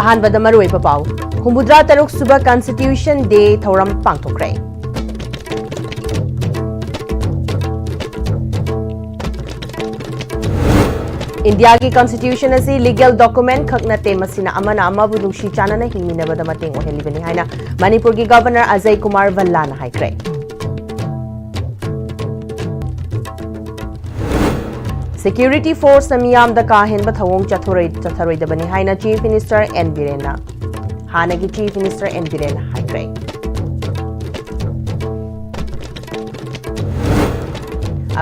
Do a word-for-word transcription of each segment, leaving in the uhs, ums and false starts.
ꯑꯍꯥꯟꯕꯗ ꯃꯔꯨꯑꯣꯏꯕ ꯄꯥꯎ꯫ ꯍꯨꯝꯐꯨꯇꯔꯨꯛ ꯁꯨꯕ Constitution Day ꯊꯧꯔꯝ ꯄꯥꯡꯊꯣꯛꯈ꯭ꯔꯦ꯫ ꯏꯟꯗꯤꯌꯥꯒꯤ Constitution ꯑꯁꯤ legal document ꯈꯛ ꯅꯠꯇꯦ, ꯃꯁꯤꯅ ꯑꯃꯅ ꯑꯃꯕꯨ ꯅꯨꯡꯁꯤ ꯆꯥꯟꯅꯅ ꯍꯤꯡꯃꯤꯟꯅꯕꯗ ꯃꯇꯦꯡ ꯑꯣꯏꯍꯜꯂꯤꯕꯅꯤ ꯍꯥꯏꯅ ꯃꯅꯤꯄꯨꯔꯒꯤ Governor ꯑꯖꯌ ꯀꯨꯃꯥꯔ ꯚꯜꯂꯥꯅ ꯍꯥꯏꯈ꯭ꯔꯦ꯫ Security forceꯅ ꯃꯤꯌꯥꯝꯗ ꯀꯥ ꯍꯦꯟꯕ ꯊꯧꯑꯣꯡ ꯆꯠꯊꯔꯣꯏ-, ꯆꯠꯊꯔꯣꯏꯗꯕꯅꯤ ꯍꯥꯏꯅ Chief Minister ꯑꯦꯟ ꯕꯤꯔꯦꯟꯅ, ꯍꯥꯟꯅꯒꯤ Chief Minister ꯑꯦꯟ ꯕꯤꯔꯦꯟꯅ ꯍꯥꯏꯈ꯭ꯔꯦ꯫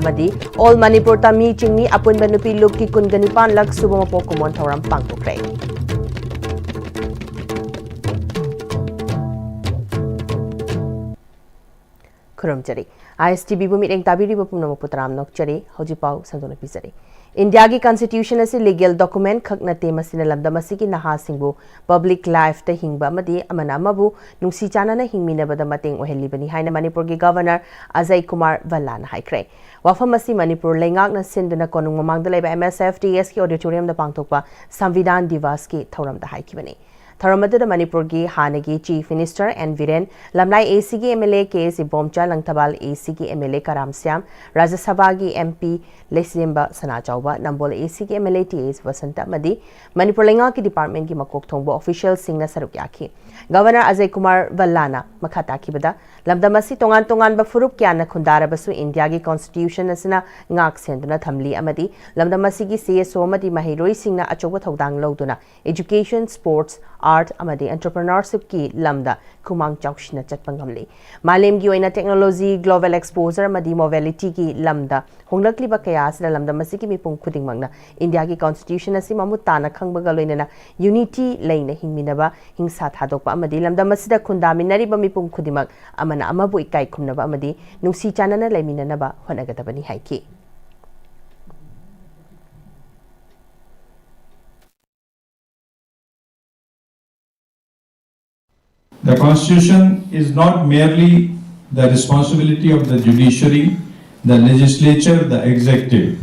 ꯑꯃꯗꯤ All ꯃꯅꯤꯄꯨꯔ ꯇꯝꯃꯤ ꯆꯤꯡꯃꯤ ꯑꯄꯨꯟꯕ ꯅꯨꯄꯤ ꯂꯨꯞꯀꯤ ꯀꯨꯟꯒ ꯅꯤꯄꯥꯟ ꯂꯛ ꯁꯨꯕ ꯃꯄꯣꯛ ꯀꯨꯝꯑꯣꯟ ꯊꯧꯔꯝ ꯄꯥꯡꯊꯣꯛꯈ꯭ꯔꯦ꯫ ꯈꯨꯔꯨꯝꯖꯔꯤ꯫ ꯑꯥꯏ ꯑꯦꯁ ꯇꯤ ꯚꯤꯕꯨ ꯃꯤꯠꯌꯦꯡ ꯇꯥꯕꯤꯔꯤꯕ ꯄꯨꯝꯅꯃꯛꯄꯨ ꯇꯔꯥꯝꯅ ꯑꯣꯛꯆꯔꯤ꯫ ꯍꯧꯖꯤꯛ ꯄꯥꯎ ꯁꯟꯗꯣꯛꯅ ꯄꯤꯖꯔꯤ꯫ ꯏꯟꯗꯤꯌꯥꯒꯤ Constitution ꯑꯁꯤ legal document ꯈꯛ ꯅꯠꯇꯦ, ꯃꯁꯤꯅ ꯂꯝꯗꯝ ꯑꯁꯤꯒꯤ ꯅꯍꯥꯁꯤꯡꯕꯨ public lifeꯇ ꯍꯤꯡꯕ ꯑꯃꯗꯤ ꯑꯃꯅ ꯑꯃꯕꯨ ꯅꯨꯡꯁꯤ ꯆꯥꯟꯅꯅ ꯍꯤꯡꯃꯤꯟꯅꯕꯗ ꯃꯇꯦꯡ ꯑꯣꯏꯍꯜꯂꯤꯕꯅꯤ ꯍꯥꯏꯅ ꯃꯅꯤꯄꯨꯔꯒꯤ Governor ꯑꯖꯌ ꯀꯨꯃꯥꯔ ꯚꯜꯂꯥꯅ ꯍꯥꯏꯈ꯭ꯔꯦ꯫ ꯋꯥꯐꯝ ꯑꯁꯤ ꯃꯅꯤꯄꯨꯔ ꯂꯩꯉꯥꯛꯅ ꯁꯤꯟꯗꯨꯅ ꯀꯣꯅꯨꯡ ꯃꯃꯥꯡꯗ ꯂꯩꯕ ꯑꯦꯝ ꯑꯦꯁ ꯑꯦꯐ ꯇꯤ ꯑꯦꯁꯀꯤ auditoriumꯗ ꯄꯥꯡꯊꯣꯛꯄ ꯁꯪꯕꯤꯙꯥꯟ ꯗꯤꯋꯥꯁꯀꯤ ꯊꯧꯔꯝꯗ ꯍꯥꯏꯈꯤꯕꯅꯤ꯫ ꯊꯧꯔꯝ ꯑꯗꯨꯗ ꯃꯅꯤꯄꯨꯔꯒꯤ ꯍꯥꯟꯅꯒꯤ Chief Minister ꯑꯦꯟ ꯕꯤꯔꯦꯟ, ꯂꯝꯂꯥꯏ ꯑꯦ ꯁꯤꯒꯤ M L A K S Ibomcha, Langthabal ꯑꯦ ꯁꯤꯒꯤ ꯑꯦꯝ ꯑꯦꯜ ꯑꯦ ꯀꯔꯥꯝ ꯁ꯭ꯌꯥꯝ, ꯔꯥꯖ꯭ꯌ ꯁꯚꯥꯒꯤ ꯑꯦꯝ ꯄꯤ ꯂꯩꯁꯦꯝꯕ ꯁꯅꯥꯆꯥꯎꯕ, ꯅꯝꯕꯣꯜ ꯑꯦ ꯁꯤꯒꯤ ꯑꯦꯝ ꯑꯦꯜ ꯑꯦ ꯇꯤ ꯑꯦꯁ ꯕꯁꯟꯇ ꯑꯃꯗꯤ ꯃꯅꯤꯄꯨꯔ ꯂꯩꯉꯥꯛꯀꯤ departmentꯀꯤ ꯃꯀꯣꯛ ꯊꯣꯡꯕ officialꯁꯤꯡꯅ ꯁꯔꯨꯛ ꯌꯥꯈꯤ꯫ Governor ꯑꯖꯌ ꯀꯨꯃꯥꯔ ꯚꯜꯂꯥꯅ ꯃꯈꯥ ꯇꯥꯈꯤꯕꯗ, ꯂꯝꯗꯝ ꯑꯁꯤ ꯇꯣꯉꯥꯟ ꯇꯣꯉꯥꯟꯕ ꯐꯨꯔꯨꯞ ꯀꯌꯥꯅ ꯈꯨꯟꯗꯥꯔꯕꯁꯨ ꯏꯟꯗꯤꯌꯥꯒꯤ Constitution ꯑꯁꯤꯅ ꯉꯥꯛ ꯁꯦꯟꯗꯨꯅ ꯊꯝꯂꯤ ꯑꯃꯗꯤ ꯂꯝꯗꯝ ꯑꯁꯤꯒꯤ ꯁꯤ ꯑꯦꯁ ꯑꯣ ꯑꯃꯗꯤ ꯃꯍꯩꯔꯣꯏꯁꯤꯡꯅ ꯑꯆꯧꯕ ꯊꯧꯗꯥꯡ ꯂꯧꯗꯨꯅ education, sports, art ꯑꯃꯗꯤ entrepreneurshipꯀꯤ ꯂꯝꯗ ꯈꯨꯃꯥꯡ ꯆꯥꯎꯁꯤꯟꯅ ꯆꯠꯄ ꯉꯝꯂꯤ꯫ ꯃꯥꯂꯦꯝꯒꯤ ꯑꯣꯏꯅ technology, global exposure ꯑꯃꯗꯤ mobilityꯒꯤ ꯂꯝꯗ ꯍꯣꯡꯂꯛꯂꯤꯕ ꯀꯌꯥ ꯑꯁꯤꯗ ꯂꯝꯗꯝ ꯑꯁꯤꯒꯤ ꯃꯤꯄꯨꯝ ꯈꯨꯗꯤꯡꯃꯛꯅ ꯏꯟꯗꯤꯌꯥꯒꯤ Constitution ꯑꯁꯤ ꯃꯃꯨꯠ ꯇꯥꯅ ꯈꯪꯕꯒ ꯂꯣꯏꯅꯅ unity ꯂꯩꯅ ꯍꯤꯡꯃꯤꯟꯅꯕ, ꯍꯤꯡꯁꯥ ꯊꯥꯗꯣꯛꯄ ꯑꯃꯗꯤ ꯂꯝꯗꯝ ꯑꯁꯤꯗ ꯈꯨꯟꯗꯥꯃꯤꯟꯅꯔꯤꯕ ꯃꯤꯄꯨꯝ ꯈꯨꯗꯤꯡꯃꯛ ꯑꯃꯅ ꯑꯃꯕꯨ ꯏꯀꯥꯏ ꯈꯨꯝꯅꯕ ꯑꯃꯗꯤ ꯅꯨꯡꯁꯤ ꯆꯥꯟꯅꯅ ꯂꯩꯃꯤꯟꯅꯅꯕ ꯍꯣꯠꯅꯒꯗꯕꯅꯤ ꯍꯥꯏꯈꯤ꯫ The Constitution is not merely the responsibility of the judiciary, the legislature, the executive.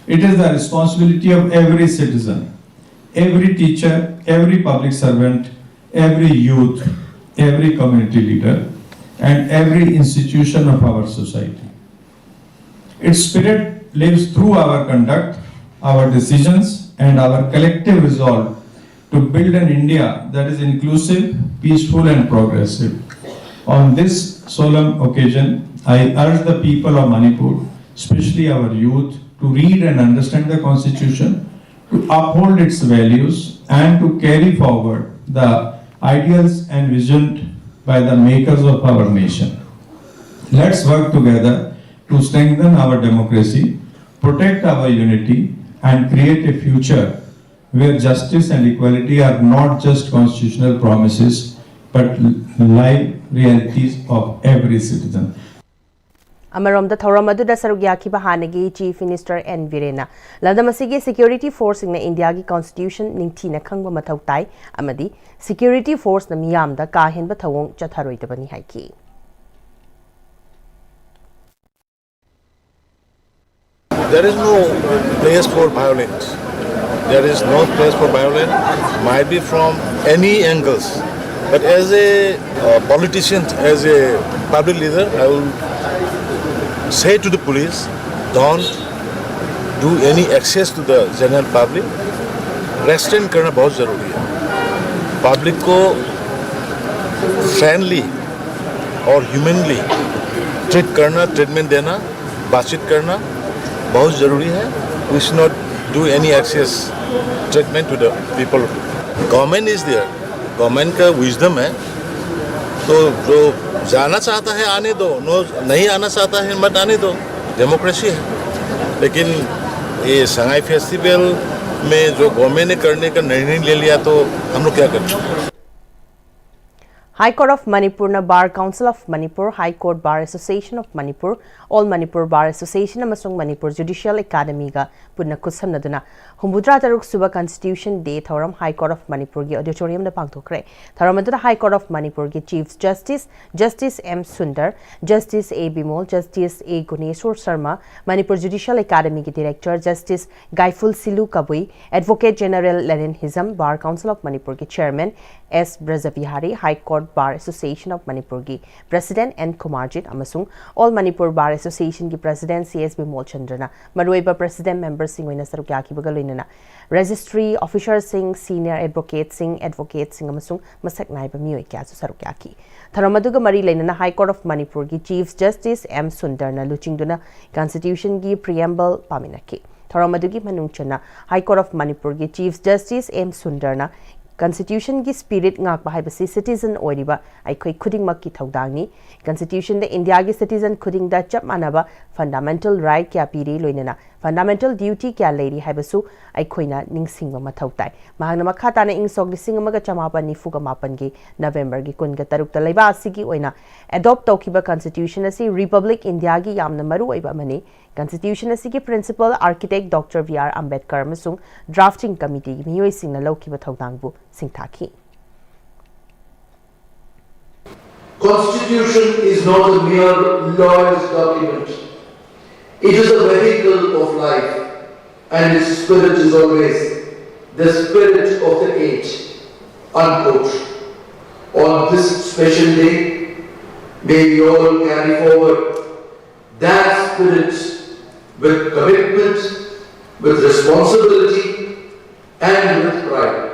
It is the responsibility of every citizen. every teacher, every public servant, every youth, every community leader, and every institution of our society. Its spirit lives through our conduct, our decisions, and our collective resolve to build an India that is inclusive, peaceful, and progressive. On this solemn occasion, I urge the people of Manipur, especially our youth, to read and understand the Constitution, to uphold its values, and to carry forward the ideals envisioned by the makers of our nation. Let's work together to strengthen our democracy, protect our unity, and create a future where justice and equality are not just constitutional promises but live realities of every citizen. ꯑꯃꯔꯣꯝꯗ ꯊꯧꯔꯝ ꯑꯗꯨꯗ ꯁꯔꯨꯛ ꯌꯥꯈꯤꯕ ꯍꯥꯟꯅꯒꯤ chief minister and ꯕꯤꯔꯦꯟꯅ ꯂꯝꯗꯝ ꯑꯁꯤꯒꯤ security ꯐꯣꯔꯁꯁꯤꯡꯅ ꯏꯟꯗꯤꯌꯥꯒꯤ constitution ꯅꯤꯡꯊꯤꯅ ꯈꯪꯕ ꯃꯊꯧ ꯇꯥꯏ ꯑꯃꯗꯤ ꯁꯦꯀ꯭ꯌꯨꯔꯤꯇꯤ ꯐꯣꯔꯁꯅ ꯃꯤꯌꯥꯝꯗ ꯀꯥ ꯍꯦꯟꯕ ꯊꯧꯑꯣꯡ ꯆꯠꯊꯔꯣꯏꯗꯕꯅꯤ ꯍꯥꯏꯈꯤ꯫ There is no place for violence. There is no place for violence, might be from any angles. But as a uh, politician, as a public leader, I will say to the police, don't do any access to the general public. Restraint करना बहुत ज़रूरी है। Public को friendly और humanly treat करना, treatment देना, बातचीत करना बहुत ज़रूरी है। We should not do any access treatment to the people. Government is there, government का विजडम है। तो जो जाना चाहता है आने दो, नो नहीं आना चाहता है मत आने दो, डेमोक्रेसी है। लेकिन ये सगाई फेस्टिवल में जो गवर्नमेंट ने करने का निर्णय ले लिया तो हम लोग क्या करें? High Court of Manipurꯅ Bar Council of Manipur, High Court Bar Association of Manipur, All Manipur Bar Association ꯑꯃꯁꯨꯡ Manipur Judicial Academyꯒ ꯄꯨꯟꯅ ꯈꯨꯠꯁꯝꯅꯗꯨꯅ ꯍꯨꯝꯐꯨꯇꯔꯥ ꯇꯔꯨꯛ ꯁꯨꯕ Constitution Day ꯊꯧꯔꯝ High Court of Manipurꯒꯤ auditoriumꯗ ꯄꯥꯡꯊꯣꯛꯈ꯭ꯔꯦ꯫ ꯊꯧꯔꯝ ꯑꯗꯨꯗ High Court of Manipurꯒꯤ Chief Justice, Justice M Sundar, Justice A Bimol, Justice A Guneshwar Sharma, Manipur Judicial Academyꯒꯤ Director Justice Gaiful Silu Kabui, Advocate General Lenin Hizam, Bar Council of Manipurꯒꯤ Chairman S Brajabihari, High Court Bar Association of Manipurꯒꯤ President N Kumarjit ꯑꯃꯁꯨꯡ All Manipur Bar Associationꯒꯤ President C S Bimol Chandraꯅ ꯃꯔꯨꯑꯣꯏꯕ President memberꯁꯤꯡ ꯑꯣꯏꯅ ꯁꯔꯨꯛ ꯌꯥꯈꯤꯕꯒ ꯂꯣꯏꯅꯅ Registry Officerꯁꯤꯡ, Senior Advocateꯁꯤꯡ, Advocateꯁꯤꯡ ꯑꯃꯁꯨꯡ ꯃꯁꯛ ꯅꯥꯏꯕ ꯃꯤꯑꯣꯏ ꯀꯌꯥꯁꯨ ꯁꯔꯨꯛ ꯌꯥꯈꯤ꯫ ꯊꯧꯔꯝ ꯑꯗꯨꯒ ꯃꯔꯤ ꯂꯩꯅꯅ High Court of Manipurꯒꯤ Chief Justice M Sundarꯅ ꯂꯨꯆꯤꯡꯗꯨꯅ Constitutionꯒꯤ Preamble ꯄꯥꯃꯤꯟꯅꯈꯤ꯫ ꯊꯧꯔꯝ ꯑꯗꯨꯒꯤ ꯃꯅꯨꯡ ꯆꯟꯅ High Court of Manipurꯒꯤ Chief Justice M Sundarꯅ Constitutionꯒꯤ spirit ꯉꯥꯛꯄ ꯍꯥꯏꯕꯁꯤ citizen ꯑꯣꯏꯔꯤꯕ ꯑꯩꯈꯣꯏ ꯈꯨꯗꯤꯡꯃꯛꯀꯤ ꯊꯧꯗꯥꯡꯅꯤ꯫ Constitutionꯗ ꯏꯟꯗꯤꯌꯥꯒꯤ citizen ꯈꯨꯗꯤꯡꯗ ꯆꯞ ꯃꯥꯟꯅꯕ fundamental right ꯀꯌꯥ ꯄꯤꯔꯤ, ꯂꯣꯏꯅꯅ fundamental duty ꯀꯌꯥ ꯂꯩꯔꯤ ꯍꯥꯏꯕꯁꯨ ꯑꯩꯈꯣꯏꯅ ꯅꯤꯡꯁꯤꯡꯕ ꯃꯊꯧ ꯇꯥꯏ꯫ ꯃꯍꯥꯛꯅ ꯃꯈꯥ ꯇꯥꯅ ꯏꯪ ꯁꯣꯛ ꯂꯤꯁꯤꯡ ꯑꯃꯒ ꯆꯃꯥꯄꯟ ꯅꯤꯐꯨꯒ ꯃꯥꯄꯟꯒꯤ Novemberꯒꯤ ꯀꯨꯟꯒ ꯇꯔꯨꯛꯇ ꯂꯩꯕꯥꯛ ꯑꯁꯤꯒꯤ ꯑꯣꯏꯅ adopt ꯇꯧꯈꯤꯕ Constitution ꯑꯁꯤ Republic ꯏꯟꯗꯤꯌꯥꯒꯤ ꯌꯥꯝꯅ ꯃꯔꯨꯑꯣꯏꯕ ꯑꯃꯅꯤ꯫ Constitution ꯑꯁꯤꯒꯤ principal architect Doctor B R Ambedkar ꯑꯃꯁꯨꯡ drafting committeeꯒꯤ ꯃꯤꯑꯣꯏꯁꯤꯡꯅ ꯂꯧꯈꯤꯕ ꯊꯧꯗꯥꯡꯕꯨ ꯁꯤꯡꯊꯥꯈꯤ꯫ Constitution is not a mere lawyer's document. It is a vehicle of life, and its spirit is always the spirit of the age. Unquote. On this special day, may we all carry forward that spirit with commitment, with responsibility, and with pride.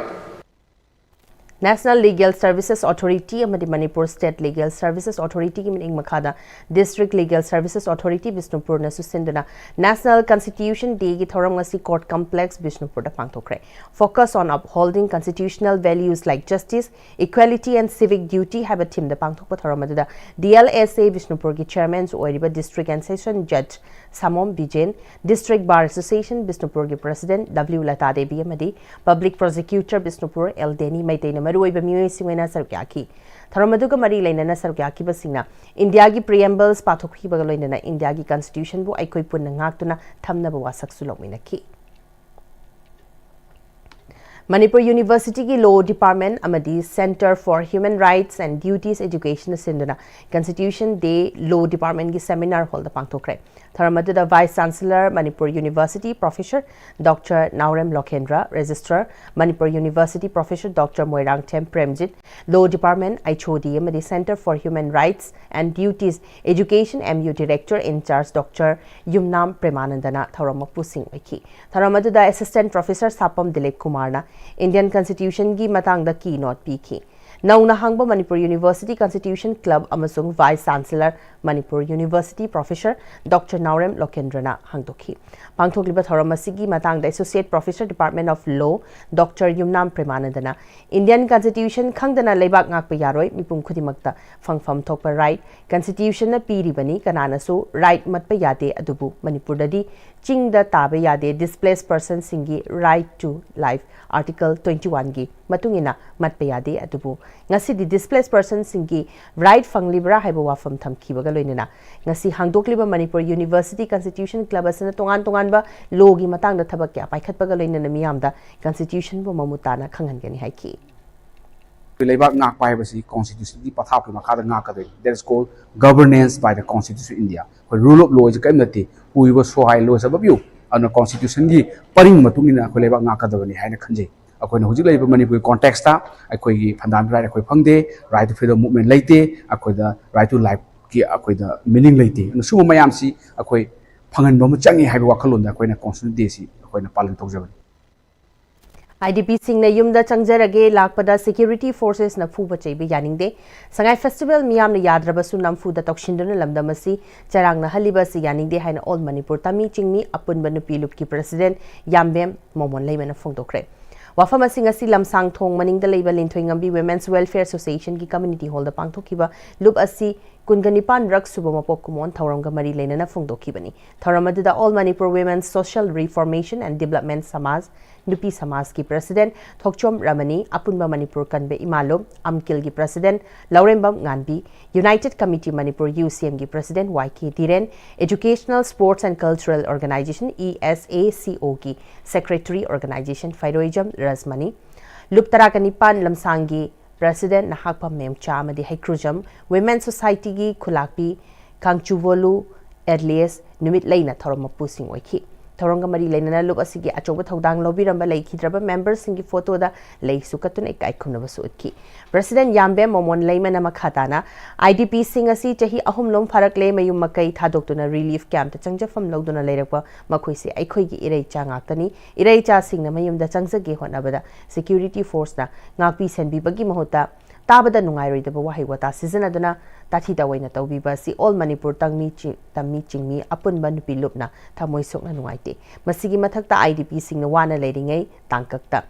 National Legal Services Authority ꯑꯃꯗꯤ Manipur State Legal Services Authorityꯒꯤ ꯃꯤꯠꯌꯦꯡ ꯃꯈꯥꯗ District Legal Services Authority ꯕꯤꯁꯅꯨꯄꯨꯔꯅꯁꯨ ꯁꯤꯟꯗꯨꯅ National Constitution Dayꯒꯤ ꯊꯧꯔꯝ ꯉꯁꯤ Court Complex ꯕꯤꯁꯅꯨꯄꯨꯔꯗ ꯄꯥꯡꯊꯣꯛꯈ꯭ꯔꯦ꯫ Focus on upholding constitutional values like justice, equality and civic duty ꯍꯥꯏꯕ themeꯗ ꯄꯥꯡꯊꯣꯛꯄ ꯊꯧꯔꯝ ꯑꯗꯨꯗ D L S A ꯕꯤꯁꯅꯨꯄꯨꯔꯒꯤ chairmanꯁꯨ ꯑꯣꯏꯔꯤꯕ District and Session Judge ꯁꯥꯃꯣꯝ ꯕꯤꯖꯦꯟ, District Bar Association ꯕꯤꯁꯅꯨꯄꯨꯔꯒꯤ President W Lata Devi ꯑꯃꯗꯤ Public Prosecutor Bishnupur L ꯗꯦꯅꯤ ꯃꯩꯇꯩꯅ ꯃꯔꯨꯑꯣꯏꯕ ꯃꯤꯑꯣꯏꯁꯤꯡ ꯑꯣꯏꯅ ꯁꯔꯨꯛ ꯌꯥꯈꯤ꯫ ꯊꯧꯔꯝ ꯑꯗꯨꯒ ꯃꯔꯤ ꯂꯩꯅꯅ ꯁꯔꯨꯛ ꯌꯥꯈꯤꯕꯁꯤꯡꯅ ꯏꯟꯗꯤꯌꯥꯒꯤ Preambles ꯄꯥꯊꯣꯛꯈꯤꯕꯒ ꯂꯣꯏꯅꯅ ꯏꯟꯗꯤꯌꯥꯒꯤ Constitution ꯕꯨ ꯑꯩꯈꯣꯏ ꯄꯨꯟꯅ ꯉꯥꯛꯇꯨꯅ ꯊꯝꯅꯕ ꯋꯥꯁꯛꯁꯨ ꯂꯧꯃꯤꯟꯅꯈꯤ꯫ ꯃꯅꯤꯄꯨꯔ University ꯒꯤ Law Department ꯑꯃꯗꯤ Centre for Human Rights and Duties Education ꯅ ꯁꯤꯟꯗꯨꯅ Constitution Day Law Department ꯒꯤ Seminar Hall ꯗ ꯄꯥꯡꯊꯣꯛꯈ꯭ꯔꯦ꯫ ꯊꯧꯔꯝ ꯑꯗꯨꯗ Vice Chancellor Manipur University Professor Doctor ꯅꯥꯎꯔꯦꯝ ꯂꯣꯀꯦꯟꯗ꯭ꯔ, Registrar Manipur University Professor Doctor Moirangthem Premjit, Law Department H O D ꯑꯃꯗꯤ Centre for Human Rights and Duties Education M U Director in Charge Doctor ꯌꯨꯝꯅꯥꯝ ꯄ꯭ꯔꯦꯃꯥꯅꯟꯗꯅ ꯊꯧꯔꯝ ꯃꯄꯨꯁꯤꯡ ꯑꯣꯏꯈꯤ꯫ ꯊꯧꯔꯝ ꯑꯗꯨꯗ Assistant Professor ꯁꯥꯄꯝ Dilip ꯀꯨꯃꯥꯔꯅ Indian Constitution ꯒꯤ ꯃꯇꯥꯡꯗ keynote ꯄꯤꯈꯤ꯫ ꯅꯧꯅ ꯍꯥꯡꯕ ꯃꯅꯤꯄꯨꯔ University Constitution Club ꯑꯃꯁꯨꯡ Vice Chancellor Manipur University Professor Doctor ꯅꯥꯎꯔꯦꯝ ꯂꯣꯀꯦꯟꯗ꯭ꯔꯅ ꯍꯥꯡꯗꯣꯛꯈꯤ꯫ ꯄꯥꯡꯊꯣꯛꯂꯤꯕ ꯊꯧꯔꯝ ꯑꯁꯤꯒꯤ ꯃꯇꯥꯡꯗ Associate Professor Department of Law Doctor Yumnam ꯄ꯭ꯔꯦꯃꯥꯅꯟꯗꯅ Indian Constitution ꯈꯪꯗꯅ ꯂꯩꯕꯥꯛ ꯉꯥꯛꯄ ꯌꯥꯔꯣꯏ, ꯃꯤꯄꯨꯝ ꯈꯨꯗꯤꯡꯃꯛꯇ ꯐꯪꯐꯝ ꯊꯣꯛꯄ right Constitution ꯅ ꯄꯤꯔꯤꯕꯅꯤ, ꯀꯅꯥꯅꯁꯨ right ꯃꯠꯄ ꯌꯥꯗꯦ, ꯑꯗꯨꯕꯨ ꯃꯅꯤꯄꯨꯔꯗꯗꯤ ꯆꯤꯡꯗ ꯇꯥꯕ ꯌꯥꯗꯦ, Displaced Person ꯁꯤꯡꯒꯤ Right to Life Article twenty one ꯒꯤ ꯃꯇꯨꯡ ꯏꯟꯅ ꯃꯠꯄ ꯌꯥꯗꯦ꯫ ꯑꯗꯨꯕꯨ ꯉꯁꯤꯗꯤ Displaced Person ꯁꯤꯡꯒꯤ right ꯐꯪꯂꯤꯕ꯭ꯔꯥ ꯍꯥꯏꯕ ꯋꯥꯐꯝ ꯊꯝꯈꯤꯕꯒ ꯂꯣꯏꯅꯅ ꯉꯁꯤ ꯍꯥꯡꯗꯣꯛꯂꯤꯕ ꯃꯅꯤꯄꯨꯔ University Constitution Club ꯑꯁꯤꯅ ꯇꯣꯉꯥꯟ ꯇꯣꯉꯥꯟꯕ law ꯒꯤ ꯃꯇꯥꯡꯗ ꯊꯕꯛ ꯀꯌꯥ ꯄꯥꯏꯈꯠꯄꯒ ꯂꯣꯏꯅꯅ ꯃꯤꯌꯥꯝꯗ Constitution ꯕꯨ ꯃꯃꯨꯠ ꯇꯥꯅ ꯈꯪꯍꯟꯒꯅꯤ ꯍꯥꯏꯈꯤ꯫ ꯑꯩꯈꯣꯏ ꯂꯩꯕꯥꯛ ꯉꯥꯛꯄ ꯍꯥꯏꯕꯁꯤ Constitution ꯒꯤ ꯄꯊꯥꯞꯀꯤ ꯃꯈꯥꯗ ꯉꯥꯛꯀꯗꯣꯏꯅꯤ꯫ That is called governance by the Constitution of India. ꯑꯩꯈꯣꯏ rule of law ꯁꯤ ꯀꯔꯤꯝ ꯅꯠꯇꯦ, who is so high, lowest above you. ꯑꯗꯨꯅ Constitution ꯒꯤ ꯄꯔꯤꯡ ꯃꯇꯨꯡ ꯏꯟꯅ ꯑꯩꯈꯣꯏ ꯂꯩꯕꯥꯛ ꯉꯥꯛꯀꯗꯕꯅꯤ ꯍꯥꯏꯅ ꯈꯟꯖꯩ꯫ ꯑꯩꯈꯣꯏꯅ ꯍꯧꯖꯤꯛ ꯂꯩꯔꯤꯕ ꯃꯅꯤꯄꯨꯔꯒꯤ context ꯇ ꯑꯩꯈꯣꯏꯒꯤ fundamental right ꯑꯩꯈꯣꯏ ꯐꯪꯗꯦ, right to freedom movement ꯂꯩꯇꯦ, ꯑꯩꯈꯣꯏꯗ right to life ꯀꯤ ꯑꯩꯈꯣꯏꯗ meaning ꯂꯩꯇꯦ꯫ ꯑꯗꯨꯅ ꯁꯤꯒꯨꯝꯕ ꯃꯌꯥꯝꯁꯤ ꯑꯩꯈꯣꯏ ꯐꯪꯍꯟꯕ ꯑꯃ ꯆꯪꯉꯤ ꯍꯥꯏꯕ ꯋꯥꯈꯜꯂꯣꯟꯗ ꯑꯩꯈꯣꯏꯅ Constitution Day ꯁꯤ ꯑꯩꯈꯣꯏꯅ ꯄꯥꯂꯟ ꯇꯧꯖꯕꯅꯤ꯫ I D P ꯁꯤꯡꯅ ꯌꯨꯝꯗ ꯆꯪꯖꯔꯒꯦ, ꯂꯥꯛꯄꯗ security forces ꯅ ꯐꯨꯕ ꯆꯩꯕ ꯌꯥꯅꯤꯡꯗꯦ꯫ ꯁꯉꯥꯏ Festival ꯃꯤꯌꯥꯝꯅ ꯌꯥꯗ꯭ꯔꯕꯁꯨ ꯅꯝꯐꯨꯗ ꯇꯧꯁꯤꯟꯗꯨꯅ ꯂꯝꯗꯝ ꯑꯁꯤ ꯆꯔꯥꯡꯅꯍꯜꯂꯤꯕ ꯑꯁꯤ ꯌꯥꯅꯤꯡꯗꯦ ꯍꯥꯏꯅ All Manipur ꯇꯃꯤ ꯆꯤꯡꯃꯤ ꯑꯄꯨꯟꯕ ꯅꯨꯄꯤ ꯂꯨꯞꯀꯤ President ꯌꯥꯝꯕꯦꯝ ꯃꯣꯃꯣꯟ ꯂꯩꯃꯅ ꯐꯣꯡꯗꯣꯛꯈ꯭ꯔꯦ꯫ ꯋꯥꯐꯝ ꯑꯁꯤ ꯉꯁꯤ ꯂꯝꯁꯥꯡ ꯊꯣꯡ ꯃꯅꯤꯡꯗ ꯂꯩꯕ ꯂꯤꯟꯊꯣꯏꯉꯝꯕꯤ Women's Welfare Association ꯒꯤ Community Hall ꯗ ꯄꯥꯡꯊꯣꯛꯈꯤꯕ ꯂꯨꯞ ꯑꯁꯤ ꯀꯨꯟꯒ ꯅꯤꯄꯥꯟ ꯔꯛ ꯁꯨꯕ ꯃꯄꯣꯛ ꯀꯨꯝꯑꯣꯟ ꯊꯧꯔꯝꯒ ꯃꯔꯤ ꯂꯩꯅꯅ ꯐꯣꯡꯗꯣꯛꯈꯤꯕꯅꯤ꯫ ꯊꯧꯔꯝ ꯑꯗꯨꯗ All Manipur Women Social Reformation and Development Samaj, ꯅꯨꯄꯤ ꯁꯃꯥꯖꯀꯤ president ꯊꯣꯛꯆꯣꯝ ꯔꯃꯅꯤ, ꯑꯄꯨꯟꯕ ꯃꯅꯤꯄꯨꯔ ꯀꯟꯕ ꯏꯃꯥꯂꯣꯝ, ꯑꯝꯀꯤꯜꯒꯤ president Laurembam ꯉꯥꯟꯕꯤ, United Committee Manipur, UCMꯒꯤ president Y K ꯙꯤꯔꯦꯟ, Educational, Sports and Cultural Organization, ESACOꯒꯤ secretary organization ꯐꯩꯔꯣꯏꯖꯝ ꯔꯖꯃꯅꯤ, ꯂꯨꯞ ꯇꯔꯥꯒ ꯅꯤꯄꯥꯟ ꯂꯝꯁꯥꯡꯒꯤ president ꯅꯍꯥꯛꯄꯝ ꯃꯦꯝꯆꯥ ꯑꯃꯗꯤ ꯍꯩꯀ꯭ꯔꯨꯖꯝ Women Societyꯒꯤ ꯈꯨꯂꯥꯛꯄꯤ ꯀꯥꯡꯆꯨꯕꯣꯂꯨ ꯑꯦꯗꯂꯤꯁ ꯅꯨꯃꯤꯠ ꯂꯩꯅ ꯊꯧꯔꯝ ꯃꯄꯨꯁꯤꯡ ꯑꯣꯏꯈꯤ꯫ ꯊꯧꯔꯝꯒ ꯃꯔꯤ ꯂꯩꯅꯅ ꯂꯨꯞ ꯑꯁꯤꯒꯤ ꯑꯆꯧꯕ ꯊꯧꯗꯥꯡ ꯂꯧꯕꯤꯔꯝꯕ ꯂꯩꯈꯤꯗ꯭ꯔꯕ memberꯁꯤꯡꯒꯤ photoꯗ ꯂꯩꯁꯨ ꯀꯠꯇꯨꯅ ꯏꯀꯥꯏ ꯈꯨꯝꯅꯕꯁꯨ ꯎꯠꯈꯤ꯫ President ꯌꯥꯝꯕꯦꯝ ꯃꯣꯃꯣꯟ ꯂꯩꯃꯅ ꯃꯈꯥ ꯇꯥꯅ, IDPꯁꯤꯡ ꯑꯁꯤ ꯆꯍꯤ ꯑꯍꯨꯝ ꯂꯣꯝ ꯐꯥꯔꯛꯂꯦ ꯃꯌꯨꯝ ꯃꯀꯩ ꯊꯥꯗꯣꯛꯇꯨꯅ relief campꯇ ꯆꯪꯖꯐꯝ ꯂꯧꯗꯨꯅ ꯂꯩꯔꯛꯄ ꯃꯈꯣꯏꯁꯦ ꯑꯩꯈꯣꯏꯒꯤ ꯏꯔꯩꯆꯥ ꯉꯥꯛꯇꯅꯤ꯫ ꯏꯔꯩꯆꯥꯁꯤꯡꯅ ꯃꯌꯨꯝꯗ ꯆꯪꯖꯒꯦ ꯍꯣꯠꯅꯕꯗ security forceꯅ ꯉꯥꯛꯄꯤ ꯁꯦꯟꯕꯤꯕꯒꯤ ꯃꯍꯨꯠꯇ ꯇꯥꯕꯗ ꯅꯨꯡꯉꯥꯏꯔꯣꯏꯗꯕ ꯋꯥꯍꯩ ꯋꯥꯇꯥ ꯁꯤꯖꯤꯟꯅꯗꯨꯅ ꯇꯥꯊꯤ ꯇꯥꯑꯣꯏꯅ ꯇꯧꯕꯤꯕ ꯑꯁꯤ All Manipur ꯇꯪꯃꯤ ꯆꯤ-, ꯇꯝꯃꯤ ꯆꯤꯡꯃꯤ ꯑꯄꯨꯟꯕ ꯅꯨꯄꯤ ꯂꯨꯞꯅ ꯊꯃꯣꯏ ꯁꯣꯛꯅ ꯅꯨꯡꯉꯥꯏꯇꯦ꯫ ꯃꯁꯤꯒꯤ ꯃꯊꯛꯇ IDPꯁꯤꯡꯅ ꯋꯥꯅ ꯂꯩꯔꯤꯉꯩ ꯇꯥꯡꯀꯛꯇ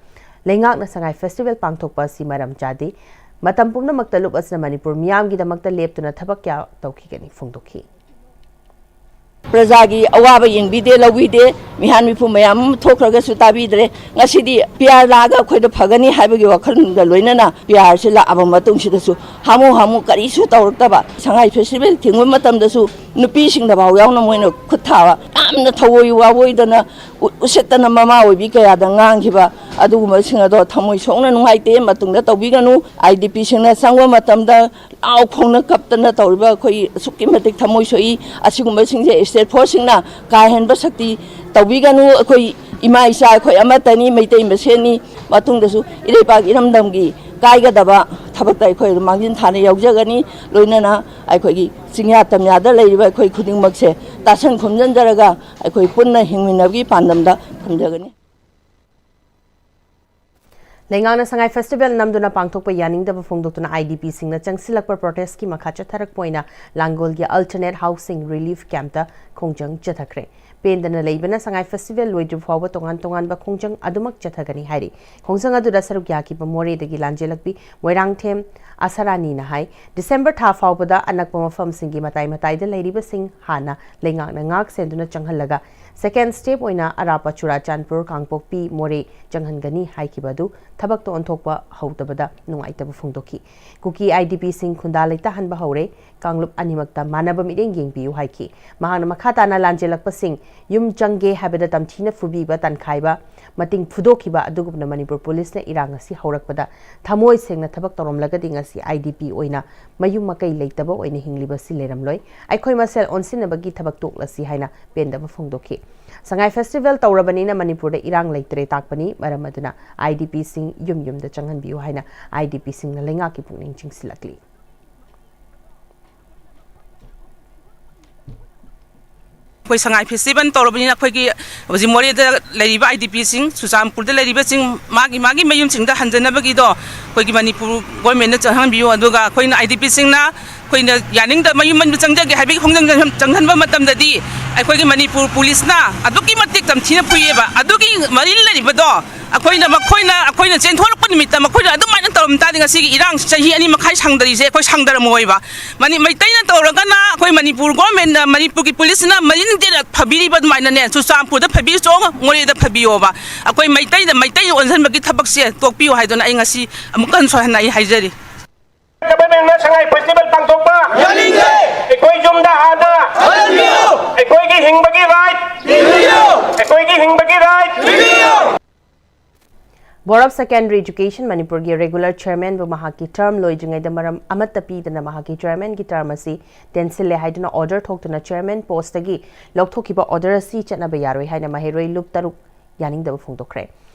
ꯂꯩꯉꯥꯛꯅ ꯁꯉꯥꯏ festival ꯄꯥꯡꯊꯣꯛꯄ ꯑꯁꯤ ꯃꯔꯝ ꯆꯥꯗꯦ꯫ ꯃꯇꯝ ꯄꯨꯝꯅꯃꯛꯇ ꯂꯨꯞ ꯑꯁꯤꯅ ꯃꯅꯤꯄꯨꯔ ꯃꯤꯌꯥꯝꯒꯤꯗꯃꯛꯇ ꯂꯦꯞꯇꯨꯅ ꯊꯕꯛ ꯀꯌꯥ ꯇꯧꯈꯤꯒꯅꯤ ꯐꯣꯡꯗꯣꯛꯈꯤ꯫ ꯄ꯭ꯔꯖꯥꯒꯤ ꯑꯋꯥꯕ ꯌꯦꯡꯕꯤꯗꯦ ꯂꯧꯕꯤꯗꯦ꯫ ꯃꯤꯍꯥꯟ ꯃꯤꯐꯨ ꯃꯌꯥꯝ ꯑꯃ ꯊꯣꯛꯈ꯭ꯔꯒꯁꯨ ꯇꯥꯕꯤꯗ꯭ꯔꯦ꯫ ꯉꯁꯤꯗꯤ ꯄꯤ ꯑꯥꯔ ꯂꯥꯛꯑꯒ ꯑꯩꯈꯣꯏꯗ ꯐꯒꯅꯤ ꯍꯥꯏꯕꯒꯤ ꯋꯥꯈꯜꯒ ꯂꯣꯏꯅꯅ ꯄꯤ ꯑꯥꯔꯁꯤ ꯂꯥꯛꯑꯕ ꯃꯇꯨꯡꯁꯤꯗꯁꯨ ꯍꯥꯃꯨ ꯍꯥꯃꯨ ꯀꯔꯤꯁꯨ ꯇꯧꯔꯛꯇꯕ, ꯁꯉꯥꯏ festival ꯊꯤꯡꯕ ꯃꯇꯝꯗꯁꯨ ꯅꯨꯄꯤꯁꯤꯡꯗ ꯐꯥꯎ ꯌꯥꯎꯅ ꯃꯣꯏꯅ ꯈꯨꯠ ꯊꯥꯕ, ꯌꯥꯝꯅ ꯊꯑꯣꯏ ꯋꯥꯑꯣꯏꯗꯅ ꯎ-, ꯎꯁꯤꯠꯇꯅ ꯃꯃꯥ ꯑꯣꯏꯕꯤ ꯀꯌꯥꯗ ꯉꯥꯡꯈꯤꯕ ꯑꯗꯨꯒꯨꯝꯕꯁꯤꯡ ꯑꯗꯣ ꯊꯃꯣꯏ ꯁꯣꯛꯅ ꯅꯨꯡꯉꯥꯏꯇꯦ꯫ ꯃꯇꯨꯡꯗ ꯇꯧꯕꯤꯒꯅꯨ꯫ IDPꯁꯤꯡꯅ ꯆꯪꯕ ꯃꯇꯝꯗ ꯂꯥꯎ ꯈꯣꯡꯅ ꯀꯞꯇꯅ ꯇꯧꯔꯤꯕ ꯑꯩꯈꯣꯏ ꯑꯁꯨꯛꯀꯤ ꯃꯇꯤꯛ ꯊꯃꯣꯏ ꯁꯣꯛꯏ꯫ ꯑꯁꯤꯒꯨꯝꯕꯁꯤꯡꯁꯦ state forceꯁꯤꯡꯅ ꯀꯥꯏꯍꯟꯕ ꯁꯛꯇꯤ ꯇꯧꯕꯤꯒꯅꯨ꯫ ꯑꯩꯈꯣꯏ ꯏꯃꯥ ꯏꯆꯥ ꯑꯩꯈꯣꯏ ꯑꯃꯠꯇꯅꯤ, ꯃꯩꯇꯩ ꯃꯁꯦꯟꯅꯤ꯫ ꯃꯇꯨꯡꯗꯁꯨ ꯏꯔꯩꯄꯥꯛ ꯏꯔꯝꯗꯝꯒꯤ ꯀꯥꯏꯒꯗꯕ ꯊꯕꯛꯇ ꯑꯩꯈꯣꯏ ꯑꯗꯨꯝ ꯃꯥꯡꯖꯤꯟ ꯊꯥꯅ ꯌꯥꯎꯖꯒꯅꯤ꯫ ꯂꯣꯏꯅꯅ ꯑꯩꯈꯣꯏꯒꯤ ꯆꯤꯡꯌꯥ ꯇꯝꯌꯥꯗ ꯂꯩꯔꯤꯕ ꯑꯩꯈꯣꯏ ꯈꯨꯗꯤꯡꯃꯛꯁꯦ ꯇꯥꯁꯟ ꯈꯣꯝꯖꯤꯟꯖꯔꯒ ꯑꯩꯈꯣꯏ ꯄꯨꯟꯅ ꯍꯤꯡꯃꯤꯟꯅꯕꯒꯤ ꯄꯥꯟꯗꯝꯗ ꯊꯝꯖꯒꯅꯤ꯫ ꯂꯩꯉꯥꯛꯅ ꯁꯉꯥꯏ festival ꯅꯝꯗꯨꯅ ꯄꯥꯡꯊꯣꯛꯄ ꯌꯥꯅꯤꯡꯗꯕ ꯐꯣꯡꯗꯣꯛꯇꯨꯅ IDPꯁꯤꯡꯅ ꯆꯪꯁꯤꯜꯂꯛꯄ protestꯀꯤ ꯃꯈꯥ ꯆꯠꯊꯔꯛꯄ ꯑꯣꯏꯅ ꯂꯥꯡꯒꯣꯜꯒꯤ Alternate Housing Relief Campꯇ ꯈꯣꯡꯖꯪ ꯆꯠꯊꯈ꯭ꯔꯦ꯫ ꯄꯦꯟꯗꯅ ꯂꯩꯕꯅ ꯁꯉꯥꯏ ꯐꯦꯁꯇꯤꯚꯦꯜ ꯂꯣꯏꯗ꯭ꯔꯤꯕ ꯐꯥꯎꯕ ꯇꯣꯉꯥꯟ ꯇꯣꯉꯥꯟꯕ ꯈꯣꯡꯖꯪ ꯑꯗꯨꯃꯛ ꯆꯠꯊꯒꯅꯤ ꯍꯥꯏꯔꯤ꯫ ꯈꯣꯡꯖꯪ ꯑꯗꯨꯗ ꯁꯔꯨꯛ ꯌꯥꯈꯤꯕ ꯃꯣꯔꯦꯗꯒꯤ ꯂꯥꯟꯖꯦꯜꯂꯛꯄꯤ ꯃꯣꯏꯔꯥꯡꯊꯦꯝ ꯑꯁꯔꯥꯅꯤꯅ ꯍꯥꯏ, ꯗꯤꯁꯦꯝꯕꯔ ꯊꯥ ꯐꯥꯎꯕꯗ ꯑꯅꯛꯄ ꯃꯐꯝꯁꯤꯡꯒꯤ ꯃꯇꯥꯏ ꯃꯇꯥꯏꯗ ꯂꯩꯔꯤꯕꯁꯤꯡ ꯍꯥꯟꯅ ꯂꯩꯉꯥꯛꯅ ꯉꯥꯛ ꯁꯦꯟꯗꯨꯅ ꯆꯪꯍꯜꯂꯒ, ꯁꯦꯀꯦꯟ ꯁ꯭ꯇꯦꯞ ꯑꯣꯏꯅ ꯑꯔꯥꯞꯄ ꯆꯨꯔꯥꯆꯥꯟꯄꯨꯔ, ꯀꯥꯡꯄꯣꯛꯄꯤ, ꯃꯣꯔꯦ ꯆꯪꯍꯟꯒꯅꯤ ꯍꯥꯏꯈꯤꯕ ꯑꯗꯨ ꯊꯕꯛꯇ ꯑꯣꯟꯊꯣꯛꯄ ꯍꯧꯗꯕꯗ ꯅꯨꯡꯉꯥꯏꯇꯕ ꯐꯣꯡꯗꯣꯛꯈꯤ꯫ ꯀꯨꯀꯤ ꯑꯥꯏ ꯗꯤ ꯄꯤꯁꯤꯡ ꯈꯨꯟꯗꯥ ꯂꯩꯇꯥꯍꯟꯕ ꯍꯧꯔꯦ꯫ ꯀꯥꯡꯂꯨꯞ ꯑꯅꯤꯃꯛꯇ ꯃꯥꯟꯅꯕ ꯃꯤꯠꯌꯦꯡ ꯌꯦꯡꯕꯤꯌꯨ ꯍꯥꯏꯈꯤ꯫ ꯃꯍꯥꯛꯅ ꯃꯈꯥ ꯇꯥꯅ ꯂꯥꯟꯖꯦꯜꯂꯛꯄꯁꯤꯡ ꯌꯨꯝ ꯆꯪꯒꯦ ꯍꯥꯏꯕꯗ ꯇꯝꯊꯤꯅ ꯐꯨꯕꯤꯕ, ꯇꯥꯟꯈꯥꯏꯕ, ꯃꯇꯤꯡ ꯐꯨꯗꯣꯛꯈꯤꯕ ꯑꯗꯨꯒꯨꯝꯅ ꯃꯅꯤꯄꯨꯔ ꯄꯨꯂꯤꯁꯅ ꯏꯔꯥꯡ ꯑꯁꯤ ꯍꯧꯔꯛꯄꯗ ꯊꯃꯣꯏ ꯁꯦꯡꯅ ꯊꯕꯛ ꯇꯧꯔꯝꯂꯒꯗꯤ ꯉꯁꯤ ꯑꯥꯏ ꯗꯤ ꯄꯤ ꯑꯣꯏꯅ ꯃꯌꯨꯝ ꯃꯀꯩ ꯂꯩꯇꯕ ꯑꯣꯏꯅ ꯍꯤꯡꯂꯤꯕꯁꯤ ꯂꯩꯔꯝꯂꯣꯏ꯫ ꯑꯩꯈꯣꯏ ꯃꯁꯦꯜ ꯑꯣꯟꯁꯤꯟꯅꯕꯒꯤ ꯊꯕꯛ ꯇꯣꯛꯂꯁꯤ ꯍꯥꯏꯅ ꯄꯦꯟꯗꯕ ꯐꯣꯡꯗꯣꯛꯈꯤ꯫ ꯁꯉꯥꯏ ꯐꯦꯁꯇꯤꯚꯦꯜ ꯇꯧꯔꯕꯅꯤꯅ ꯃꯅꯤꯄꯨꯔꯗ ꯏꯔꯥꯡ ꯂꯩꯇ꯭ꯔꯦ ꯇꯥꯛꯄꯅꯤ꯫ ꯃꯔꯝ ꯑꯗꯨꯅ ꯑꯥꯏ ꯗꯤ ꯄꯤꯁꯤꯡ ꯌꯨꯝ ꯌꯨꯝꯗ ꯆꯪꯍꯟꯕꯤꯌꯨ ꯍꯥꯏꯅ ꯑꯥꯏ ꯗꯤ ꯄꯤꯁꯤꯡꯅ ꯂꯩꯉꯥꯛꯀꯤ ꯄꯨꯛꯅꯤꯡ ꯆꯤꯡꯁꯤꯜꯂꯛꯂꯤ꯫ ꯑꯩꯈꯣꯏ ꯁꯉꯥꯏ ꯐꯦꯁꯇꯤꯚꯦꯜ ꯇꯧꯔꯕꯅꯤꯅ ꯑꯩꯈꯣꯏꯒꯤ ꯍꯧꯖꯤꯛ ꯃꯣꯔꯦꯗ ꯂꯩꯔꯤꯕ ꯑꯥꯏ ꯗꯤ ꯄꯤꯁꯤꯡ, ꯆꯨꯔꯆꯥꯟꯄꯨꯔꯗ ꯂꯩꯔꯤꯕꯁꯤꯡ ꯃꯥꯒꯤ ꯃꯥꯒꯤ ꯃꯌꯨꯝꯁꯤꯡꯗ ꯍꯟꯖꯅꯕꯒꯤꯗꯣ ꯑꯩꯈꯣꯏꯒꯤ ꯃꯅꯤꯄꯨꯔ ꯒꯣꯔꯃꯦꯟꯅ ꯆꯪꯍꯟꯕꯤꯌꯨ꯫ ꯑꯗꯨꯒ ꯑꯩꯈꯣꯏꯅ ꯑꯥꯏ ꯗꯤ ꯄꯤꯁꯤꯡꯅ ꯑꯩꯈꯣꯏꯅ ꯌꯥꯅꯤꯡꯗ ꯃꯌꯨꯝ ꯃꯅꯨꯡ ꯆꯪꯖꯒꯦ ꯍꯥꯏꯕꯒꯤ ꯈꯣꯡꯖꯪ ꯆꯪꯍꯟ-, ꯆꯪꯍꯟꯕ ꯃꯇꯝꯗꯗꯤ ꯑꯩꯈꯣꯏꯒꯤ ꯃꯅꯤꯄꯨꯔ ꯄꯨꯂꯤꯁꯅ ꯑꯗꯨꯛꯀꯤ ꯃꯇꯤꯛ ꯇꯝꯊꯤꯅ ꯐꯨꯏꯌꯦꯕ꯫ ꯑꯗꯨꯒꯤ ꯃꯔꯤ ꯂꯩꯅꯕꯗꯣ ꯑꯩꯈꯣꯏꯅ ꯃꯈꯣꯏꯅ ꯑꯩꯈꯣꯏꯅ ꯆꯦꯟꯊꯣꯔꯛꯄ ꯅꯨꯃꯤꯠꯇ ꯃꯈꯣꯏꯅ ꯑꯗꯨꯃꯥꯏꯅ ꯇꯧꯔꯝ ꯇꯥꯔꯗꯤ ꯉꯁꯤꯒꯤ ꯏꯔꯥꯡ ꯆꯍꯤ ꯑꯅꯤ ꯃꯈꯥꯏ ꯁꯥꯡꯗꯔꯤꯁꯦ ꯑꯩꯈꯣꯏ ꯁꯥꯡꯗꯔꯝꯃꯣꯏꯕ꯫ ꯃꯅꯤ-, ꯃꯩꯇꯩꯅ ꯇꯧꯔꯒꯅ ꯑꯩꯈꯣꯏ ꯃꯅꯤꯄꯨꯔ ꯒꯣꯔꯃꯦꯟꯅ, ꯃꯅꯤꯄꯨꯔꯒꯤ ꯄꯨꯂꯤꯁꯅ ꯃꯔꯤꯟ ꯆꯦꯟꯅ ꯐꯕꯤꯔꯤꯕ ꯑꯗꯨꯃꯥꯏꯅꯅꯦ, ꯆꯨꯔꯆꯥꯟꯄꯨꯔꯗ ꯐꯕꯤꯔꯁꯨ ꯃꯣꯔꯦꯗ ꯐꯕꯤꯌꯣꯕ꯫ ꯑꯩꯈꯣꯏ ꯃꯩꯇꯩꯗ ꯃꯩꯇꯩ ꯑꯣꯟꯁꯤꯟꯕꯒꯤ ꯊꯕꯛꯁꯦ ꯇꯣꯛꯄꯤꯌꯨ ꯍꯥꯏꯗꯨꯅ ꯑꯩ ꯉꯁꯤ ꯑꯃꯨꯛꯀ ꯍꯟꯅ ꯁꯣꯏꯍꯟꯅ ꯑꯩ ꯍꯥꯏꯖꯔꯤ꯫ ꯒꯚꯔꯟꯃꯦꯟꯠꯅ ꯁꯉꯥꯏ ꯐꯦꯁꯇꯤꯚꯦꯜ ꯄꯥꯡꯊꯣꯛꯄ ꯌꯥꯅꯤꯡꯗꯦ꯫ ꯑꯩꯈꯣꯏ ꯌꯨꯝꯗ ꯍꯥꯟꯅ ꯍꯜꯍꯟꯕꯤꯌꯨ꯫ ꯑꯩꯈꯣꯏꯒꯤ ꯍꯤꯡꯕꯒꯤ ꯔꯥꯏꯠ ꯄꯤꯕꯤꯌꯨ꯫ ꯑꯩꯈꯣꯏꯒꯤ ꯍꯤꯡꯕꯒꯤ ꯔꯥꯏꯠ ꯄꯤꯕꯤꯌꯨ꯫ Board of Secondary Education ꯃꯅꯤꯄꯨꯔꯒꯤ ꯔꯦꯒꯨꯂꯔ ꯆꯤꯌꯔꯃꯦꯟꯕꯨ ꯃꯍꯥꯛꯀꯤ ꯇꯔꯝ ꯂꯣꯏꯗ꯭ꯔꯤꯉꯩꯗ ꯃꯔꯝ ꯑꯃꯠꯇ ꯄꯤꯗꯅ ꯃꯍꯥꯛꯀꯤ ꯆꯤꯌꯔꯃꯦꯟꯒꯤ ꯇꯔꯝ ꯑꯁꯤ ꯇꯦꯟꯁꯤꯜꯂꯦ ꯍꯥꯏꯗꯨꯅ ꯑꯣꯔꯗꯔ ꯊꯣꯛꯇꯨꯅ ꯆꯤꯌꯔꯃꯦꯟ ꯄꯣꯁꯇꯒꯤ ꯂꯧꯊꯣꯛꯈꯤꯕ ꯑꯣꯔꯗꯔ ꯑꯁꯤ ꯆꯠꯅꯕ ꯌꯥꯔꯣꯏ ꯍꯥꯏꯅ ꯃꯍꯩꯔꯣꯏ ꯂꯨꯞ ꯇꯔꯨꯛ ꯌꯥꯅꯤꯡꯗꯕ ꯐꯣꯡꯗꯣꯛꯈ꯭ꯔꯦ꯫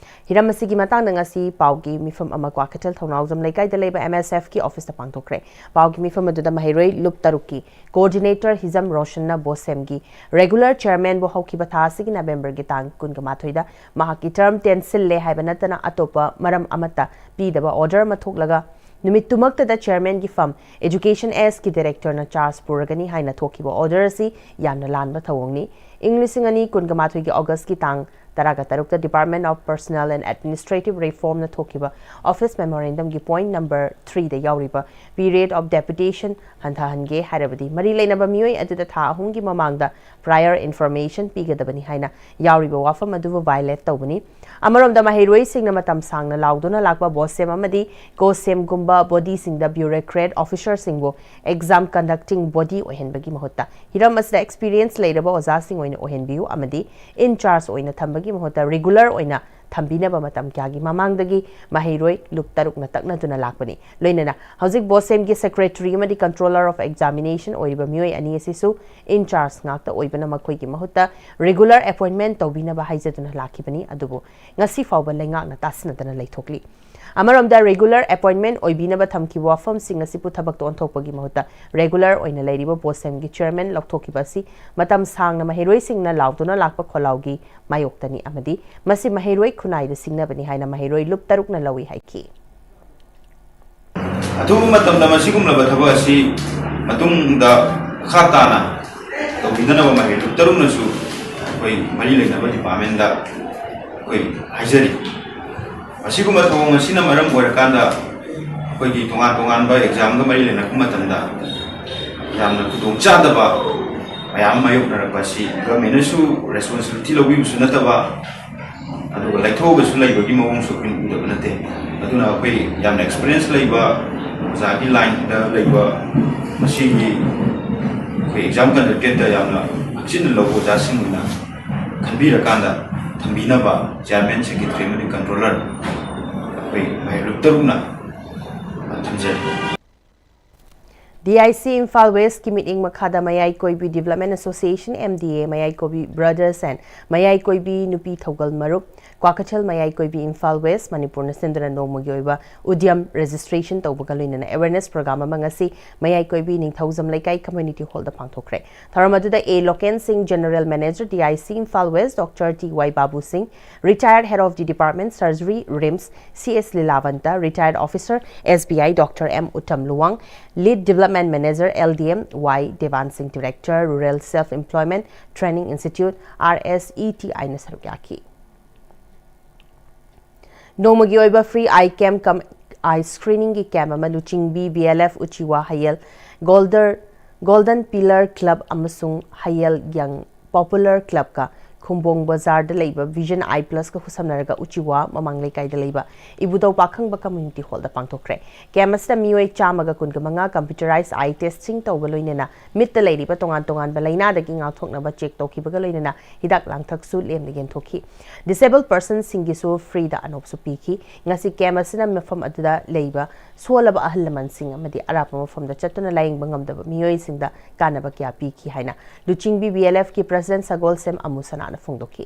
ꯍꯤꯔꯝ ꯑꯁꯤꯒꯤ ꯃꯇꯥꯡꯗ ꯉꯁꯤ ꯄꯥꯎꯒꯤ ꯃꯤꯐꯝ ꯑꯃ ꯀ꯭ꯋꯥꯀꯩꯊꯦꯜ ꯊꯧꯅꯥꯎꯖꯝ ꯂꯩꯀꯥꯏꯗ ꯂꯩꯕ ꯑꯦꯝ ꯑꯦꯁ ꯑꯦꯐꯀꯤ ꯑꯣꯐꯤꯁꯇ ꯄꯥꯡꯊꯣꯛꯈ꯭ꯔꯦ꯫ ꯄꯥꯎꯒꯤ ꯃꯤꯐꯝ ꯑꯗꯨꯗ ꯃꯍꯩꯔꯣꯏ ꯂꯨꯞ ꯇꯔꯨꯛꯀꯤ ꯀꯣꯑꯣꯔꯗꯤꯅꯦꯇꯔ ꯍꯤꯖꯝ ꯔꯣꯁꯟꯅ ꯕꯣꯁꯦꯝꯒꯤ ꯔꯦꯒꯨꯂꯔ ꯆꯤꯌꯔꯃꯦꯟꯕꯨ ꯍꯧꯈꯤꯕ ꯊꯥ ꯑꯁꯤꯒꯤ ꯅꯕꯦꯝꯕꯔꯒꯤ ꯇꯥꯡ ꯀꯨꯟꯒ ꯃꯥꯊꯣꯏꯗ ꯃꯍꯥꯛꯀꯤ ꯇꯔꯝ ꯇꯦꯟꯁꯤꯜꯂꯦ ꯍꯥꯏꯕ ꯅꯠꯇꯅ ꯑꯇꯣꯞꯄ ꯃꯔꯝ ꯑꯃꯠꯇ ꯄꯤꯗꯕ ꯑꯣꯔꯗꯔ ꯑꯃ ꯊꯣꯛꯂꯒ ꯅꯨꯃꯤꯠꯇꯨꯃꯛꯇꯗ ꯆꯤꯌꯔꯃꯦꯟꯒꯤ ꯐꯝ, ꯑꯦꯖꯨꯀꯦꯁꯟ ꯑꯦꯁꯀꯤ ꯗꯤꯔꯦꯛꯇꯔꯅ ꯆꯥꯔꯖ ꯄꯨꯔꯒꯅꯤ ꯍꯥꯏꯅ ꯊꯣꯛꯈꯤꯕ ꯑꯣꯔꯗꯔ ꯑꯁꯤ ꯌꯥꯝꯅ ꯂꯥꯟꯕ ꯊꯧꯑꯣꯡꯅꯤ꯫ ꯏꯪ ꯂꯤꯁꯤꯡ ꯑꯅꯤ ꯀꯨꯟꯒ ꯃꯥꯊꯣꯏꯒꯤ ꯑꯣꯒꯁꯀꯤ ꯇꯥꯡ ꯇꯔꯥꯒ ꯇꯔꯨꯛꯇ Department of Personnel and Administrative Reformꯅ ꯊꯣꯛꯈꯤꯕ office memorandumꯒꯤ point number threeꯗ ꯌꯥꯎꯔꯤꯕ period of deputation ꯍꯟꯊꯍꯟꯒꯦ ꯍꯥꯏꯔꯕꯗꯤ ꯃꯔꯤ ꯂꯩꯅꯕ ꯃꯤꯑꯣꯏ ꯑꯗꯨꯗ ꯊꯥ ꯑꯍꯨꯝꯒꯤ ꯃꯃꯥꯡꯗ prior information ꯄꯤꯒꯗꯕꯅꯤ ꯍꯥꯏꯅ ꯌꯥꯎꯔꯤꯕ ꯋꯥꯐꯝ ꯑꯗꯨꯕꯨ violate ꯇꯧꯕꯅꯤ꯫ ꯑꯃꯔꯣꯝꯗ ꯃꯍꯩꯔꯣꯏꯁꯤꯡꯅ ꯃꯇꯝ ꯁꯥꯡꯅ ꯂꯥꯎꯗꯨꯅ ꯂꯥꯛꯄ BOSEM ꯑꯃꯗꯤ COSEMꯒꯨꯝꯕ bodyꯁꯤꯡꯗ bureaucrat officerꯁꯤꯡꯕꯨ exam conducting body ꯑꯣꯏꯍꯟꯕꯒꯤ ꯃꯍꯨꯠꯇ ꯍꯤꯔꯝ ꯑꯁꯤꯗ experience ꯂꯩꯔꯕ ꯑꯣꯖꯥꯁꯤꯡ ꯑꯣꯏꯅ ꯑꯣꯏꯍꯟꯕꯤꯌꯨ ꯑꯃꯗꯤ in charge ꯑꯣꯏꯅ ꯊꯝꯕꯒꯤ ꯃꯍꯨꯠꯇ regular ꯑꯣꯏꯅ ꯊꯝꯕꯤꯅꯕ ꯃꯇꯝ ꯀꯌꯥꯒꯤ ꯃꯃꯥꯡꯗꯒꯤ ꯃꯍꯩꯔꯣꯏ ꯂꯨꯞ ꯇꯔꯨꯛꯅ ꯇꯛꯅꯗꯨꯅ ꯂꯥꯛꯄꯅꯤ꯫ ꯂꯣꯏꯅꯅ ꯍꯧꯖꯤꯛ BOSEMꯒꯤ secretary ꯑꯃꯗꯤ controller of examination ꯑꯣꯏꯔꯤꯕ ꯃꯤꯑꯣꯏ ꯑꯅꯤ ꯑꯁꯤꯁꯨ in charge ꯉꯥꯛꯇ ꯑꯣꯏꯕꯅ ꯃꯈꯣꯏꯒꯤ ꯃꯍꯨꯠꯇ regular appointment ꯇꯧꯕꯤꯅꯕ ꯍꯥꯏꯖꯗꯨꯅ ꯂꯥꯛꯈꯤꯕꯅꯤ꯫ ꯑꯗꯨꯕꯨ ꯉꯁꯤ ꯐꯥꯎꯕ ꯂꯩꯉꯥꯛꯅ ꯇꯥꯁꯤꯟꯅꯗꯅ ꯂꯩꯊꯣꯛꯂꯤ꯫ ꯑꯃꯔꯣꯝꯗ regular appointment ꯑꯣꯏꯕꯤꯅꯕ ꯊꯝꯈꯤꯕ ꯋꯥꯐꯝꯁꯤꯡ ꯑꯁꯤꯕꯨ ꯊꯕꯛꯇ ꯑꯣꯟꯊꯣꯛꯄꯒꯤ ꯃꯍꯨꯠꯇ regular ꯑꯣꯏꯅ ꯂꯩꯔꯤꯕ BOSEMꯒꯤ chairman ꯂꯧꯊꯣꯛꯈꯤꯕ ꯑꯁꯤ ꯃꯇꯝ ꯁꯥꯡꯅ ꯃꯍꯩꯔꯣꯏꯁꯤꯡꯅ ꯂꯥꯎꯗꯨꯅ ꯂꯥꯛꯄ ꯈꯣꯜꯂꯥꯎꯒꯤ ꯃꯥꯌꯣꯛꯇꯅꯤ ꯑꯃꯗꯤ ꯃꯁꯤ ꯃꯍꯩꯔꯣꯏ ꯈꯨꯟꯅꯥꯏꯗ ꯁꯤꯡꯅꯕꯅꯤ ꯍꯥꯏꯅ ꯃꯍꯩꯔꯣꯏ ꯂꯨꯞ ꯇꯔꯨꯛꯅ ꯂꯧꯏ ꯍꯥꯏꯈꯤ꯫ ꯑꯊꯨꯕ ꯃꯇꯝꯗ ꯃꯁꯤꯒꯨꯝꯂꯕ ꯊꯕꯛ ꯑꯁꯤ ꯃꯇꯨꯡꯗ ꯃꯈꯥ ꯇꯥꯅ ꯇꯧꯕꯤꯗꯅꯕ ꯃꯍꯩꯔꯣꯏ ꯇꯔꯨꯛꯅꯁꯨ ꯑꯩꯈꯣꯏ ꯃꯔꯤ ꯂꯩꯅꯕ departmentꯗ ꯑꯩꯈꯣꯏ ꯍꯥꯏꯖꯔꯤ꯫ ꯑꯁꯤꯒꯨꯝꯕ ꯊꯧꯑꯣꯡ ꯑꯁꯤꯅ ꯃꯔꯝ ꯑꯣꯏꯔꯀꯥꯟꯗ ꯑꯩꯈꯣꯏꯒꯤ ꯇꯣꯉꯥꯟ ꯇꯣꯉꯥꯟꯕ examꯒ ꯃꯔꯤ ꯂꯩꯅꯔꯛꯄ ꯃꯇꯝꯗ ꯌꯥꯝꯅ ꯈꯨꯗꯣꯡꯆꯥꯗꯕ ꯃꯌꯥꯝ ꯑꯃ ꯃꯥꯌꯣꯛꯅꯔꯛꯄ ꯑꯁꯤ governmentꯅꯁꯨ responsibility ꯂꯧꯕꯤꯕꯁꯨ ꯅꯠꯇꯕ, ꯑꯗꯨꯒ ꯂꯩꯊꯣꯛꯑꯒꯁꯨ ꯂꯩꯕꯒꯤ ꯃꯑꯣꯡꯁꯨ ꯑꯩꯈꯣꯏꯅ ꯎꯗꯕ ꯅꯠꯇꯦ꯫ ꯑꯗꯨꯅ ꯑꯩꯈꯣꯏ ꯌꯥꯝꯅ experience ꯂꯩꯕ ꯑꯣꯖꯥꯒꯤ lineꯗ ꯂꯩꯕ ꯃꯁꯤꯒꯤ ꯑꯩꯈꯣꯏ exam conductorꯗ ꯌꯥꯝꯅ ꯍꯛꯆꯤꯟꯅ ꯂꯧꯕ ꯑꯣꯖꯥꯁꯤꯡ ꯑꯣꯏꯅ ꯈꯟꯕꯤꯔꯀꯥꯟꯗ ꯊꯝꯕꯤꯅꯕ chairman, secretary ꯑꯃꯗꯤ controller ꯑꯩꯈꯣꯏ ꯃꯍꯩꯔꯣꯏ ꯇꯔꯨꯛꯅ ꯊꯝꯖꯔꯤ꯫ DIC ꯏꯝꯐꯥꯜ ꯋꯦꯁꯀꯤ ꯃꯤꯠꯌꯦꯡ ꯃꯈꯥꯗ ꯃꯌꯥꯏ ꯀꯣꯏꯕꯤ Development Association, MDA, ꯃꯌꯥꯏ ꯀꯣꯏꯕꯤ Brothers and ꯃꯌꯥꯏ ꯀꯣꯏꯕꯤ ꯅꯨꯄꯤ ꯊꯧꯒꯜ ꯃꯔꯨꯞ, ꯀ꯭ꯋꯥꯀꯩꯊꯦꯜ ꯃꯌꯥꯏ ꯀꯣꯏꯕꯤ, ꯏꯝꯐꯥꯜ ꯋꯦꯁ, ꯃꯅꯤꯄꯨꯔꯅ ꯁꯤꯟꯗꯨꯅ ꯅꯣꯡꯃꯒꯤ ꯑꯣꯏꯕ ꯎꯗ꯭ꯌꯝ registration ꯇꯧꯕꯒ ꯂꯣꯏꯅꯅ awareness program ꯑꯃ ꯉꯁꯤ ꯃꯌꯥꯏ ꯀꯣꯏꯕꯤ ꯅꯤꯡꯊꯧꯖꯝ ꯂꯩꯀꯥꯏ community hall ꯗ ꯄꯥꯡꯊꯣꯛꯈ꯭ꯔꯦ꯫ ꯊꯧꯔꯝ ꯑꯗꯨꯗ A Loken Singh, General Manager, D I C, Imphal west, Doctor T Y Babu Singh, Retired Head of the Department, Surgery, RIMS, C S ꯂꯤꯂꯥꯕꯟꯇ, Retired Officer, S B I, Doctor M Uttam Luwang, Lead Development Manager, L D M Y Devan ꯁꯤꯡ, Director, Rural Self Employment Training Institute, R S E T I ꯅ ꯁꯔꯨꯛ ꯌꯥꯈꯤ꯫ ꯅꯣꯡꯃꯒꯤ ꯑꯣꯏꯕ free eye camp cum eye screening ꯒꯤ camp ꯑꯃ ꯂꯨꯆꯤꯡꯕꯤ B L F ꯎꯆꯤꯋꯥ ꯍꯌꯦꯜ, Golder, Golden Pillar Club ꯑꯃꯁꯨꯡ ꯍꯌꯦꯜ ꯌꯪ Popular Club ꯀ ꯈꯨꯝꯕꯣꯡ ꯕꯖꯥꯔꯗ ꯂꯩꯕ Vision Eye Plus ꯀ ꯈꯨꯠꯁꯝꯅꯔꯒ ꯎꯆꯤꯋꯥ ꯃꯃꯥꯡ ꯂꯩꯀꯥꯏꯗ ꯂꯩꯕ ꯏꯕꯨꯙꯧ ꯄꯥꯈꯪꯕ community hall ꯗ ꯄꯥꯡꯊꯣꯛꯈ꯭ꯔꯦ꯫ Camp ꯑꯁꯤꯗ ꯃꯤꯑꯣꯏ ꯆꯥꯝꯃꯒ ꯀꯨꯟꯒ ꯃꯉꯥ computerized eye testing ꯇꯧꯕ ꯂꯣꯏꯅꯅ ꯃꯤꯠꯇ ꯂꯩꯔꯤꯕ ꯇꯣꯉꯥꯟ ꯇꯣꯉꯥꯟꯕ ꯂꯥꯏꯅꯥꯗꯒꯤ ꯉꯥꯛꯊꯣꯛꯅꯕ check ꯇꯧꯈꯤꯕꯒ ꯂꯣꯏꯅꯅ ꯍꯤꯗꯥꯛ ꯂꯥꯡꯊꯛꯁꯨ ꯂꯦꯝꯅ ꯌꯦꯟꯊꯣꯛꯈꯤ꯫ Disabled person ꯁꯤꯡꯒꯤꯁꯨ free ꯗ ꯑꯅꯣꯞꯁꯨ ꯄꯤꯈꯤ꯫ ꯉꯁꯤ camp ꯑꯁꯤꯅ ꯃꯐꯝ ꯑꯗꯨꯗ ꯂꯩꯕ ꯁꯣꯜꯂꯕ ꯑꯍꯜ ꯂꯃꯟꯁꯤꯡ ꯑꯃꯗꯤ ꯑꯔꯥꯞꯄ ꯃꯐꯝꯗ ꯆꯠꯇꯨꯅ ꯂꯥꯌꯦꯡꯕ ꯉꯝꯗꯕ ꯃꯤꯑꯣꯏꯁꯤꯡꯗ ꯀꯥꯟꯅꯕ ꯀꯌꯥ ꯄꯤꯈꯤ ꯍꯥꯏꯅ ꯂꯨꯆꯤꯡꯕꯤ B L F ꯀꯤ President ꯁꯒꯣꯜꯁꯦꯝ ꯑꯃꯨ ꯁꯅꯥꯅ ꯐꯣꯡꯗꯣꯛꯈꯤ꯫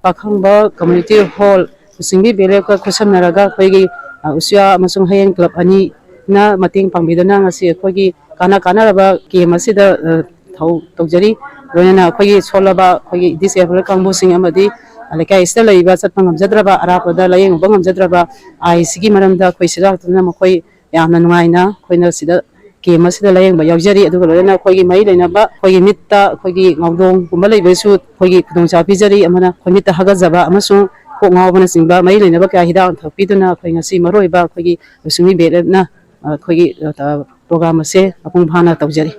ꯄꯥꯈꯪꯕ community hall, ꯂꯨꯆꯤꯡꯕꯤ B L F ꯀ ꯈꯨꯠꯁꯝꯅꯔꯒ ꯑꯩꯈꯣꯏꯒꯤ, ꯑ, ꯎꯆꯤꯋꯥ ꯑꯃꯁꯨꯡ ꯍꯌꯦꯡ club ꯑꯅꯤꯅ ꯃꯇꯦꯡ ꯄꯥꯡꯕꯤꯗꯨꯅ ꯉꯁꯤ ꯑꯩꯈꯣꯏꯒꯤ ꯀꯥꯟꯅ ꯀꯥꯟꯅꯔꯕ camp ꯑꯁꯤꯗ, ꯑ, ꯊꯧ ꯇꯧꯖꯔꯤ꯫ ꯂꯣꯏꯅꯅ ꯑꯩꯈꯣꯏꯒꯤ ꯁꯣꯜꯂꯕ, ꯑꯩꯈꯣꯏꯒꯤ disable ꯀꯥꯡꯕꯨꯁꯤꯡ ꯑꯃꯗꯤ ꯂꯩꯀꯥꯏ ꯑꯁꯤꯗ ꯂꯩꯔꯤꯕ ꯆꯠꯄ ꯉꯝꯖꯗ꯭ꯔꯕ, ꯑꯔꯥꯞꯄꯗ ꯂꯥꯌꯦꯡꯉꯨꯕ ꯉꯝꯖꯗ꯭ꯔꯕ eye ꯁꯤꯒꯤ ꯃꯔꯝꯗ ꯑꯩꯈꯣꯏ ꯁꯤꯗ ꯂꯥꯛꯇꯨꯅ ꯃꯈꯣꯏ ꯌꯥꯝꯅ ꯅꯨꯡꯉꯥꯏꯅ ꯑꯩꯈꯣꯏꯅ ꯁꯤꯗ camp ꯑꯁꯤꯗ ꯂꯥꯌꯦꯡꯕ ꯌꯥꯎꯖꯔꯤ꯫ ꯑꯗꯨꯒ ꯂꯣꯏꯅꯅ ꯑꯩꯈꯣꯏꯒꯤ ꯃꯔꯤ ꯂꯩꯅꯕ ꯑꯩꯈꯣꯏꯒꯤ ꯃꯤꯠꯇ ꯑꯩꯈꯣꯏꯒꯤ ꯉꯥꯎꯗꯣꯡꯒꯨꯝꯕ ꯂꯩꯕꯁꯨ ꯑꯩꯈꯣꯏꯒꯤ ꯈꯨꯗꯣꯡꯆꯥꯕ ꯄꯤꯖꯔꯤ꯫ ꯑꯃꯅ ꯑꯩꯈꯣꯏ ꯃꯤꯠꯇ ꯍꯥꯒꯠꯆꯕ ꯑꯃꯁꯨꯡ ꯀꯣꯛ ꯉꯥꯎꯕꯅꯆꯤꯡꯕ ꯃꯔꯤ ꯂꯩꯅꯕ ꯀꯌꯥ ꯍꯤꯗꯥꯛ ꯂꯥꯡꯊꯛ ꯄꯤꯗꯨꯅ ꯑꯩꯈꯣꯏ ꯉꯁꯤ ꯃꯔꯨꯑꯣꯏꯕ ꯑꯩꯈꯣꯏꯒꯤ ꯂꯨꯆꯤꯡꯕꯤ B L F ꯅ ꯑꯩꯈꯣꯏꯒꯤ, ꯑ, program ꯑꯁꯦ ꯃꯄꯨꯡ ꯐꯥꯅ ꯇꯧꯖꯔꯤ꯫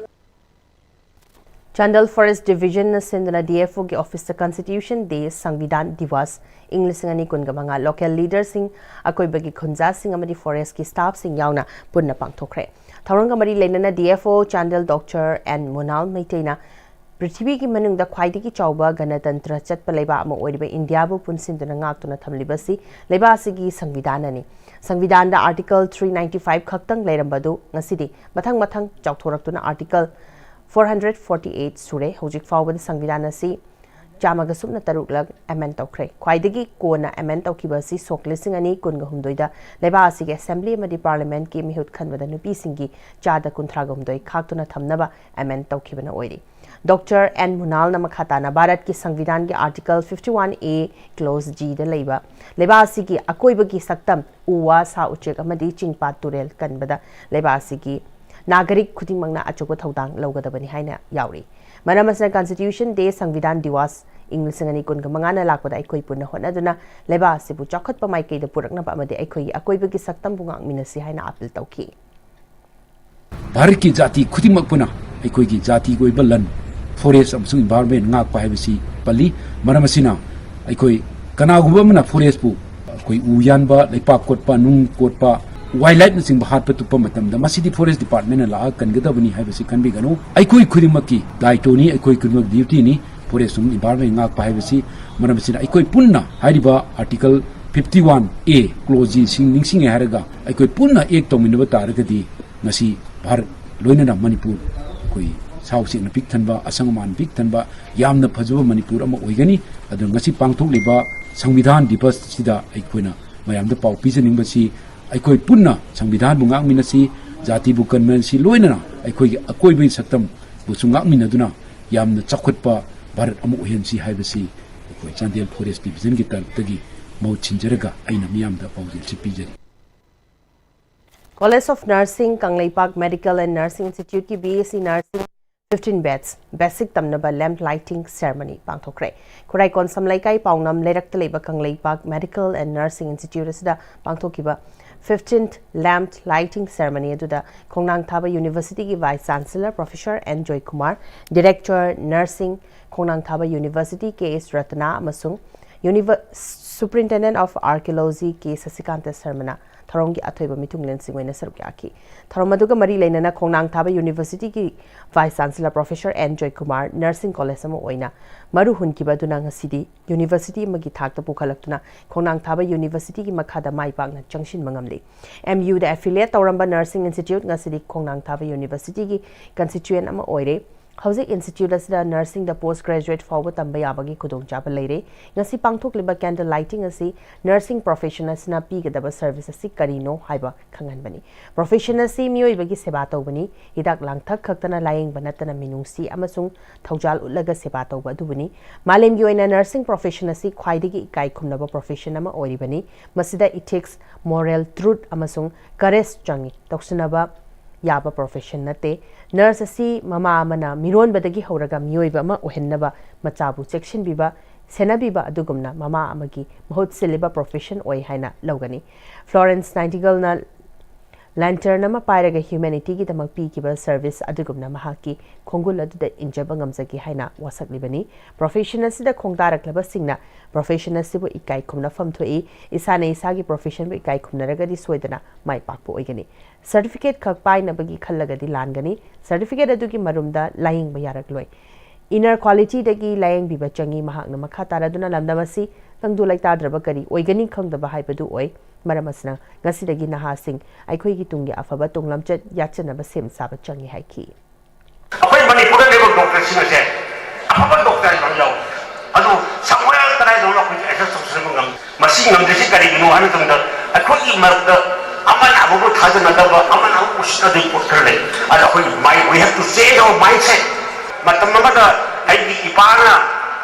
ꯆꯥꯟꯗꯦꯜ Forest Division ꯅ ꯁꯤꯟꯗꯨꯅ D F O ꯒꯤ office ꯇ Constitution Day, ꯁꯪꯕꯤꯙꯥꯟ ꯗꯤꯋꯥꯁ, ꯏꯪ ꯂꯤꯁꯤꯡ ꯑꯅꯤ ꯀꯨꯟꯒ ꯃꯉꯥ local leader ꯁꯤꯡ, ꯑꯀꯣꯏꯕꯒꯤ ꯈꯨꯟꯖꯥꯁꯤꯡ ꯑꯃꯗꯤ forest ꯀꯤ staff ꯁꯤꯡ ꯌꯥꯎꯅ ꯄꯨꯟꯅ ꯄꯥꯡꯊꯣꯛꯈ꯭ꯔꯦ꯫ ꯊꯧꯔꯝꯒ ꯃꯔꯤ ꯂꯩꯅꯅ D F O Chandel Doctor N ꯃꯨꯅꯥꯜ ꯃꯩꯇꯩꯅ ꯄ꯭ꯔꯤꯊꯤꯕꯤꯒꯤ ꯃꯅꯨꯡꯗ ꯈ꯭ꯋꯥꯏꯗꯒꯤ ꯆꯥꯎꯕ ꯒꯅꯇꯟꯇ꯭ꯔ ꯆꯠꯄ ꯂꯩꯕꯥꯛ ꯑꯃ ꯑꯣꯏꯔꯤꯕ ꯏꯟꯗꯤꯌꯥꯕꯨ ꯄꯨꯟꯁꯤꯟꯗꯨꯅ ꯉꯥꯛꯇꯨꯅ ꯊꯝꯂꯤꯕ ꯑꯁꯤ ꯂꯩꯕꯥꯛ ꯑꯁꯤꯒꯤ ꯁꯪꯕꯤꯙꯥꯟꯅꯅꯤ꯫ ꯁꯪꯕꯤꯙꯥꯟꯗ Article three ninety five ꯈꯛꯇꯪ ꯂꯩꯔꯝꯕꯗꯨ ꯉꯁꯤꯗꯤ ꯃꯊꯪ ꯃꯊꯪ ꯆꯥꯎꯊꯣꯔꯛꯇꯨꯅ Article four hundred forty eight ꯁꯨꯔꯦ꯫ ꯍꯧꯖꯤꯛ ꯐꯥꯎꯕꯗ ꯁꯪꯕꯤꯙꯥꯟ ꯑꯁꯤ ꯆꯥꯝꯃꯒ ꯁꯨꯞꯅ ꯇꯔꯨꯛꯂꯛ ꯑꯦꯃꯦꯟ ꯇꯧꯈ꯭ꯔꯦ꯫ ꯈ꯭ꯋꯥꯏꯗꯒꯤ ꯀꯣꯟꯅ ꯑꯦꯃꯦꯟ ꯇꯧꯈꯤꯕ ꯑꯁꯤ ꯁꯣꯛ ꯂꯤꯁꯤꯡ ꯑꯅꯤ ꯀꯨꯟꯒ ꯍꯨꯝꯗꯣꯏꯗ ꯂꯩꯕꯥꯛ ꯑꯁꯤꯒꯤ ꯑꯁꯦꯝꯕ꯭ꯂꯤ ꯑꯃꯗꯤ ꯄꯥꯔꯂꯤꯌꯥꯃꯦꯟꯠꯀꯤ ꯃꯤꯍꯨꯠ ꯈꯟꯕꯗ ꯅꯨꯄꯤꯁꯤꯡꯒꯤ ꯆꯥꯗ ꯀꯨꯟꯊ꯭ꯔꯥꯒ ꯍꯨꯝꯗꯣꯏ ꯈꯥꯛꯇꯨꯅ ꯊꯝꯅꯕ ꯑꯦꯃꯦꯟ ꯇꯧꯈꯤꯕꯅ ꯑꯣꯏꯔꯤ꯫ ꯗꯣꯛꯇꯔ ꯑꯦꯟ ꯃꯨꯅꯥꯜꯅ ꯃꯈꯥ ꯇꯥꯅ ꯚꯥꯔꯠꯀꯤ ꯁꯪꯕꯤꯙꯥꯟꯒꯤ ꯑꯥꯔꯇꯤꯀꯜ ꯐꯤꯐꯇꯤ ꯋꯥꯟ ꯑꯦ ꯀ꯭ꯂꯣꯖ ꯖꯤꯗ ꯂꯩꯕ ꯂꯩꯕꯥꯛ ꯑꯁꯤꯒꯤ ꯑꯀꯣꯏꯕꯒꯤ ꯁꯛꯇꯝ, ꯎ ꯋꯥ, ꯁꯥ ꯎꯆꯦꯛ ꯑꯃꯗꯤ ꯆꯤꯡ ꯄꯥꯠ ꯇꯨꯔꯦꯜ ꯀꯟꯕꯗ ꯂꯩꯕꯥꯛ ꯑꯁꯤꯒꯤ ꯅꯥꯒꯔꯤꯛ ꯈꯨꯗꯤꯡꯃꯛꯅ ꯑꯆꯧꯕ ꯊꯧꯗꯥꯡ ꯂꯧꯒꯗꯕꯅꯤ ꯍꯥꯏꯅ ꯌꯥꯎꯔꯤ꯫ ꯃꯔꯝ ꯑꯁꯤꯅ Constitution Day, ꯁꯪꯕꯤꯙꯥꯟ ꯗꯤꯋꯥꯁ ꯏꯪ ꯂꯤꯁꯤꯡ ꯑꯅꯤ ꯀꯨꯟꯒ ꯃꯉꯥꯅ ꯂꯥꯛꯄꯗ ꯑꯩꯈꯣꯏ ꯄꯨꯟꯅ ꯍꯣꯠꯅꯗꯨꯅ ꯂꯩꯕꯥꯛ ꯑꯁꯤꯕꯨ ꯆꯥꯎꯈꯠꯄ ꯃꯥꯏꯀꯩꯗ ꯄꯨꯔꯛꯅꯕ ꯑꯃꯗꯤ ꯑꯩꯈꯣꯏꯒꯤ ꯑꯀꯣꯏꯕꯒꯤ ꯁꯛꯇꯝꯕꯨ ꯉꯥꯛꯃꯤꯟꯅꯁꯤ ꯍꯥꯏꯅ ꯑꯥꯄꯤꯜ ꯇꯧꯈꯤ꯫ ꯚꯥꯔꯠꯀꯤ ꯖꯥꯇꯤ ꯈꯨꯗꯤꯡꯃꯛ ꯄꯨꯟꯅ ꯑꯩꯈꯣꯏꯒꯤ ꯖꯥꯇꯤꯒꯤ ꯑꯣꯏꯕ ꯂꯟ, ꯐꯣꯔꯦꯁ ꯑꯃꯁꯨꯡ ꯏꯟꯚꯥꯏꯔꯣꯟꯃꯦꯟ ꯉꯥꯛꯄ ꯍꯥꯏꯕꯁꯤ ꯄꯜꯂꯤ꯫ ꯃꯔꯝ ꯑꯁꯤꯅ ꯑꯩꯈꯣꯏ ꯀꯅꯥꯒꯨꯝꯕ ꯑꯃꯅ ꯐꯣꯔꯦꯁꯄꯨ ꯑꯩꯈꯣꯏ ꯎ ꯌꯥꯟꯕ, ꯂꯩꯄꯥꯛ ꯀꯣꯠꯄ, ꯅꯨꯡ ꯀꯣꯠꯄ, ꯋꯥꯏꯜ ꯂꯥꯏꯐꯅꯆꯤꯡꯕ ꯍꯥꯠꯄ ꯇꯨꯞꯄ ꯃꯇꯝꯗ ꯃꯁꯤꯗꯤ ꯐꯣꯔꯦꯁ ꯗꯤꯄꯥꯔꯠꯃꯦꯟꯅ ꯂꯥꯛꯑꯒ ꯀꯟꯒꯗꯕꯅꯤ ꯍꯥꯏꯕꯁꯤ ꯈꯟꯕꯤꯒꯅꯨ꯫ ꯑꯩꯈꯣꯏ ꯈꯨꯗꯤꯡꯃꯛꯀꯤ ꯗꯥꯏꯇꯣꯅꯤ, ꯑꯩꯈꯣꯏ ꯈꯨꯗꯤꯡꯃꯛ ꯗ꯭ꯌꯨꯇꯤꯅꯤ ꯐꯣꯔꯦꯁ ꯑꯃꯁꯨꯡ ꯏꯟꯚꯥꯏꯔꯣꯟꯃꯦꯟ ꯉꯥꯛꯄ ꯍꯥꯏꯕꯁꯤ꯫ ꯃꯔꯝ ꯑꯁꯤꯅ ꯑꯩꯈꯣꯏ ꯄꯨꯟꯅ ꯍꯥꯏꯔꯤꯕ ꯑꯥꯔꯇꯤꯀꯜ ꯐꯤꯐꯇꯤ ꯋꯥꯟ ꯑꯦ ꯀ꯭ꯂꯣꯖ ꯖꯤꯁꯤꯡ ꯅꯤꯡꯁꯤꯡꯉꯦ ꯍꯥꯏꯔꯒ ꯑꯩꯈꯣꯏ ꯄꯨꯟꯅ ꯑꯦꯛ ꯇꯧꯃꯤꯟꯅꯕ ꯇꯥꯔꯒꯗꯤ ꯉꯁꯤ ꯚꯥꯔꯠ ꯂꯣꯏꯅꯅ ꯃꯅꯤꯄꯨꯔ ꯑꯩꯈꯣꯏ ꯁꯥ ꯎꯆꯦꯛꯅ ꯄꯤꯛ ꯊꯟꯕ, ꯑꯁꯪ ꯑꯃꯥꯟ ꯄꯤꯛ ꯊꯟꯕ, ꯌꯥꯝꯅ ꯐꯖꯕ ꯃꯅꯤꯄꯨꯔ ꯑꯃ ꯑꯣꯏꯒꯅꯤ꯫ ꯑꯗꯨꯅ ꯉꯁꯤ ꯄꯥꯡꯊꯣꯛꯂꯤꯕ ꯁꯪꯕꯤꯙꯥꯟ ꯗꯤꯕꯁꯁꯤꯗ ꯑꯩꯈꯣꯏꯅ ꯃꯌꯥꯝꯗ ꯄꯥꯎ ꯄꯤꯖꯅꯤꯡꯕꯁꯤ, ꯑꯩꯈꯣꯏ ꯄꯨꯟꯅ ꯁꯪꯕꯤꯙꯥꯟꯕꯨ ꯉꯥꯛꯃꯤꯟꯅꯁꯤ, ꯖꯥꯇꯤꯕꯨ ꯀꯟꯃꯤꯟꯅꯁꯤ, ꯂꯣꯏꯅꯅ ꯑꯩꯈꯣꯏꯒꯤ ꯑꯀꯣꯏꯕꯒꯤ ꯁꯛꯇꯝꯕꯨꯁꯨ ꯉꯥꯛꯃꯤꯟꯅꯗꯨꯅ ꯌꯥꯝꯅ ꯆꯥꯎꯈꯠꯄ ꯚꯥꯔꯠ ꯑꯃ ꯑꯣꯏꯍꯟꯁꯤ ꯍꯥꯏꯕꯁꯤ ꯑꯩꯈꯣꯏ ꯆꯥꯟꯗꯦꯜ ꯐꯣꯔꯦꯁ ꯗꯤꯕꯤꯖꯟꯒꯤ ꯇꯔꯞꯇꯒꯤ ꯃꯍꯨꯠ ꯁꯤꯟꯖꯔꯒ ꯑꯩꯅ ꯃꯤꯌꯥꯝꯗ ꯄꯥꯎꯖꯦꯜꯁꯤ ꯄꯤꯖꯔꯤ꯫ College of Nursing, Kangleipak Medical and Nursing Institute ꯀꯤ B S C Nursing fifteen batch basic ꯇꯝꯅꯕ lamp lighting ceremony ꯄꯥꯡꯊꯣꯛꯈ꯭ꯔꯦ꯫ ꯈꯨꯔꯥꯏ ꯀꯣꯟꯁꯝ ꯂꯩꯀꯥꯏ ꯄꯥꯎꯅꯝ ꯂꯩꯔꯛꯇ ꯂꯩꯕ Kangleipak Medical and Nursing Institute ꯑꯁꯤꯗ ꯄꯥꯡꯊꯣꯛꯈꯤꯕ fifteenth lamp lighting ceremony ꯑꯗꯨꯗ ꯈꯣꯡꯅꯥꯡ ꯊꯥꯕ University ꯒꯤ Vice Chancellor Professor N Joykumar, Director Nursing, ꯈꯣꯡꯅꯥꯡ ꯊꯥꯕ University K S ꯔꯇꯅꯥ ꯑꯃꯁꯨꯡ Univer-, Superintendent of Archaeology K ꯁꯁꯤꯀꯥꯟꯇ ꯁꯔꯃꯅ ꯊꯧꯔꯝꯒꯤ ꯑꯊꯣꯏꯕ ꯃꯤꯊꯨꯡꯂꯦꯟꯁꯤꯡ ꯑꯣꯏꯅ ꯁꯔꯨꯛ ꯌꯥꯈꯤ꯫ ꯊꯧꯔꯝ ꯑꯗꯨꯒ ꯃꯔꯤ ꯂꯩꯅꯅ ꯈꯣꯡꯅꯥꯡ ꯊꯥꯕ University ꯒꯤ Vice Chancellor Professor N Joykumar Nursing College ꯑꯃ ꯑꯣꯏꯅ ꯃꯔꯨ ꯍꯨꯟꯈꯤꯕ ꯑꯗꯨꯅ ꯉꯁꯤꯗꯤ University ꯑꯃꯒꯤ ꯊꯥꯛꯇ ꯄꯨꯈꯠꯂꯛꯇꯨꯅ ꯈꯣꯡꯅꯥꯡ ꯊꯥꯕ University ꯒꯤ ꯃꯈꯥꯗ ꯃꯥꯏ ꯄꯥꯛꯅ ꯆꯪꯁꯤꯟꯕ ꯉꯝꯂꯤ꯫ M U ꯗ affiliate ꯇꯧꯔꯝꯕ Nursing Institute ꯉꯁꯤꯗꯤ ꯈꯣꯡꯅꯥꯡ ꯊꯥꯕ University ꯒꯤ constituent ꯑꯃ ꯑꯣꯏꯔꯦ꯫ ꯍꯧꯖꯤꯛ ꯏꯟꯁꯇꯤꯇ꯭ꯌꯨꯠ ꯑꯁꯤꯗ ꯅꯔꯁꯤꯡꯗ ꯄꯣꯁ ꯒ꯭ꯔꯦꯖꯨꯑꯦꯠ ꯐꯥꯎꯕ ꯇꯝꯕ ꯌꯥꯕꯒꯤ ꯈꯨꯗꯣꯡꯆꯥꯕ ꯂꯩꯔꯦ꯫ ꯉꯁꯤ ꯄꯥꯡꯊꯣꯛꯂꯤꯕ ꯀꯦꯟꯗꯜ ꯂꯥꯏꯇꯤꯡ ꯑꯁꯤ ꯅꯔꯁꯤꯡ ꯄ꯭ꯔꯣꯐꯦꯁꯟ ꯑꯁꯤꯅ ꯄꯤꯒꯗꯕ ꯁꯔꯚꯤꯁ ꯑꯁꯤ ꯀꯔꯤꯅꯣ ꯍꯥꯏꯕ ꯈꯪꯍꯟꯕꯅꯤ꯫ ꯄ꯭ꯔꯣꯐꯦꯁꯟ ꯑꯁꯤ ꯃꯤꯑꯣꯏꯕꯒꯤ ꯁꯦꯕꯥ ꯇꯧꯕꯅꯤ꯫ ꯍꯤꯗꯥꯛ ꯂꯥꯡꯊꯛ ꯈꯛꯇꯅ ꯂꯥꯌꯦꯡꯕ ꯅꯠꯇꯅ ꯃꯤꯅꯨꯡꯁꯤ ꯑꯃꯁꯨꯡ ꯊꯧꯖꯥꯜ ꯎꯠꯂꯒ ꯁꯦꯕꯥ ꯇꯧꯕ ꯑꯗꯨꯕꯨꯅꯤ꯫ ꯃꯥꯂꯦꯝꯒꯤ ꯑꯣꯏꯅ ꯅꯔꯁꯤꯡ ꯄ꯭ꯔꯣꯐꯦꯁꯟ ꯑꯁꯤ ꯈ꯭ꯋꯥꯏꯗꯒꯤ ꯏꯀꯥꯏ ꯈꯨꯝꯅꯕ ꯄ꯭ꯔꯣꯐꯦꯁꯟ ꯑꯃ ꯑꯣꯏꯔꯤꯕꯅꯤ꯫ ꯃꯁꯤꯗ ꯏꯊꯤꯛꯁ, ꯃꯣꯔꯦꯜ ꯇ꯭ꯔꯨꯠ ꯑꯃꯁꯨꯡ ꯀꯔꯦꯖ ꯆꯪꯏ꯫ ꯇꯧꯁꯤꯟꯅꯕ ꯌꯥꯕ ꯄ꯭ꯔꯣꯐꯦꯁꯟ ꯅꯠꯇꯦ꯫ ꯅꯔꯁ ꯑꯁꯤ ꯃꯃꯥ ꯑꯃꯅ ꯃꯤꯔꯣꯟꯕꯗꯒꯤ ꯍꯧꯔꯒ ꯃꯤꯑꯣꯏꯕ ꯑꯃ ꯑꯣꯏꯍꯟꯅꯕ ꯃꯆꯥꯕꯨ ꯆꯦꯛꯁꯤꯟꯕꯤꯕ, ꯁꯦꯟꯅꯕꯤꯕ ꯑꯗꯨꯒꯨꯝꯅ ꯃꯃꯥ ꯑꯃꯒꯤ ꯃꯍꯨꯠ ꯁꯤꯜꯂꯤꯕ ꯄ꯭ꯔꯣꯐꯦꯁꯟ ꯑꯣꯏ ꯍꯥꯏꯅ ꯂꯧꯒꯅꯤ꯫ ꯐ꯭ꯂꯣꯔꯦꯟꯁ ꯅꯥꯏꯇꯤꯒꯜꯅ ꯂꯦꯟꯇꯔꯟ ꯑꯃ ꯄꯥꯏꯔꯒ ꯍ꯭ꯌꯨꯃꯦꯅꯤꯇꯤꯒꯤꯗꯃꯛ ꯄꯤꯈꯤꯕ ꯁꯔꯚꯤꯁ ꯑꯗꯨꯒꯨꯝꯅ ꯃꯍꯥꯛꯀꯤ ꯈꯣꯡꯒꯨꯜ ꯑꯗꯨꯗ ꯏꯟꯖꯕ ꯉꯝꯖꯒꯦ ꯍꯥꯏꯅ ꯋꯥꯁꯛꯂꯤꯕꯅꯤ꯫ ꯄ꯭ꯔꯣꯐꯦꯁꯟ ꯑꯁꯤꯗ ꯈꯣꯡꯗꯥꯔꯛꯂꯕꯁꯤꯡꯅ ꯄ꯭ꯔꯣꯐꯦꯁꯟ ꯑꯁꯤꯕꯨ ꯏꯀꯥꯏ ꯈꯨꯝꯅꯐꯝ ꯊꯣꯛꯏ꯫ ꯏꯁꯥꯅ ꯏꯁꯥꯒꯤ ꯄ꯭ꯔꯣꯐꯦꯁꯟꯕꯨ ꯏꯀꯥꯏ ꯈꯨꯝꯅꯔꯒꯗꯤ ꯁꯣꯏꯗꯅ ꯃꯥꯏ ꯄꯥꯛꯄ ꯑꯣꯏꯒꯅꯤ꯫ ꯁꯔꯇꯤꯐꯤꯀꯦꯠ ꯈꯛ ꯄꯥꯏꯅꯕꯒꯤ ꯈꯜꯂꯒꯗꯤ ꯂꯥꯟꯒꯅꯤ꯫ ꯁꯔꯇꯤꯐꯤꯀꯦꯠ ꯑꯗꯨꯒꯤ ꯃꯔꯨꯝꯗ ꯂꯥꯌꯦꯡꯕ ꯌꯥꯔꯛꯂꯣꯏ꯫ ꯏꯟꯅꯔ ꯀ꯭ꯋꯥꯂꯤꯇꯤꯗꯒꯤ ꯂꯥꯌꯦꯡꯕꯤꯕ ꯆꯪꯏ꯫ ꯃꯍꯥꯛꯅ ꯃꯈꯥ ꯇꯥꯔꯗꯨꯅ ꯂꯝꯗꯝ ꯑꯁꯤ ꯇꯪꯗꯨ ꯂꯩꯇꯥꯗ꯭ꯔꯕ ꯀꯔꯤ ꯑꯣꯏꯒꯅꯤ ꯈꯪꯗꯕ ꯍꯥꯏꯕꯗꯨ ꯑꯣꯏ꯫ ꯃꯔꯝ ꯑꯁꯤꯅ ꯉꯁꯤꯗꯒꯤ ꯅꯍꯥꯁꯤꯡ ꯑꯩꯈꯣꯏꯒꯤ ꯇꯨꯡꯒꯤ ꯑꯐꯕ ꯇꯨꯡꯂꯝꯆꯠ ꯌꯥꯠꯆꯅꯕ ꯁꯦꯝ ꯁꯥꯕ ꯆꯪꯏ ꯍꯥꯏꯈꯤ꯫ ꯑꯩꯈꯣꯏ ꯃꯅꯤꯄꯨꯔꯗ ꯂꯩꯕ ꯗꯣꯛꯇꯔꯁꯤꯡ ꯑꯁꯦ ꯑꯐꯕ ꯗꯣꯛꯇꯔ ꯌꯥꯝ ꯌꯥꯎꯏ꯫ ꯑꯗꯨ somewhere ꯀꯗꯥꯏꯗꯅꯣ ꯑꯩꯈꯣꯏ ꯑꯦꯗꯖꯁ ꯇꯧꯁꯤꯟꯕ ꯉꯝ-, ꯃꯁꯤ ꯉꯝꯗ꯭ꯔꯤꯁꯤ ꯀꯔꯤꯒꯤꯅꯣ ꯍꯥꯏꯕ ꯃꯇꯝꯗ ꯑꯩꯈꯣꯏꯒꯤ ꯃꯔꯛꯇ ꯑꯃꯅ ꯑꯃꯕꯨ ꯊꯥꯖꯅꯗꯕ, ꯑꯃꯅ ꯑꯃꯕꯨ ꯎꯁꯤꯠꯅꯗꯕ ꯄꯣꯠ ꯈꯔ ꯂꯩ꯫ ꯑꯗ ꯑꯩꯈꯣꯏ mind, we have to change our mindset꯫ ꯃꯇꯝ ꯑꯃꯗ ꯑꯩꯒꯤ ꯏꯄꯥꯅ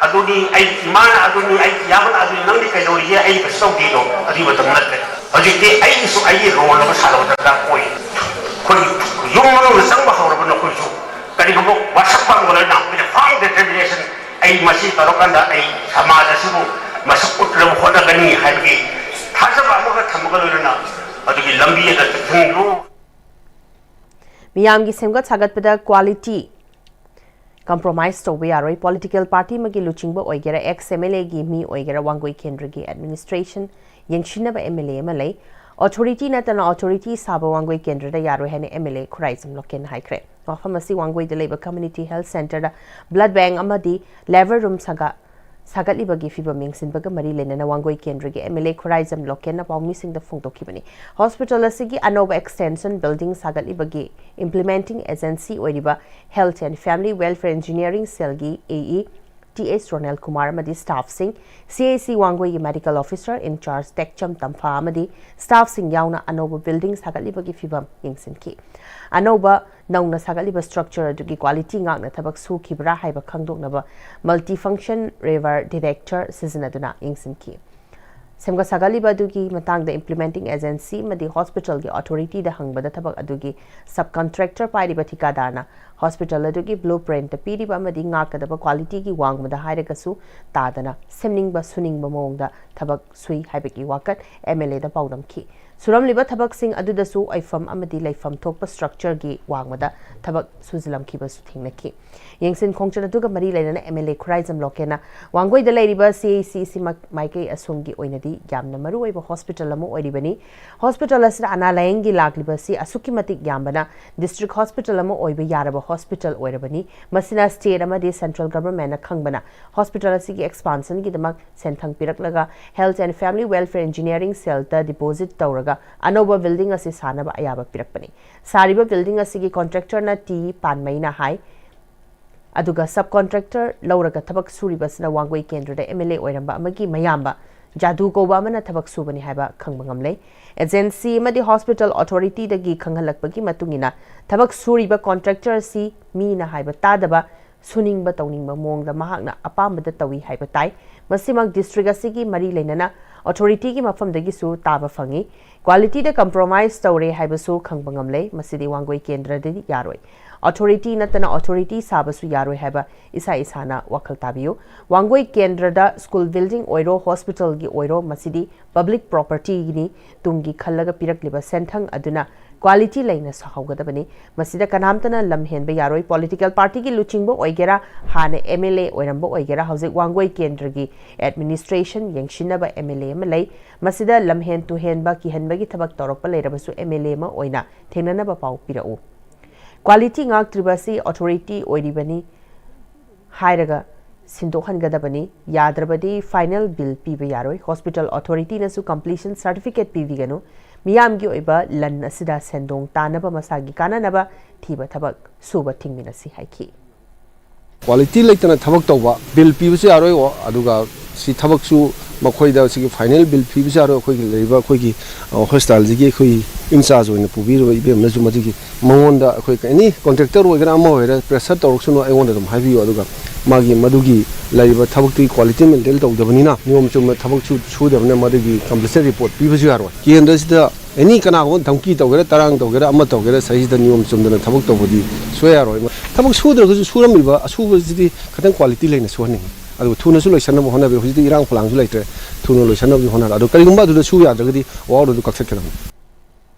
ꯑꯗꯨꯅꯤ, ꯑꯩꯒꯤ ꯏꯃꯥꯅ ꯑꯗꯨꯅꯤ, ꯑꯩꯒꯤ ꯏꯌꯥꯝꯕꯅ ꯑꯗꯨꯅꯤ, ꯅꯪꯗꯤ ꯀꯩꯗꯧꯔꯤꯒꯦ, ꯑꯩ ꯀꯩꯁꯨ ꯇꯧꯗꯦꯗꯣ, ꯑꯗꯨꯒꯤ ꯃꯇꯝ ꯅꯠꯇ꯭ꯔꯦ꯫ ꯍꯧꯖꯤꯛꯇꯤ ꯑꯩꯒꯤꯁꯨ ꯑꯩꯒꯤ ꯔꯣꯜ ꯑꯃ ꯁꯥꯟꯅꯕ ꯗꯔꯀꯥꯔ ꯑꯣꯏ꯫ ꯑꯩꯈꯣꯏ ꯌꯨꯝ ꯃꯅꯨꯡꯗ ꯆꯪꯕ ꯍꯧꯔꯕ ꯅꯈꯣꯏꯁꯨ ꯀꯔꯤꯒꯨꯝꯕ ꯋꯥꯁꯛꯄ ꯑꯃꯒ ꯂꯣꯏꯅꯅ ꯑꯩꯈꯣꯏꯅ firm determination, ꯑꯩ ꯃꯁꯤ ꯇꯧꯔꯀꯥꯟꯗ ꯑꯩ ꯁꯃꯥꯖ ꯑꯁꯤꯕꯨ ꯃꯁꯛ ꯎꯠꯅꯕ ꯍꯣꯠꯅꯒꯅꯤ ꯍꯥꯏꯕꯒꯤ ꯊꯥꯖꯕ ꯑꯃꯒ ꯊꯝꯃꯒ ꯂꯣꯏꯅꯅ ꯑꯗꯨꯒꯤ ꯂꯝꯕꯤ ꯑꯗꯨ ꯆꯠꯍꯟꯕꯤꯌꯨ꯫ ꯃꯤꯌꯥꯝꯒꯤ ꯁꯦꯝꯒꯠ ꯁꯥꯒꯠꯄꯗ ꯀ꯭ꯋꯥꯂꯤꯇꯤ ꯀꯝꯄ꯭ꯔꯣꯃꯥꯏꯁ ꯇꯧꯕ ꯌꯥꯔꯣꯏ꯫ ꯄꯣꯂꯤꯇꯤꯀꯦꯜ ꯄꯥꯔꯇꯤ ꯑꯃꯒꯤ ꯂꯨꯆꯤꯡꯕ ꯑꯣꯏꯒꯦꯔꯥ, ꯑꯦꯛꯁ ꯑꯦꯝ ꯑꯦꯜ ꯑꯦꯒꯤ ꯃꯤ ꯑꯣꯏꯒꯦꯔꯥ, ꯋꯥꯡꯒꯣꯏ ꯀꯦꯟꯗ꯭ꯔꯒꯤ ꯑꯦꯗꯃꯤꯅꯤꯁꯇ꯭ꯔꯦꯁꯟ ꯌꯦꯡꯁꯤꯟꯅꯕ ꯑꯦꯝ ꯑꯦꯜ ꯑꯦ ꯑꯃ ꯂꯩ꯫ ꯑꯣꯊꯣꯔꯤꯇꯤ ꯅꯠꯇꯅ ꯑꯣꯊꯣꯔꯤꯇꯤ ꯁꯥꯕ ꯋꯥꯡꯒꯣꯏ ꯀꯦꯟꯗ꯭ꯔꯗ ꯌꯥꯔꯣꯏ ꯍꯥꯏꯅ ꯑꯦꯝ ꯑꯦꯜ ꯑꯦ ꯈꯨꯔꯥꯏꯖꯝ ꯂꯣꯀꯦꯟꯅ ꯍꯥꯏꯈ꯭ꯔꯦ꯫ ꯋꯥꯐꯝ ꯑꯁꯤ ꯋꯥꯡꯒꯣꯏꯗ ꯂꯩꯕ ꯀꯝꯃ꯭ꯌꯨꯅꯤꯇꯤ ꯍꯦꯜꯊ ꯁꯦꯟꯇꯔꯗ ꯕ꯭ꯂꯗ ꯕꯦꯡꯛ ꯑꯃꯗꯤ ꯂꯦꯕꯔ ꯔꯨꯝ ꯁꯥꯒ-, ꯁꯥꯒꯠꯂꯤꯕꯒꯤ ꯐꯤꯕꯝ ꯌꯦꯡꯁꯤꯟꯕꯒ ꯃꯔꯤ ꯂꯩꯅꯅ ꯋꯥꯡꯒꯣꯏ ꯀꯦꯟꯗ꯭ꯔꯒꯤ MLA ꯈꯨꯔꯥꯏꯖꯝ ꯂꯣꯀꯦꯟꯅ ꯄꯥꯎꯃꯤꯁꯤꯡꯗ ꯐꯣꯡꯗꯣꯛꯈꯤꯕꯅꯤ꯫ ꯍꯣꯁꯄꯤꯇꯥꯜ ꯑꯁꯤꯒꯤ ꯑꯅꯧꯕ extension building ꯁꯥꯒꯠꯂꯤꯕꯒꯤ implementing agency ꯑꯣꯏꯔꯤꯕ Health and Family Welfare Engineering Cell ꯒꯤ AE ꯇꯤ ꯑꯦꯁ ꯔꯣꯅꯦꯜ ꯀꯨꯃꯥꯔ ꯑꯃꯗꯤ staff ꯁꯤꯡ, CHC ꯋꯥꯡꯒꯣꯏꯒꯤ medical officer in charge ꯇꯦꯛꯆꯝ ꯇꯝꯐꯥ ꯑꯃꯗꯤ staff ꯁꯤꯡ ꯌꯥꯎꯅ ꯑꯅꯧꯕ building ꯁꯥꯒꯠꯂꯤꯕꯒꯤ ꯐꯤꯕꯝ ꯌꯦꯡꯁꯤꯟꯈꯤ꯫ ꯑꯅꯧꯕ ꯅꯧꯅ ꯁꯥꯒꯠꯂꯤꯕ structure ꯑꯗꯨꯒꯤ quality ꯉꯥꯛꯅ ꯊꯕꯛ ꯁꯨꯈꯤꯕ꯭ꯔꯥ ꯍꯥꯏꯕ ꯈꯪꯗꯣꯛꯅꯕ multi function reaver detector ꯁꯤꯖꯤꯟꯅꯗꯨꯅ ꯌꯦꯡꯁꯤꯟꯈꯤ꯫ ꯁꯦꯝꯒꯠ ꯁꯥꯒꯠꯂꯤꯕ ꯑꯗꯨꯒꯤ ꯃꯇꯥꯡꯗ implementing agency ꯑꯃꯗꯤ ꯍꯣꯁꯄꯤꯇꯥꯜꯒꯤ authority ꯗ ꯍꯪꯕꯗ, ꯊꯕꯛ ꯑꯗꯨꯒꯤ subcontractor ꯄꯥꯏꯔꯤꯕ ꯊꯤꯀꯥꯗꯥꯔꯅ ꯍꯣꯁꯄꯤꯇꯥꯜ ꯑꯗꯨꯒꯤ blueprint ꯄꯤꯔꯤꯕ ꯑꯃꯗꯤ ꯉꯥꯛꯀꯗꯕ quality ꯒꯤ ꯋꯥꯡꯃꯗ ꯍꯥꯏꯔꯒꯁꯨ ꯇꯥꯗꯅ ꯁꯦꯝꯅꯤꯡꯕ ꯁꯨꯅꯤꯡꯕ ꯃꯑꯣꯡꯗ ꯊꯕꯛ ꯁꯨꯏ ꯍꯥꯏꯕꯒꯤ ꯋꯥꯀꯠ MLA ꯗ ꯄꯥꯎꯗꯝꯈꯤ꯫ ꯁꯨꯔꯝꯂꯤꯕ ꯊꯕꯛꯁꯤꯡ ꯑꯗꯨꯗꯁꯨ ꯑꯣꯏꯐꯝ ꯑꯃꯗꯤ ꯂꯩꯐꯝ ꯊꯣꯛꯄ structure ꯒꯤ ꯋꯥꯡꯃꯗ ꯊꯕꯛ ꯁꯨꯖꯤꯜꯂꯝꯈꯤꯕꯁꯨ ꯊꯦꯡꯅꯈꯤ꯫ ꯌꯦꯡꯁꯤꯟ ꯈꯣꯡꯆꯠ ꯑꯗꯨꯒ ꯃꯔꯤ ꯂꯩꯅꯅ MLA ꯈꯨꯔꯥꯏꯖꯝ ꯂꯣꯀꯦꯟꯅ ꯋꯥꯡꯒꯣꯏꯗ ꯂꯩꯔꯤꯕ CHC ꯑꯁꯤ ꯃ-, ꯃꯥꯏꯀꯩ ꯑꯁꯣꯝꯒꯤ ꯑꯣꯏꯅꯗꯤ ꯌꯥꯝꯅ ꯃꯔꯨꯑꯣꯏꯕ ꯍꯣꯁꯄꯤꯇꯥꯜ ꯑꯃ ꯑꯣꯏꯔꯤꯕꯅꯤ꯫ ꯍꯣꯁꯄꯤꯇꯥꯜ ꯑꯁꯤꯗ ꯑꯅꯥ ꯂꯥꯌꯦꯡꯒꯤ ꯂꯥꯛꯂꯤꯕ ꯑꯁꯤ ꯑꯁꯨꯛꯀꯤ ꯃꯇꯤꯛ ꯌꯥꯝꯕꯅ district hospital ꯑꯃ ꯑꯣꯏꯕ ꯌꯥꯔꯕ ꯍꯣꯁꯄꯤꯇꯥꯜ ꯑꯣꯏꯔꯕꯅꯤ꯫ ꯃꯁꯤꯅ state ꯑꯃꯗꯤ central government ꯅ ꯈꯪꯕꯅ ꯍꯣꯁꯄꯤꯇꯥꯜ ꯑꯁꯤꯒꯤ expansion ꯒꯤꯗꯃꯛ ꯁꯦꯟꯊꯪ ꯄꯤꯔꯛꯂꯒ Health and Family Welfare Engineering Cell ꯇ deposit ꯇꯧꯔꯒ ꯑꯅꯧꯕ building ꯑꯁꯤ ꯁꯥꯅꯕ ꯑꯌꯥꯕ ꯄꯤꯔꯛꯄꯅꯤ꯫ ꯁꯥꯔꯤꯕ building ꯑꯁꯤꯒꯤ contractor ꯅ ꯇꯤ ꯄꯥꯟꯃꯩꯅ ꯍꯥꯏ꯫ ꯑꯗꯨꯒ subcontractor ꯂꯧꯔꯒ ꯊꯕꯛ ꯁꯨꯔꯤꯕꯁꯤꯅ ꯋꯥꯡꯒꯣꯏ ꯀꯦꯟꯗ꯭ꯔꯗ MLA ꯑꯣꯏꯔꯝꯕ ꯑꯃꯒꯤ ꯃꯌꯥꯝꯕ ꯖꯥꯗꯨ ꯀꯧꯕ ꯑꯃꯅ ꯊꯕꯛ ꯁꯨꯕꯅꯤ ꯍꯥꯏꯕ ꯈꯪꯕ ꯉꯝꯂꯦ꯫ Agency ꯑꯃꯗꯤ hospital authority ꯗꯒꯤ ꯈꯪꯍꯜꯂꯛꯄꯒꯤ ꯃꯇꯨꯡ ꯏꯟꯅ, ꯊꯕꯛ ꯁꯨꯔꯤꯕ contractor ꯑꯁꯤ ꯃꯤꯅ ꯍꯥꯏꯕ ꯇꯥꯗꯕ, ꯁꯨꯅꯤꯡꯕ ꯇꯧꯅꯤꯡꯕ ꯃꯑꯣꯡꯗ ꯃꯍꯥꯛꯅ ꯑꯄꯥꯝꯕꯗ ꯇꯧꯏ ꯍꯥꯏꯕ ꯇꯥꯏ꯫ ꯃꯁꯤꯃꯛ district ꯑꯁꯤꯒꯤ ꯃꯔꯤ ꯂꯩꯅꯅ authority ꯒꯤ ꯃꯐꯝꯗꯒꯤꯁꯨ ꯇꯥꯕ ꯐꯪꯏ꯫ Quality ꯗ compromise ꯇꯧꯔꯦ ꯍꯥꯏꯕꯁꯨ ꯈꯪꯕ ꯉꯝꯂꯦ꯫ ꯃꯁꯤꯗꯤ ꯋꯥꯡꯒꯣꯏ ꯀꯦꯟꯗ꯭ꯔꯗꯗꯤ ꯌꯥꯔꯣꯏ꯫ Authority ꯅꯠꯇꯅ authority ꯁꯥꯕꯁꯨ ꯌꯥꯔꯣꯏ ꯍꯥꯏꯕ ꯏꯁꯥ ꯏꯁꯥꯅ ꯋꯥꯈꯜ ꯇꯥꯕꯤꯌꯨ꯫ ꯋꯥꯡꯒꯣꯏ ꯀꯦꯟꯗ꯭ꯔꯗ school building ꯑꯣꯏꯔꯣ, hospital ꯒꯤ ꯑꯣꯏꯔꯣ, ꯃꯁꯤꯗꯤ public property ꯅꯤ꯫ ꯇꯨꯡꯒꯤ ꯈꯜꯂꯒ ꯄꯤꯔꯛꯂꯤꯕ ꯁꯦꯟꯊꯪ ꯑꯗꯨꯅ quality ꯂꯩꯅ ꯁꯥꯍꯧꯒꯗꯕꯅꯤ꯫ ꯃꯁꯤꯗ ꯀꯅꯥꯝꯇꯅ ꯂꯝ ꯍꯦꯟꯕ ꯌꯥꯔꯣꯏ꯫ Political party ꯒꯤ ꯂꯨꯆꯤꯡꯕ ꯑꯣꯏꯒꯦꯔꯥ, ꯍꯥꯟꯅ MLA ꯑꯣꯏꯔꯝꯕ ꯑꯣꯏꯒꯦꯔꯥ, ꯍꯧꯖꯤꯛ ꯋꯥꯡꯒꯣꯏ ꯀꯦꯟꯗ꯭ꯔꯒꯤ administration ꯌꯦꯡꯁꯤꯟꯅꯕ MLA ꯑꯃ ꯂꯩ꯫ ꯃꯁꯤꯗ ꯂꯝꯍꯦꯟ ꯇꯨꯍꯦꯟꯕ, ꯀꯤꯍꯟꯕꯒꯤ ꯊꯕꯛ ꯇꯧꯔꯛꯄ ꯂꯩꯔꯕꯁꯨ MLA ꯑꯃ ꯑꯣꯏꯅ ꯊꯦꯡꯅꯅꯕ ꯄꯥꯎ ꯄꯤꯔꯛꯎ꯫ Quality ꯉꯥꯛꯇ꯭ꯔꯤꯕ ꯑꯁꯤ authority ꯑꯣꯏꯔꯤꯕꯅꯤ ꯍꯥꯏꯔꯒ ꯁꯤꯟꯗꯣꯛꯍꯟꯒꯗꯕꯅꯤ꯫ ꯌꯥꯗ꯭ꯔꯕꯗꯤ ꯐꯥꯏꯅꯦꯜ ꯕꯤꯜ ꯄꯤꯕ ꯌꯥꯔꯣꯏ꯫ ꯍꯣꯁꯄꯤꯇꯥꯜ ꯑꯣꯊꯣꯔꯤꯇꯤꯅꯁꯨ ꯀꯝꯄ꯭ꯂꯤꯁꯟ ꯁꯥꯔꯇꯤꯐꯤꯀꯦꯠ ꯄꯤꯕꯤꯒꯅꯨ꯫ ꯃꯤꯌꯥꯝꯒꯤ ꯑꯣꯏꯕ ꯂꯟ ꯑꯁꯤꯗ ꯁꯦꯟꯗꯣꯡ ꯇꯥꯅꯕ ꯃꯁꯥꯒꯤ ꯀꯥꯟꯅꯅꯕ ꯊꯤꯕ ꯊꯕꯛ ꯁꯨꯕ ꯊꯤꯡꯃꯤꯟꯅꯁꯤ ꯍꯥꯏꯈꯤ꯫ ꯀ꯭ꯋꯥꯂꯤꯇꯤ ꯂꯩꯇꯅ ꯊꯕꯛ ꯇꯧꯕ, ꯕꯤꯜ ꯄꯤꯕꯁꯨ ꯌꯥꯔꯣꯏ, ꯑꯗꯨꯒ ꯁꯤ ꯊꯕꯛꯁꯨ ꯃꯈꯣꯏꯗ ꯁꯤꯒꯤ ꯐꯥꯏꯅꯦꯜ ꯕꯤꯜ ꯄꯤꯕꯁꯨ ꯌꯥꯔꯣꯏ꯫ ꯑꯩꯈꯣꯏꯒꯤ ꯂꯩꯔꯤꯕ ꯑꯩꯈꯣꯏꯒꯤ ꯍꯣꯁꯄꯤꯇꯥꯜꯁꯤꯒꯤ ꯑꯩꯈꯣꯏ ꯏꯟꯆꯥꯔꯖ ꯑꯣꯏꯅ ꯄꯨꯕꯤꯔꯤꯕ ꯏꯕꯦꯝꯅꯁꯨ ꯃꯗꯨꯒꯤ ꯃꯉꯣꯟꯗ ꯑꯩꯈꯣꯏ ꯑꯦꯅꯤ ꯀꯣꯟꯇ꯭ꯔꯦꯛꯇꯔ ꯑꯣꯏꯒꯦꯔꯥ ꯑꯃ ꯑꯣꯏꯒꯦꯔꯥ ꯄ꯭ꯔꯦꯁꯔ ꯇꯧꯔꯛꯁꯅꯨ, ꯑꯩꯉꯣꯟꯗ ꯑꯗꯨꯝ ꯍꯥꯏꯕꯤꯌꯨ, ꯑꯗꯨꯒ ꯃꯥꯒꯤ ꯃꯗꯨꯒꯤ ꯂꯩꯔꯤꯕ ꯊꯕꯛꯇꯨꯒꯤ ꯀ꯭ꯋꯥꯂꯤꯇꯤ ꯃꯦꯟꯇꯦꯟ ꯇꯧꯗꯕꯅꯤꯅ ꯅꯤꯌꯣꯝ ꯆꯨꯝꯅ ꯊꯕꯛ ꯁꯨ ꯁꯨꯗꯕꯅꯤꯅ ꯃꯗꯨꯒꯤ ꯀꯝꯄꯦꯟꯁꯦꯁꯟ ꯔꯤꯄꯣꯔꯠ ꯄꯤꯕꯁꯨ ꯌꯥꯔꯣꯏ꯫ ꯀꯦꯟꯗ꯭ꯔꯁꯤꯗ ꯑꯦꯅꯤ ꯀꯅꯥꯒꯨꯝꯕ ꯙꯝꯀꯤ ꯇꯧꯒꯦꯔꯥ, ꯇꯔꯥꯡ ꯇꯧꯒꯦꯔꯥ, ꯑꯃ ꯇꯧꯒꯦꯔꯥ, ꯁꯤꯗꯩꯁꯤꯗ ꯅꯤꯌꯣꯝ ꯆꯨꯝꯗꯅ ꯊꯕꯛ ꯇꯧꯕꯗꯤ ꯁꯨꯡꯌꯥ ꯌꯥꯔꯣꯏ꯫ ꯊꯕꯛ ꯁꯨꯗ꯭ꯔꯒꯁꯨ ꯁꯨꯔꯝꯃꯤꯕ ꯑꯁꯨꯕꯁꯤꯗꯤ ꯈꯤꯇꯪ ꯀ꯭ꯋꯥꯂꯤꯇꯤ ꯂꯩꯅ ꯁꯨꯍꯟꯅꯤꯡꯉꯤ꯫ ꯑꯗꯨꯒ ꯊꯨꯅꯁꯨ ꯂꯣꯏꯁꯟꯅꯕ ꯍꯣꯠꯅꯕꯤꯌꯨ꯫ ꯍꯧꯖꯤꯛꯇꯤ ꯏꯔꯥꯡ ꯐꯂꯥꯡꯁꯨ ꯂꯩꯇ꯭ꯔꯦ, ꯊꯨꯅ ꯂꯣꯏꯁꯟꯅꯕꯁꯨ ꯍꯣꯠꯅꯔꯦ꯫ ꯑꯗꯣ ꯀꯔꯤꯒꯨꯝꯕ ꯑꯗꯨꯗ ꯁꯨ ꯌꯥꯗ꯭ꯔꯒꯗꯤ ꯋꯥꯛ ꯑꯥꯎꯠ ꯑꯗꯨ ꯀꯛꯊꯠꯀꯗꯕꯅꯤ꯫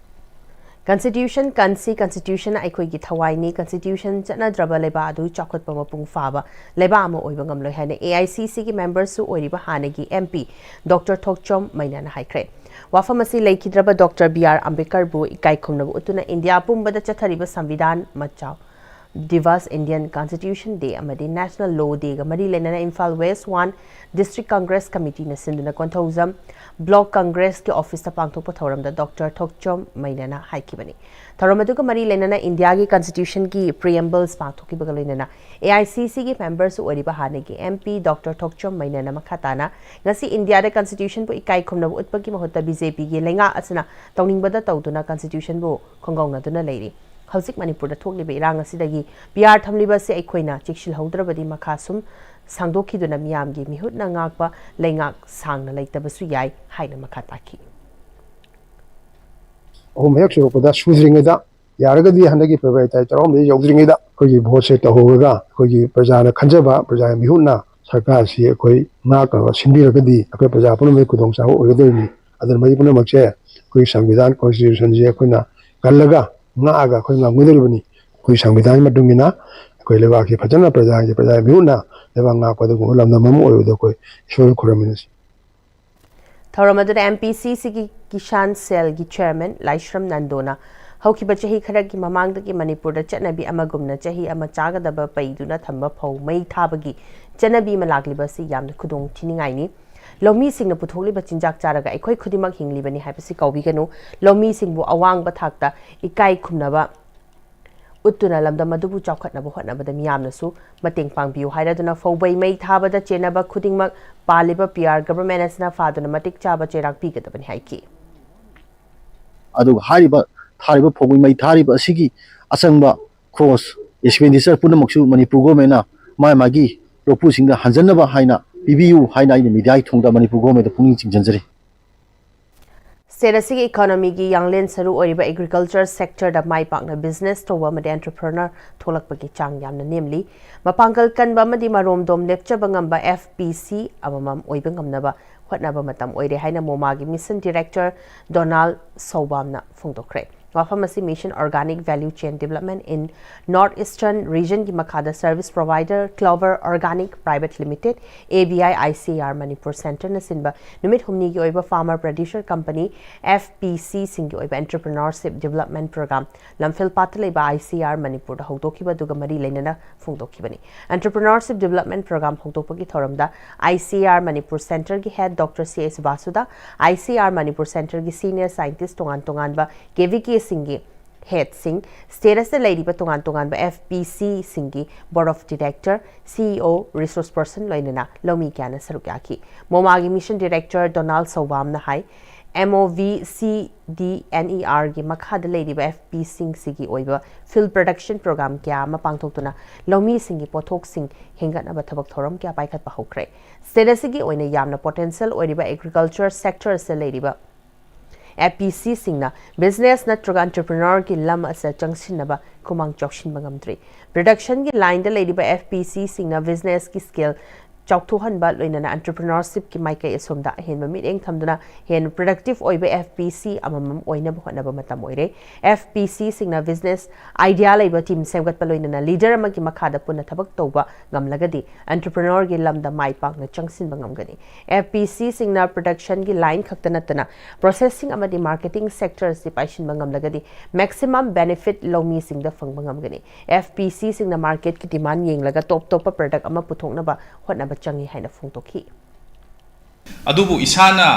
ꯀꯟꯁꯇꯤꯇ꯭ꯌꯨꯁꯟ ꯀꯟꯁꯤ, ꯀꯟꯁꯇꯤꯇ꯭ꯌꯨꯁꯟ ꯑꯩꯈꯣꯏꯒꯤ ꯊꯋꯥꯏꯅꯤ꯫ ꯀꯟꯁꯇꯤꯇ꯭ꯌꯨꯁꯟ ꯆꯠꯅꯗ꯭ꯔꯕ ꯂꯩꯕꯥꯛ ꯑꯗꯨ ꯆꯥꯎꯈꯠꯄ ꯃꯄꯨꯡ ꯐꯥꯕ ꯂꯩꯕꯥꯛ ꯑꯃ ꯑꯣꯏꯕ ꯉꯝꯂꯣꯏ ꯍꯥꯏꯅ ꯑꯦ ꯑꯥꯏ ꯁꯤ ꯁꯤꯒꯤ ꯃꯦꯝꯕꯔꯁꯨ ꯑꯣꯏꯔꯤꯕ ꯍꯥꯟꯅꯒꯤ ꯑꯦꯝ ꯄꯤ ꯗꯣꯛꯇꯔ ꯊꯣꯛꯆꯣꯝ ꯃꯩꯅꯥꯅ ꯍꯥꯏꯈ꯭ꯔꯦ꯫ ꯋꯥꯐꯝ ꯑꯁꯤ ꯂꯩꯈꯤꯗ꯭ꯔꯕ ꯗꯣꯛꯇꯔ ꯕꯤ ꯑꯥꯔ ꯑꯝꯕꯦꯗꯀꯔꯕꯨ ꯏꯀꯥꯏ ꯈꯨꯝꯅꯕ ꯎꯠꯇꯨꯅ ꯏꯟꯗꯤꯌꯥ ꯄꯨꯝꯕꯗ ꯆꯠꯊꯔꯤꯕ ꯁꯪꯕꯤꯙꯥꯟ ꯃꯆꯥꯎ ꯗꯤꯚꯁ, ꯏꯟꯗꯤꯌꯟ ꯀꯟꯁꯇꯤꯇ꯭ꯌꯨꯁꯟ ꯗꯦ ꯑꯃꯗꯤ ꯅꯦꯁꯅꯦꯜ ꯂꯣ ꯗꯦꯒ ꯃꯔꯤ ꯂꯩꯅꯅ Imphal west one district congress ꯀꯃꯤꯇꯤꯅ ꯁꯤꯟꯗꯨꯅ ꯀꯣꯟꯊꯧꯖꯝ ꯕ꯭ꯂꯣꯛ ꯀꯪꯒ꯭ꯔꯦꯁꯀꯤ ꯑꯣꯐꯤꯁꯇ ꯄꯥꯡꯊꯣꯛꯄ ꯊꯧꯔꯝꯗ ꯗꯣꯛꯇꯔ ꯊꯣꯛꯆꯣꯝ ꯃꯩꯅꯥꯅ ꯍꯥꯏꯈꯤꯕꯅꯤ꯫ ꯊꯧꯔꯝ ꯑꯗꯨꯒ ꯃꯔꯤ ꯂꯩꯅꯅ ꯏꯟꯗꯤꯌꯥꯒꯤ ꯀꯟꯁꯇꯤꯇ꯭ꯌꯨꯁꯟꯒꯤ ꯄ꯭ꯔꯤꯑꯦꯝꯕꯜꯁ ꯄꯥꯡꯊꯣꯛꯈꯤꯕꯒ ꯂꯣꯏꯅꯅ ꯑꯦ ꯑꯥꯏ ꯁꯤ ꯁꯤꯒꯤ ꯃꯦꯝꯕꯔꯁꯨ ꯑꯣꯏꯔꯤꯕ ꯍꯥꯟꯅꯒꯤ ꯑꯦꯝ ꯄꯤ ꯗꯣꯛꯇꯔ ꯊꯣꯛꯆꯣꯝ ꯃꯩꯅꯥꯅ ꯃꯈꯥ ꯇꯥꯅ ꯉꯁꯤ ꯏꯟꯗꯤꯌꯥꯗ ꯀꯟꯁꯇꯤꯇ꯭ꯌꯨꯁꯟꯕꯨ ꯏꯀꯥꯏ ꯈꯨꯝꯅꯕ ꯎꯠꯄꯒꯤ ꯃꯍꯨꯠꯇ ꯕꯤ ꯖꯦ ꯄꯤꯒꯤ ꯂꯩꯉꯥꯛ ꯑꯁꯤꯅ ꯇꯧꯅꯤꯡꯕꯗ ꯇꯧꯗꯨꯅ ꯀꯟꯁꯇꯤꯇ꯭ꯌꯨꯁꯟꯕꯨ ꯈꯣꯡꯒꯧꯅꯗꯨꯅ ꯂꯩꯔꯤ꯫ ꯍꯧꯖꯤꯛ ꯃꯅꯤꯄꯨꯔꯗ ꯊꯣꯛꯂꯤꯕ ꯏꯔꯥꯡ ꯑꯁꯤꯗꯒꯤ ꯄꯤ ꯑꯥꯔ ꯊꯝꯂꯤꯕ ꯑꯁꯤ ꯑꯩꯈꯣꯏꯅ ꯆꯦꯛꯁꯤꯜꯍꯧꯗ꯭ꯔꯕꯗꯤ ꯃꯈꯥ ꯁꯨꯝ ꯁꯥꯡꯗꯣꯛꯈꯤꯗꯨꯅ ꯃꯤꯌꯥꯝꯒꯤ ꯃꯤꯍꯨꯠꯅ ꯉꯥꯛꯄ ꯂꯩꯉꯥꯛ ꯁꯥꯡꯅ ꯂꯩꯇꯕꯁꯨ ꯌꯥꯏ ꯍꯥꯏꯅ ꯃꯈꯥ ꯇꯥꯈꯤ꯫ ꯑꯍꯨꯝ ꯍꯦꯛ ꯁꯨꯔꯛꯄꯗ ꯁꯨꯗ꯭ꯔꯤꯉꯩꯗ, ꯌꯥꯔꯒꯗꯤ ꯍꯟꯗꯛꯀꯤ ꯐꯦꯕ꯭ꯔꯨꯋꯥꯔꯤ ꯇꯥꯔꯤꯛ ꯇꯔꯥꯍꯨꯝꯗꯣꯏꯗ ꯌꯧꯗ꯭ꯔꯤꯉꯩꯗ ꯑꯩꯈꯣꯏꯒꯤ ꯚꯣꯠꯁꯦ ꯇꯧꯍꯧꯔꯒ ꯑꯩꯈꯣꯏꯒꯤ ꯄ꯭ꯔꯖꯥꯅ ꯈꯟꯖꯕ, ꯄ꯭ꯔꯖꯥꯒꯤ ꯃꯤꯍꯨꯠꯅ ꯁꯔꯀꯥꯔꯁꯤ ꯑꯩꯈꯣꯏ ꯉꯥꯛꯅꯕ ꯁꯤꯟꯕꯤꯔꯒꯗꯤ ꯑꯩꯈꯣꯏ ꯄ꯭ꯔꯖꯥ ꯄꯨꯝꯅꯃꯛꯀꯤ ꯈꯨꯗꯣꯡꯆꯥꯕ ꯑꯣꯏꯒꯗꯧꯔꯤꯕꯅꯤ꯫ ꯑꯗꯨꯅ ꯃꯁꯤ ꯄꯨꯝꯅꯃꯛꯁꯦ ꯑꯩꯈꯣꯏꯒꯤ ꯁꯪꯕꯤꯙꯥꯟ, ꯀꯣꯟꯁꯇꯤꯇ꯭ꯌꯨꯁꯟꯁꯤ ꯑꯩꯈꯣꯏꯅ ꯀꯜꯂꯒ ꯉꯥꯛꯑꯒ ꯑꯩꯈꯣꯏ ꯉꯥꯛꯅꯒꯗꯧꯔꯤꯕꯅꯤ꯫ ꯑꯩꯈꯣꯏ ꯁꯪꯕꯤꯙꯥꯟꯒꯤ ꯃꯇꯨꯡ ꯏꯟꯅ ꯑꯩꯈꯣꯏ ꯂꯩꯕꯥꯛꯀꯤ ꯐꯖꯅ ꯄ꯭ꯔꯖꯥꯒꯤ, ꯄ꯭ꯔꯖꯥꯒꯤ ꯃꯤꯍꯨꯠꯅ ꯂꯩꯕꯥꯛ ꯉꯥꯛꯄ ꯑꯗꯨꯒꯨꯝꯕ ꯂꯝꯗꯝ ꯑꯃ ꯑꯣꯏꯕꯗ ꯑꯩꯈꯣꯏ ꯏꯁꯣꯔ ꯈꯨꯔꯨꯝꯃꯤꯟꯅꯁꯤ꯫ ꯊꯧꯔꯝ ꯑꯗꯨꯗ ꯑꯦꯝ ꯄꯤ ꯁꯤ ꯁꯤꯒꯤ ꯀꯤꯁꯥꯟ ꯁꯦꯜꯒꯤ ꯆꯤꯌꯔꯃꯦꯟ ꯂꯥꯏꯁ꯭ꯔꯝ ꯅꯟꯗꯣꯅ ꯍꯧꯈꯤꯕ ꯆꯍꯤ ꯈꯔꯒꯤ ꯃꯃꯥꯡꯗꯒꯤ ꯃꯅꯤꯄꯨꯔꯗ ꯆꯠꯅꯕꯤ ꯑꯃꯒꯨꯝꯅ ꯆꯍꯤ ꯑꯃ ꯆꯥꯒꯗꯕ ꯄꯩꯗꯨꯅ ꯊꯝꯕ ꯐꯧ ꯃꯩ ꯊꯥꯕꯒꯤ ꯆꯠꯅꯕꯤ ꯑꯃ ꯂꯥꯛꯂꯤꯕ ꯑꯁꯤ ꯌꯥꯝꯅ ꯈꯨꯗꯣꯡ ꯊꯤꯅꯤꯡꯉꯥꯏꯅꯤ꯫ ꯂꯧꯃꯤꯁꯤꯡꯅ ꯄꯨꯊꯣꯛꯂꯤꯕ ꯆꯤꯟꯖꯥꯛ ꯆꯥꯔꯒ ꯑꯩꯈꯣꯏ ꯈꯨꯗꯤꯡꯃꯛ ꯍꯤꯡꯂꯤꯕꯅꯤ ꯍꯥꯏꯕꯁꯤ ꯀꯥꯎꯕꯤꯒꯅꯨ꯫ ꯂꯧꯃꯤꯁꯤꯡꯕꯨ ꯑꯋꯥꯡꯕ ꯊꯥꯛꯇ ꯏꯀꯥꯏ ꯈꯨꯝꯅꯕ ꯎꯠꯇꯨꯅ ꯂꯝꯗꯝ ꯑꯗꯨꯕꯨ ꯆꯥꯎꯈꯠꯅꯕ ꯍꯣꯠꯅꯕꯗ ꯃꯤꯌꯥꯝꯅꯁꯨ ꯃꯇꯦꯡ ꯄꯥꯡꯕꯤꯌꯨ ꯍꯥꯏꯔꯗꯨꯅ ꯐꯧꯕꯩ ꯃꯩ ꯊꯥꯕꯗ ꯆꯦꯟꯅꯕ ꯈꯨꯗꯤꯡꯃꯛ ꯄꯥꯜꯂꯤꯕ ꯄꯤ ꯑꯥꯔ ꯒꯚꯔꯟꯃꯦꯟ ꯑꯁꯤꯅ ꯐꯥꯗꯨꯅ ꯃꯇꯤꯛ ꯆꯥꯕ ꯆꯩꯔꯥꯛ ꯄꯤꯒꯗꯕꯅꯤ ꯍꯥꯏꯈꯤ꯫ ꯑꯗꯨꯒ ꯍꯥꯏꯔꯤꯕ ꯊꯥꯔꯤꯕ ꯐꯧꯒꯤ ꯃꯩ ꯊꯥꯔꯤꯕ ꯑꯁꯤꯒꯤ ꯑꯆꯪꯕ ꯈꯣꯁ ꯑꯦꯛꯁꯄꯦꯟꯗꯤꯆꯔ ꯄꯨꯝꯅꯃꯛꯁꯨ ꯃꯅꯤꯄꯨꯔ ꯒꯣꯔꯃꯦꯟꯅ ꯃꯥꯒꯤ ꯃꯥꯒꯤ ꯂꯧꯄꯨꯁꯤꯡꯗ ꯍꯟꯖꯟꯅꯕ ꯍꯥꯏꯅ ꯄꯤꯕꯤꯌꯨ ꯍꯥꯏꯅ ꯑꯩꯅ ꯃꯤꯗꯤꯌꯥꯒꯤ ꯊꯣꯡꯗ ꯃꯅꯤꯄꯨꯔ ꯒꯣꯔꯃꯦꯟꯗ ꯄꯨꯛꯅꯤꯡ ꯆꯤꯡꯁꯤꯟꯖꯔꯤ꯫ ꯁ꯭ꯇꯦꯠ ꯑꯁꯤꯒꯤ ꯏꯀꯣꯅꯣꯃꯤꯒꯤ ꯌꯥꯡꯂꯦꯟ ꯁꯔꯨ ꯑꯣꯏꯔꯤꯕ ꯑꯦꯒ꯭ꯔꯤꯀꯜꯆꯔ ꯁꯦꯛꯇꯔꯗ ꯃꯥꯏ ꯄꯥꯛꯅ ꯕꯤꯖꯤꯅꯦꯁ ꯇꯧꯕ ꯑꯃꯗꯤ ꯑꯦꯟꯇꯔꯄ꯭ꯔꯦꯅꯔ ꯊꯣꯛꯂꯛꯄꯒꯤ ꯆꯥꯡ ꯌꯥꯝꯅ ꯅꯦꯝꯂꯤ꯫ ꯃꯄꯥꯡꯒꯜ ꯀꯟꯕ ꯑꯃꯗꯤ ꯃꯔꯣꯝꯗꯣꯝ ꯂꯦꯞꯆꯕ ꯉꯝꯕ ꯑꯦꯐ ꯄꯤ ꯁꯤ ꯑꯃꯃꯝ ꯑꯣꯏꯕ ꯉꯝꯅꯕ ꯍꯣꯠꯅꯕ ꯃꯇꯝ ꯑꯣꯏꯔꯦ ꯍꯥꯏꯅ ꯃꯣꯃꯥꯒꯤ ꯃꯤꯁꯟ ꯗꯤꯔꯦꯛꯇꯔ ꯗꯣꯅꯥꯜꯗ ꯁꯧꯕꯥꯝꯅ ꯐꯣꯡꯗꯣꯛꯈ꯭ꯔꯦ꯫ ꯋꯥꯐꯝ ꯑꯁꯤ Mission Organic Value Chain Development in North Eastern Region ꯒꯤ ꯃꯈꯥꯗ service provider clover organic private limited, A B I I C R Manipur ꯁꯦꯟꯇꯔꯅ ꯁꯤꯟꯕ ꯅꯨꯃꯤꯠ ꯍꯨꯝꯅꯤꯒꯤ ꯑꯣꯏꯕ farmer producer company, F P C, ꯁꯤꯡꯒꯤ ꯑꯣꯏꯕ ꯑꯦꯟꯇꯔꯄ꯭ꯔꯦꯅꯔꯁꯤꯞ ꯗꯤꯚꯦꯂꯞꯃꯦꯟ ꯄ꯭ꯔꯣꯒ꯭ꯔꯥꯝ ꯂꯝꯐꯦꯜꯄꯥꯠꯇ ꯂꯩꯕ ꯑꯥꯏ ꯁꯤ ꯑꯥꯔ ꯃꯅꯤꯄꯨꯔꯗ ꯍꯧꯗꯣꯛꯈꯤꯕ ꯑꯗꯨꯒ ꯃꯔꯤ ꯂꯩꯅꯅ ꯐꯣꯡꯗꯣꯛꯈꯤꯕꯅꯤ꯫ ꯑꯦꯟꯇꯔꯄ꯭ꯔꯦꯅꯔꯁꯤꯞ ꯗꯤꯚꯦꯂꯞꯃꯦꯟ ꯄ꯭ꯔꯣꯒ꯭ꯔꯥꯝ ꯍꯧꯗꯣꯛꯄꯒꯤ ꯊꯧꯔꯝꯗ ꯑꯥꯏ ꯁꯤ ꯑꯥꯔ ꯃꯅꯤꯄꯨꯔ ꯁꯦꯟꯇꯔꯒꯤ ꯍꯦꯗ ꯗꯣꯛꯇꯔ ꯁꯤ ꯑꯦꯁ ꯕꯥꯁꯨꯗ, ꯑꯥꯏ ꯁꯤ ꯑꯥꯔ ꯃꯅꯤꯄꯨꯔ ꯁꯦꯟꯇꯔꯒꯤ ꯁꯤꯅꯤꯌꯔ ꯁꯥꯏꯟꯇꯤꯁ ꯇꯣꯉꯥꯟ ꯇꯣꯉꯥꯟꯕ ꯀꯦ ꯚꯤ ꯀꯦꯁꯤꯡꯒꯤ ꯍꯦꯗꯁꯤꯡ, ꯁ꯭ꯇꯦꯠ ꯑꯁꯤꯗ ꯂꯩꯔꯤꯕ ꯇꯣꯉꯥꯟ ꯇꯣꯉꯥꯟꯕ ꯑꯦꯐ ꯄꯤ ꯁꯤꯁꯤꯡꯒꯤ board of director, C E O, resource person ꯂꯣꯏꯅꯅ ꯂꯧꯃꯤ ꯀꯌꯥꯅ ꯁꯔꯨꯛ ꯌꯥꯈꯤ꯫ ꯃꯣꯃꯥꯒꯤ ꯃꯤꯁꯟ ꯗꯤꯔꯦꯛꯇꯔ ꯗꯣꯅꯥꯜꯗ ꯁꯧꯕꯥꯝꯅ ꯍꯥꯏ, M O V C D N E ꯑꯥꯔꯒꯤ ꯃꯈꯥꯗ ꯂꯩꯔꯤꯕ ꯑꯦꯐ ꯄꯤ ꯁꯤꯁꯤꯡꯁꯤꯒꯤ ꯑꯣꯏꯕ ꯐꯤꯜꯗ ꯄ꯭ꯔꯗꯛꯁꯟ ꯄ꯭ꯔꯣꯒ꯭ꯔꯥꯝ ꯀꯌꯥ ꯑꯃ ꯄꯥꯡꯊꯣꯛꯇꯨꯅ ꯂꯧꯃꯤꯁꯤꯡꯒꯤ ꯄꯣꯠꯊꯣꯛꯁꯤꯡ ꯍꯦꯟꯒꯠꯅꯕ ꯊꯕꯛ ꯊꯧꯔꯝ ꯀꯌꯥ ꯄꯥꯏꯈꯠꯄ ꯍꯧꯈ꯭ꯔꯦ꯫ ꯁ꯭ꯇꯦꯠ ꯑꯁꯤꯒꯤ ꯑꯣꯏꯅ ꯌꯥꯝꯅ ꯄꯣꯇꯦꯟꯁꯤꯌꯦꯜ ꯑꯣꯏꯔꯤꯕ ꯑꯦꯒ꯭ꯔꯤꯀꯜꯆꯔ ꯁꯦꯛꯇꯔ ꯑꯁꯤꯗ ꯂꯩꯔꯤꯕ ꯑꯦꯐ ꯄꯤ ꯁꯤꯁꯤꯡꯅ ꯕꯤꯖꯤꯅꯦꯁ ꯅꯠꯇ꯭ꯔꯒ ꯑꯦꯟꯇꯔꯄ꯭ꯔꯦꯅꯔꯒꯤ ꯂꯝ ꯑꯁꯤꯗ ꯆꯪꯁꯤꯟꯅꯕ ꯈꯨꯃꯥꯡ ꯆꯥꯎꯁꯤꯟꯕ ꯉꯝꯗ꯭ꯔꯤ꯫ ꯄ꯭ꯔꯗꯛꯁꯟꯒꯤ ꯂꯥꯏꯟꯗ ꯂꯩꯔꯤꯕ ꯑꯦꯐ ꯄꯤ ꯁꯤꯁꯤꯡꯅ ꯕꯤꯖꯤꯅꯦꯁꯀꯤ ꯁ꯭ꯀꯦꯜ ꯆꯥꯎꯊꯣꯛꯍꯟꯕ, ꯂꯣꯏꯅꯅ entrepreneurshipꯀꯤ ꯃꯥꯏꯀꯩ ꯑꯁꯣꯝꯗ ꯑꯍꯦꯟꯕ ꯃꯤꯠꯌꯦꯡ ꯊꯝꯗꯨꯅ ꯍꯦꯟꯅ productive ꯑꯣꯏꯕ F P C ꯑꯃꯃꯝ ꯑꯣꯏꯅꯕ ꯍꯣꯠꯅꯕ ꯃꯇꯝ ꯑꯣꯏꯔꯦ꯫ F P Cꯁꯤꯡꯅ business idea ꯂꯩꯕ team ꯁꯦꯝꯒꯠꯄ, ꯂꯣꯏꯅꯅ leader ꯑꯃꯒꯤ ꯃꯈꯥꯗ ꯄꯨꯟꯅ ꯊꯕꯛ ꯇꯧꯕ ꯉꯝꯂꯒꯗꯤ entrepreneurꯒꯤ ꯂꯝꯗ ꯃꯥꯏ ꯄꯥꯛꯅ ꯆꯪꯁꯤꯟꯕ ꯉꯝꯒꯅꯤ꯫ F P Cꯁꯤꯡꯅ productionꯒꯤ line ꯈꯛꯇ ꯅꯠꯇꯅ processing ꯑꯃꯗꯤ marketing sector ꯑꯁꯤ ꯄꯥꯏꯁꯤꯟꯕ ꯉꯝꯂꯒꯗꯤ maximum benefit ꯂꯧꯃꯤꯁꯤꯡꯗ ꯐꯪꯕ ꯉꯝꯒꯅꯤ꯫ F P Cꯁꯤꯡꯅ marketꯀꯤ demand ꯌꯦꯡꯂꯒ top ꯇꯣꯞꯄ product ꯑꯃ ꯄꯨꯊꯣꯛꯅꯕ ꯍꯣꯠꯅꯕ ꯆꯪꯏ ꯍꯥꯏꯅ ꯐꯣꯡꯗꯣꯛꯈꯤ꯫ ꯑꯗꯨꯕꯨ ꯏꯁꯥꯅ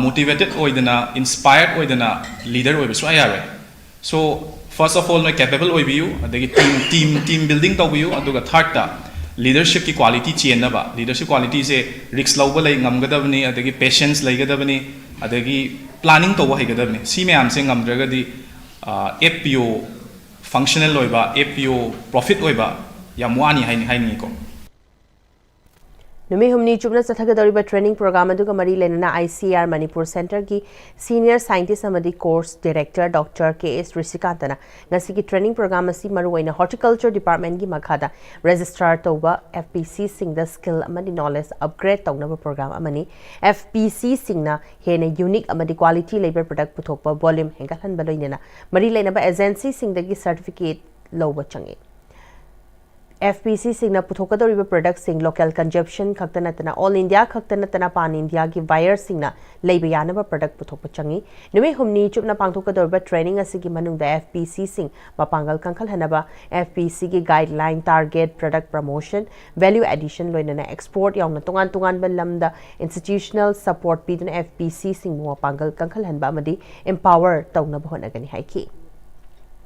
motivated ꯑꯣꯏꯗꯅ, inspired ꯑꯣꯏꯗꯅ leader ꯑꯣꯏꯕ ꯁꯨꯡꯌꯥ ꯌꯥꯔꯣꯏ꯫ So, first of all, ꯅꯣꯏ capable ꯑꯣꯏꯕꯤꯌꯨ, ꯑꯗꯒꯤ team team team building ꯇꯧꯕꯤꯌꯨ, ꯑꯗꯨꯒ thirdꯇ leadershipꯀꯤ quality ꯆꯦꯟꯅꯕ, leadership qualityꯁꯦ risk ꯂꯧꯕ ꯂꯩ ꯉꯝꯒꯗꯕꯅꯤ, ꯑꯗꯒꯤ patience ꯂꯩꯒꯗꯕꯅꯤ, ꯑꯗꯒꯤ planning ꯇꯧꯕ ꯍꯩꯒꯗꯕꯅꯤ꯫ ꯁꯤ ꯃꯌꯥꯝꯁꯦ ꯉꯝꯗ꯭ꯔꯒꯗꯤ F P O functional ꯑꯣꯏꯕ, F P O profit ꯑꯣꯏꯕ ꯌꯥꯝ ꯋꯥꯅꯤ ꯍꯥꯏꯅ ꯍꯥꯏꯅꯤꯡꯉꯤꯀꯣ꯫ ꯅꯨꯃꯤꯠ ꯍꯨꯝꯅꯤ ꯆꯨꯞꯅ ꯆꯠꯊꯒꯗꯧꯔꯤꯕ training program ꯑꯗꯨꯒ ꯃꯔꯤ ꯂꯩꯅꯅ I C A R Manipur centreꯒꯤ senior scientist ꯑꯃꯗꯤ course director Doctor K S ꯔꯤꯁꯤꯀꯥꯟꯇꯅ ꯉꯁꯤꯒꯤ training program ꯑꯁꯤ ꯃꯔꯨꯑꯣꯏꯅ horticulture departmentꯀꯤ ꯃꯈꯥꯗ register ꯇꯧꯕ F P Cꯁꯤꯡꯗ skill ꯑꯃꯗꯤ knowledge upgrade ꯇꯧꯅꯕ program ꯑꯃꯅꯤ꯫ F P Cꯁꯤꯡꯅ ꯍꯦꯟꯅ unique ꯑꯃꯗꯤ quality ꯂꯩꯕ product ꯄꯨꯊꯣꯛꯄ volume ꯍꯦꯟꯒꯠꯍꯟꯕ, ꯂꯣꯏꯅꯅ ꯃꯔꯤ ꯂꯩꯅꯕ agencyꯁꯤꯡꯗꯒꯤ certificate ꯂꯧꯕ ꯆꯪꯏ꯫ F P Cꯁꯤꯡꯅ ꯄꯨꯊꯣꯛꯀꯗꯧꯔꯤꯕ productꯁꯤꯡ local consumption ꯈꯛꯇ ꯅꯠꯇꯅ all India ꯈꯛꯇ ꯅꯠꯇꯅ pan Indiaꯒꯤ buyerꯁꯤꯡꯅ ꯂꯩꯕ ꯌꯥꯅꯕ product ꯄꯨꯊꯣꯛꯄ ꯆꯪꯏ꯫ ꯅꯨꯃꯤꯠ ꯍꯨꯝꯅꯤ ꯆꯨꯞꯅ ꯄꯥꯡꯊꯣꯛꯀꯗꯧꯔꯤꯕ training ꯑꯁꯤꯒꯤ ꯃꯅꯨꯡꯗ F P Cꯁꯤꯡ ꯃꯄꯥꯡꯒꯜ ꯀꯟꯈꯠꯍꯟꯅꯕ F P Cꯒꯤ guideline, target, product promotion, value addition, ꯂꯣꯏꯅꯅ export ꯌꯥꯎꯅ ꯇꯣꯉꯥꯟ ꯇꯣꯉꯥꯟꯕ ꯂꯝꯗ institutional support ꯄꯤꯗꯨꯅ F P Cꯁꯤꯡꯕꯨ ꯃꯄꯥꯡꯒꯜ ꯀꯟꯈꯠꯍꯟꯕ ꯑꯃꯗꯤ empower ꯇꯧꯅꯕ ꯍꯣꯠꯅꯒꯅꯤ ꯍꯥꯏꯈꯤ꯫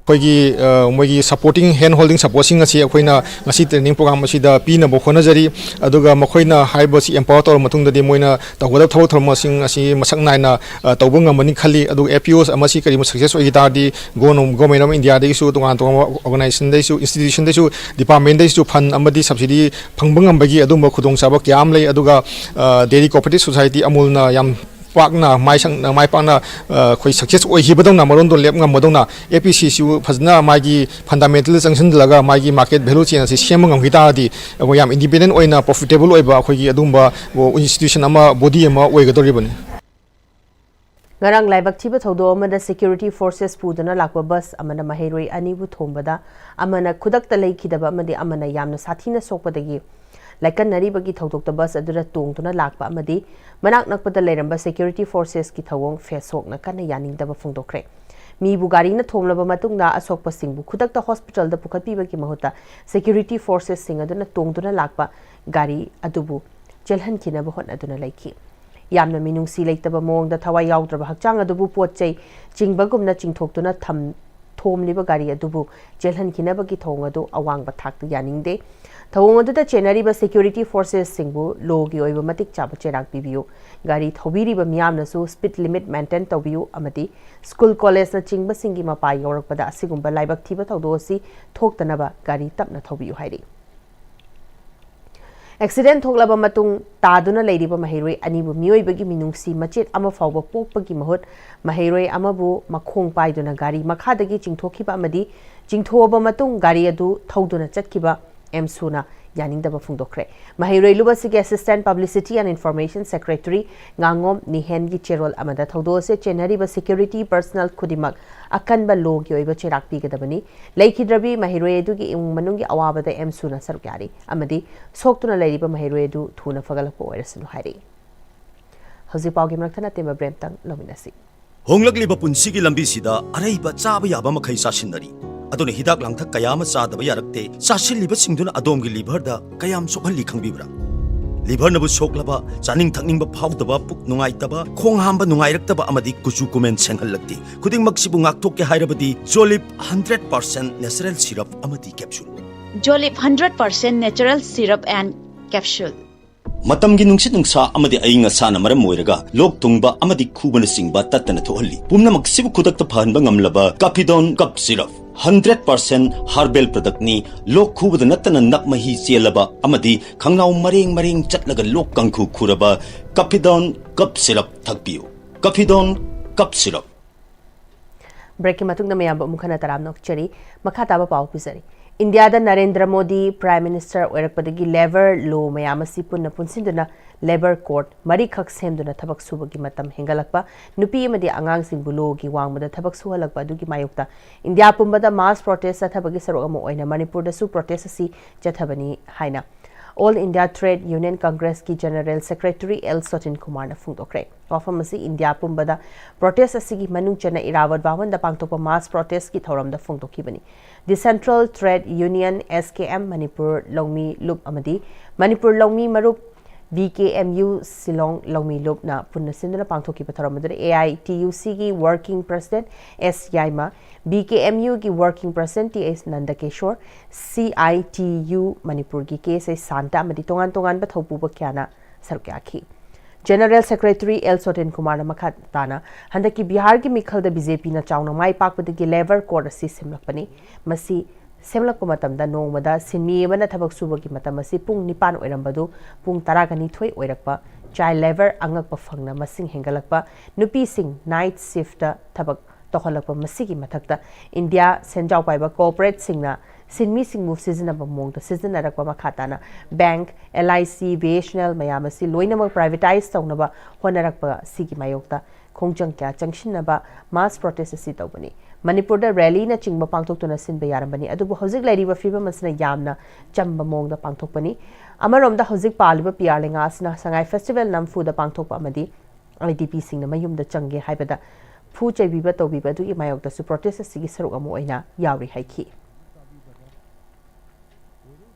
ꯑꯩꯈꯣꯏꯒꯤ ꯃꯣꯏꯒꯤ supporting hand holding supportꯁꯤꯡ ꯑꯁꯤ ꯑꯩꯈꯣꯏꯅ ꯉꯁꯤ training program ꯑꯁꯤꯗ ꯄꯤꯅꯕ ꯍꯣꯠꯅꯖꯔꯤ꯫ ꯑꯗꯨꯒ ꯃꯈꯣꯏꯅ ꯍꯥꯏꯔꯤꯕꯁꯤ empower ꯇꯧꯔꯕ ꯃꯇꯨꯡꯗꯗꯤ ꯃꯣꯏꯅ ꯇꯧꯒꯗꯕ ꯊꯕꯛ ꯊꯧꯔꯝꯁꯤꯡ ꯑꯁꯤ ꯃꯁꯛ ꯅꯥꯏꯅ ꯇꯧꯕ ꯉꯝꯃꯅꯤ ꯈꯜꯂꯤ꯫ ꯑꯗꯨꯒ F P Os ꯑꯃꯁꯤ ꯀꯔꯤꯒꯨꯝꯕ success ꯑꯣꯏꯈꯤ ꯇꯥꯔꯗꯤ Government of Indiaꯗꯒꯤꯁꯨ ꯇꯣꯉꯥꯟ ꯇꯣꯉꯥꯟꯕ organizationꯗꯒꯤꯁꯨ, institutionꯗꯒꯤꯁꯨ, departmentꯗꯒꯤꯁꯨ fund ꯑꯃꯗꯤ subsidy ꯐꯪꯕ ꯉꯝꯕꯒꯤ ꯑꯗꯨꯒꯨꯝꯕ ꯈꯨꯗꯣꯡꯆꯥꯕ ꯀꯌꯥ ꯑꯃ ꯂꯩ꯫ ꯑꯗꯨꯒ Dairy Cooperative Society ꯑꯃꯨꯜꯅ ꯌꯥꯝ ꯄꯥꯛꯅ ꯃꯥꯏ ꯁꯪ-, ꯃꯥꯏ ꯄꯥꯛꯅ, ꯑ, ꯑꯩꯈꯣꯏ success ꯑꯣꯏꯈꯤꯕꯗꯧꯅ, ꯃꯔꯣꯟꯗꯣ ꯂꯦꯞ ꯉꯝꯕꯗꯧꯅ, APCꯁꯨ ꯐꯖꯅ ꯃꯥꯒꯤ fundamental ꯆꯪꯁꯤꯟꯂꯒ ꯃꯥꯒꯤ market value chain ꯑꯁꯤ ꯁꯦꯝꯕ ꯉꯝꯈꯤ ꯇꯥꯔꯗꯤ, ꯑꯩꯈꯣꯏ ꯌꯥꯝ independent ꯑꯣꯏꯅ profitable ꯑꯣꯏꯕ ꯑꯩꯈꯣꯏꯒꯤ ꯑꯗꯨꯒꯨꯝꯕ institution ꯑꯃ, body ꯑꯃ ꯑꯣꯏꯒꯗꯧꯔꯤꯕꯅꯤ꯫ ꯉꯔꯥꯡ ꯂꯥꯏꯕꯛ ꯊꯤꯕ ꯊꯧꯗꯣꯛ ꯑꯃꯗ security forces ꯄꯨꯗꯨꯅ ꯂꯥꯛꯄ bus ꯑꯃꯅ ꯃꯍꯩꯔꯣꯏ ꯑꯅꯤꯕꯨ ꯊꯣꯝꯕꯗ ꯑꯃꯅ ꯈꯨꯗꯛꯇ ꯂꯩꯈꯤꯗꯕ ꯑꯃꯗꯤ ꯑꯃꯅ ꯌꯥꯝꯅ ꯁꯥꯊꯤꯅ ꯁꯣꯛꯄꯗꯒꯤ ꯂꯥꯏꯀꯠꯅꯔꯤꯕꯒꯤ ꯊꯧꯗꯣꯛꯇ bus ꯑꯗꯨꯗ ꯇꯣꯡꯗꯨꯅ ꯂꯥꯛꯄ ꯑꯃꯗꯤ ꯃꯅꯥꯛ ꯅꯛꯄꯗ ꯂꯩꯔꯝꯕ security forcesꯀꯤ ꯊꯧꯑꯣꯡ ꯐꯦꯁꯣꯛꯅ ꯀꯟꯅ ꯌꯥꯅꯤꯡꯗꯕ ꯐꯣꯡꯗꯣꯛꯈ꯭ꯔꯦ꯫ ꯃꯤꯕꯨ ꯒꯥꯔꯤꯅ ꯊꯣꯝꯂꯕ ꯃꯇꯨꯡꯗ ꯑꯁꯣꯛꯄꯁꯤꯡꯕꯨ ꯈꯨꯗꯛꯇ hospitalꯗ ꯄꯨꯈꯠꯄꯤꯕꯒꯤ ꯃꯍꯨꯠꯇ security forcesꯁꯤꯡ ꯑꯗꯨꯅ ꯇꯣꯡꯗꯨꯅ ꯂꯥꯛꯄ ꯒꯥꯔꯤ ꯑꯗꯨꯕꯨ ꯆꯦꯜꯍꯟꯈꯤꯅꯕ ꯍꯣꯠꯅꯗꯨꯅ ꯂꯩꯈꯤ꯫ ꯌꯥꯝꯅ ꯃꯤꯅꯨꯡꯁꯤ ꯂꯩꯇꯕ ꯃꯑꯣꯡꯗ ꯊꯋꯥꯏ ꯌꯥꯎꯗ꯭ꯔꯕ ꯍꯛꯆꯥꯡ ꯑꯗꯨꯕꯨ ꯄꯣꯠ ꯆꯩ ꯆꯤꯡꯕꯒꯨꯝꯅ ꯆꯤꯡꯊꯣꯛꯇꯨꯅ ꯊꯝ-, ꯊꯣꯝꯂꯤꯕ ꯒꯥꯔꯤ ꯑꯗꯨꯕꯨ ꯆꯦꯜꯍꯟꯈꯤꯅꯕꯒꯤ ꯊꯧꯑꯣꯡ ꯑꯗꯨ ꯑꯋꯥꯡꯕ ꯊꯥꯛꯇ ꯌꯥꯅꯤꯡꯗꯦ꯫ ꯊꯧꯑꯣꯡ ꯑꯗꯨꯗ ꯆꯦꯟꯅꯔꯤꯕ security forcesꯁꯤꯡꯕꯨ lawꯒꯤ ꯑꯣꯏꯕ ꯃꯇꯤꯛ ꯆꯥꯕ ꯆꯩꯔꯥꯛ ꯄꯤꯕꯤꯌꯨ꯫ ꯒꯥꯔꯤ ꯊꯧꯕꯤꯔꯤꯕ ꯃꯤꯌꯥꯝꯅꯁꯨ speed limit maintain ꯇꯧꯕꯤꯌꯨ ꯑꯃꯗꯤ school collegeꯅꯆꯤꯡꯕꯁꯤꯡꯒꯤ ꯃꯄꯥ ꯌꯧꯔꯛꯄꯗ ꯑꯁꯤꯒꯨꯝꯕ ꯂꯥꯏꯕꯛ ꯊꯤꯕ ꯊꯧꯗꯣꯛ ꯑꯁꯤ ꯊꯣꯛꯇꯅꯕ ꯒꯥꯔꯤ ꯇꯞꯅ ꯊꯧꯕꯤꯌꯨ ꯍꯥꯏꯔꯤ꯫ Accident ꯊꯣꯛꯂꯕ ꯃꯇꯨꯡ ꯇꯥꯗꯨꯅ ꯂꯩꯔꯤꯕ ꯃꯍꯩꯔꯣꯏ ꯑꯅꯤꯕꯨ ꯃꯤꯑꯣꯏꯕꯒꯤ ꯃꯤꯅꯨꯡꯁꯤ ꯃꯆꯦꯠ ꯑꯃ ꯐꯥꯎꯕ ꯄꯣꯛꯄꯒꯤ ꯃꯍꯨꯠ ꯃꯍꯩꯔꯣꯏ ꯑꯃꯕꯨ ꯃꯈꯣꯡ ꯄꯥꯏꯗꯨꯅ ꯒꯥꯔꯤ ꯃꯈꯥꯗꯒꯤ ꯆꯤꯡꯊꯣꯛꯈꯤꯕ ꯑꯃꯗꯤ ꯆꯤꯡꯊꯣꯛꯑꯕ ꯃꯇꯨꯡ ꯒꯥꯔꯤ ꯑꯗꯨ ꯊꯧꯗꯨꯅ ꯆꯠꯈꯤꯕ ꯑꯦꯝꯁꯨꯅ ꯌꯥꯅꯤꯡꯗꯕ ꯐꯣꯡꯗꯣꯛꯈ꯭ꯔꯦ꯫ ꯃꯍꯩꯔꯣꯏ ꯂꯨꯞ ꯑꯁꯤꯒꯤ Assistant Publicity and Information Secretary ꯉꯥꯉꯣꯝ ꯅꯤꯍꯦꯟꯒꯤ ꯆꯦꯔꯣꯜ ꯑꯃꯗ ꯊꯧꯗꯣꯛ ꯑꯁꯤ ꯆꯦꯟꯅꯔꯤꯕ security personnel ꯈꯨꯗꯤꯡꯃꯛ ꯑꯀꯟꯕ lawꯒꯤ ꯑꯣꯏꯕ ꯆꯩꯔꯥꯛ ꯄꯤꯒꯗꯕꯅꯤ꯫ ꯂꯩꯈꯤꯗ꯭ꯔꯕꯤ ꯃꯍꯩꯔꯣꯏ ꯑꯗꯨꯒꯤ ꯏꯃꯨꯡ ꯃꯅꯨꯡꯒꯤ ꯑꯋꯥꯕꯗ ꯑꯦꯝꯁꯨꯅ ꯁꯔꯨꯛ ꯌꯥꯔꯤ ꯑꯃꯗꯤ ꯁꯣꯛꯇꯨꯅ ꯂꯩꯔꯤꯕ ꯃꯍꯩꯔꯣꯏ ꯑꯗꯨ ꯊꯨꯅ ꯐꯒꯠꯂꯛꯄ ꯑꯣꯏꯔꯁꯅꯨ ꯍꯥꯏꯔꯤ꯫ ꯍꯧꯖꯤꯛ ꯄꯥꯎꯒꯤ ꯃꯔꯛ ꯊꯠꯅ ꯇꯦꯟꯕ break ꯑꯃꯇꯪ ꯂꯧꯃꯤꯟꯅꯁꯤ꯫ ꯍꯣꯡꯂꯛꯂꯤꯕ ꯄꯨꯟꯁꯤꯒꯤ ꯂꯝꯕꯤꯁꯤꯗ ꯑꯔꯩꯕ ꯆꯥꯕ ꯌꯥꯕ ꯃꯈꯩ ꯆꯥꯁꯤꯟꯅꯔꯤ꯫ ꯑꯗꯨꯅ ꯍꯤꯗꯥꯛ ꯂꯥꯡꯊꯛ ꯀꯌꯥ ꯑꯃ ꯆꯥꯗꯕ ꯌꯥꯔꯛꯇꯦ꯫ ꯆꯥꯁꯤꯜꯂꯤꯕꯁꯤꯡꯗꯨꯅ ꯑꯗꯣꯝꯒꯤ liverꯗ ꯀꯌꯥꯝ ꯁꯣꯛꯍꯜꯂꯤ ꯈꯪꯕꯤꯕ꯭ꯔꯥ? Liverꯅꯕꯨ ꯁꯣꯛꯂꯕ, ꯆꯥꯅꯤꯡ ꯊꯛꯅꯤꯡꯕ ꯐꯥꯎꯗꯕ, ꯄꯨꯛ ꯅꯨꯡꯉꯥꯏꯇꯕ, ꯈꯣꯡ ꯍꯥꯝꯕ ꯅꯨꯡꯉꯥꯏꯔꯛꯇꯕ ꯑꯃꯗꯤ ꯀꯨꯆꯨ ꯀꯨꯃꯦꯟ ꯁꯦꯡꯍꯜꯂꯛꯇꯦ꯫ ꯈꯨꯗꯤꯡꯃꯛꯁꯤꯕꯨ ꯉꯥꯛꯊꯣꯛꯀꯦ ꯍꯥꯏꯔꯕꯗꯤ Jolib hundred percent natural syrup ꯑꯃꯗꯤ capsule꯫ Jolib hundred percent natural syrup and capsule꯫ ꯃꯇꯝꯒꯤ ꯅꯨꯡꯁꯤꯠ ꯅꯨꯡꯁꯥ ꯑꯃꯗꯤ ꯑꯏꯪ ꯑꯁꯥꯅ ꯃꯔꯝ ꯑꯣꯏꯔꯒ ꯂꯣꯛ ꯊꯨꯡꯕ ꯑꯃꯗꯤ ꯈꯨꯕꯅꯆꯤꯡꯕ ꯇꯠꯇꯅ ꯊꯣꯛꯍꯜꯂꯤ꯫ ꯄꯨꯝꯅꯃꯛꯁꯤꯕꯨ ꯈꯨꯗꯛꯇ ꯐꯍꯟꯕ ꯉꯝꯂꯕ Capidon Cough Syrup꯫ Hundred percent herbal ꯄ꯭ꯔꯗꯛꯅꯤ꯫ ꯂꯣꯛ ꯈꯨꯕꯗ ꯅꯠꯇꯅ ꯅꯞ ꯃꯍꯤ ꯆꯦꯜꯂꯕ ꯑꯃꯗꯤ ꯈꯪꯅꯥꯎ ꯃꯔꯦꯡ ꯃꯔꯦꯡ ꯆꯠꯂꯒ ꯂꯣꯛ ꯀꯥꯡꯈꯨ ꯈꯨꯔꯕ ꯀꯐꯤꯗꯣꯟ ꯀꯞ ꯁꯤꯔꯞ ꯊꯛꯄꯤꯌꯨ꯫ ꯀꯐꯤꯗꯣꯟ ꯀꯞ ꯁꯤꯔꯞ꯫ ꯕ꯭ꯔꯦꯛꯀꯤ ꯃꯇꯨꯡꯗ ꯃꯌꯥꯝꯕꯨ ꯑꯃꯨꯛ ꯍꯟꯅ ꯇꯔꯥꯝꯅ ꯑꯣꯛꯆꯔꯤ꯫ ꯃꯈꯥ ꯇꯥꯕ ꯄꯥꯎ ꯄꯤꯖꯔꯤ꯫ ꯏꯟꯗꯤꯌꯥꯗ ꯅꯔꯦꯟꯗ꯭ꯔ ꯃꯣꯗꯤ ꯄ꯭ꯔꯥꯏꯝ ꯃꯤꯅꯤꯁꯇꯔ ꯑꯣꯏꯔꯛꯄꯗꯒꯤ ꯂꯦꯕꯔ ꯂꯣ ꯃꯌꯥꯝ ꯑꯁꯤ ꯄꯨꯟꯅ ꯄꯨꯟꯁꯤꯟꯗꯨꯅ ꯂꯦꯕꯔ ꯀꯣꯔꯠ ꯃꯔꯤꯈꯛ ꯁꯦꯝꯗꯨꯅ ꯊꯕꯛ ꯁꯨꯕꯒꯤ ꯃꯇꯝ ꯍꯦꯟꯒꯠꯂꯛꯄ, ꯅꯨꯄꯤ ꯑꯃꯗꯤ ꯑꯉꯥꯡꯁꯤꯡꯕꯨ ꯂꯣꯒꯤ ꯋꯥꯡꯃꯗ ꯊꯕꯛ ꯁꯨꯍꯜꯂꯛꯄ ꯑꯗꯨꯒꯤ ꯃꯥꯌꯣꯛꯇ ꯏꯟꯗꯤꯌꯥ ꯄꯨꯝꯕꯗ ꯃꯥꯁ ꯄ꯭ꯔꯣꯇꯦꯁ ꯆꯠꯊꯕꯒꯤ ꯁꯔꯨꯛ ꯑꯃ ꯑꯣꯏꯅ ꯃꯅꯤꯄꯨꯔꯗꯁꯨ ꯄ꯭ꯔꯣꯇꯦꯁ ꯑꯁꯤ ꯆꯠꯊꯕꯅꯤ ꯍꯥꯏꯅ ꯑꯣꯜ ꯏꯟꯗꯤꯌꯥ ꯇ꯭ꯔꯦꯗ ꯌꯨꯅꯤꯌꯟ ꯀꯪꯒ꯭ꯔꯦꯁꯀꯤ ꯖꯦꯅꯔꯦꯜ ꯁꯦꯀ꯭ꯔꯦꯇꯔꯤ ꯑꯦꯜ ꯁꯣꯇꯤꯟ ꯀꯨꯃꯥꯔꯅ ꯐꯣꯡꯗꯣꯛꯈ꯭ꯔꯦ꯫ ꯋꯥꯐꯝ ꯑꯁꯤ ꯏꯟꯗꯤꯌꯥ ꯄꯨꯝꯕꯗ ꯄ꯭ꯔꯣꯇꯦꯁ ꯑꯁꯤꯒꯤ ꯃꯅꯨꯡ ꯆꯟꯅ ꯏꯔꯥꯕꯠ ꯚꯋꯟꯗ ꯄꯥꯡꯊꯣꯛꯄ ꯃꯥꯁ ꯄ꯭ꯔꯣꯇꯦꯁꯀꯤ ꯊꯧꯔꯝꯗ ꯐꯣꯡꯗꯣꯛꯈꯤꯕꯅꯤ꯫ The central trade union, S K M, Manipur ꯂꯧꯃꯤ ꯂꯨꯞ ꯑꯃꯗꯤ ꯃꯅꯤꯄꯨꯔ ꯂꯧꯃꯤ ꯃꯔꯨꯞ, B K M U Shillong ꯂꯧꯃꯤ ꯂꯨꯞꯅ ꯄꯨꯟꯅ ꯁꯤꯟꯗꯨꯅ ꯄꯥꯡꯊꯣꯛꯈꯤꯕ ꯊꯧꯔꯝ ꯑꯗꯨꯗ ꯑꯦ ꯑꯥꯏ ꯇꯤ ꯌꯨ ꯁꯤꯒꯤ working president S Yaima, B K M ꯌꯨꯒꯤ working president T S Nandakishore, C I T U ꯃꯅꯤꯄꯨꯔꯒꯤ ꯀꯦ ꯑꯦꯁ ꯑꯥꯏ ꯁꯥꯟꯇ ꯑꯃꯗꯤ ꯇꯣꯉꯥꯟ ꯇꯣꯉꯥꯟꯕ ꯊꯧꯄꯨꯕ ꯀꯌꯥꯅ ꯁꯔꯨꯛ ꯌꯥꯈꯤ꯫ ꯖꯦꯅꯔꯦꯜ ꯁꯦꯀ꯭ꯔꯦꯇꯔꯤ ꯑꯦꯜ ꯁꯣꯇꯦꯟ ꯀꯨꯃꯥꯔꯅ ꯃꯈꯥ ꯇꯥꯅ, ꯍꯟꯗꯛꯀꯤ ꯕꯤꯍꯥꯔꯒꯤ ꯃꯤꯈꯜꯗ ꯕꯤ ꯖꯦ ꯄꯤꯅ ꯆꯥꯎꯅ ꯃꯥꯏ ꯄꯥꯛꯄꯗꯒꯤ ꯂꯦꯕꯔ ꯀꯣꯔꯠ ꯑꯁꯤ ꯁꯦꯝꯂꯛꯄꯅꯤ꯫ ꯃꯁꯤ ꯁꯦꯝꯂꯛꯄ ꯃꯇꯝꯗ ꯅꯣꯡꯃꯗ ꯁꯤꯟꯃꯤ ꯑꯃꯅ ꯊꯕꯛ ꯁꯨꯕꯒꯤ ꯃꯇꯝ ꯑꯁꯤ ꯄꯨꯡ ꯅꯤꯄꯥꯟ ꯑꯣꯏꯔꯝꯕꯗꯨ ꯄꯨꯡ ꯇꯔꯥꯒ ꯅꯤꯊꯣꯏ ꯑꯣꯏꯔꯛꯄ, ꯆꯥꯏꯜ ꯂꯦꯕꯔ ꯑꯉꯛꯄ ꯐꯪꯅ ꯃꯁꯤꯡ ꯍꯦꯟꯒꯠꯂꯛꯄ, ꯅꯨꯄꯤꯁꯤꯡ ꯅꯥꯏꯠ ꯁꯤꯐꯇ ꯊꯕꯛ ꯇꯧꯍꯜꯂꯛꯄ, ꯃꯁꯤꯒꯤ ꯃꯊꯛꯇ ꯏꯟꯗꯤꯌꯥ ꯁꯦꯟꯖꯥꯎ ꯄꯥꯏꯕ ꯀꯣꯔꯄꯣꯔꯦꯠꯁꯤꯡꯅ ꯁꯤꯟꯃꯤꯁꯤꯡꯕꯨ ꯁꯤꯖꯤꯟꯅꯕ ꯃꯑꯣꯡꯗ ꯁꯤꯖꯤꯟꯅꯔꯛꯄ, ꯃꯈꯥ ꯇꯥꯅ bank, L I C, B S and L ꯃꯌꯥꯝ ꯑꯁꯤ ꯂꯣꯏꯅꯃꯛ ꯄ꯭ꯔꯥꯏꯚꯦꯇꯥꯏꯖ ꯇꯧꯅꯕ ꯍꯣꯠꯅꯔꯛꯄ ꯑꯁꯤꯒꯤ ꯃꯥꯌꯣꯛꯇ ꯈꯣꯡꯖꯪ ꯀꯌꯥ ꯆꯪꯁꯤꯟꯅꯕ ꯃꯥꯁ ꯄ꯭ꯔꯣꯇꯦꯁ ꯑꯁꯤ ꯇꯧꯕꯅꯤ꯫ ꯃꯅꯤꯄꯨꯔꯗ ꯔꯦꯂꯤꯅꯆꯤꯡꯕ ꯄꯥꯡꯊꯣꯛꯇꯨꯅ ꯁꯤꯟꯕ ꯌꯥꯔꯝꯕꯅꯤ, ꯑꯗꯨꯕꯨ ꯍꯧꯖꯤꯛ ꯂꯩꯔꯤꯕ ꯐꯤꯕꯝ ꯑꯁꯤꯅ ꯌꯥꯝꯅ ꯆꯝꯕ ꯃꯑꯣꯡꯗ ꯄꯥꯡꯊꯣꯛꯄꯅꯤ꯫ ꯑꯃꯔꯣꯝꯗ ꯍꯧꯖꯤꯛ ꯄꯥꯜꯂꯤꯕ ꯄꯤ ꯑꯥꯔ ꯂꯩꯉꯥꯛ ꯑꯁꯤꯅ ꯁꯉꯥꯏ ꯐꯦꯁꯇꯤꯚꯦꯜ ꯅꯝꯐꯨꯗ ꯄꯥꯡꯊꯣꯛꯄ ꯑꯃꯗꯤ ꯑꯥꯏ ꯗꯤ ꯄꯤꯁꯤꯡꯅ ꯃꯌꯨꯝꯗ ꯆꯪꯒꯦ ꯍꯥꯏꯕꯗ ꯐꯨ ꯆꯩꯕꯤꯕ ꯇꯧꯕꯤꯕ ꯑꯗꯨꯒꯤ ꯃꯥꯌꯣꯛꯇꯁꯨ ꯄ꯭ꯔꯣꯇꯦꯁ ꯑꯁꯤꯒꯤ ꯁꯔꯨꯛ ꯑꯃ ꯑꯣꯏꯅ ꯌꯥꯎꯔꯤ ꯍꯥꯏꯈꯤ꯫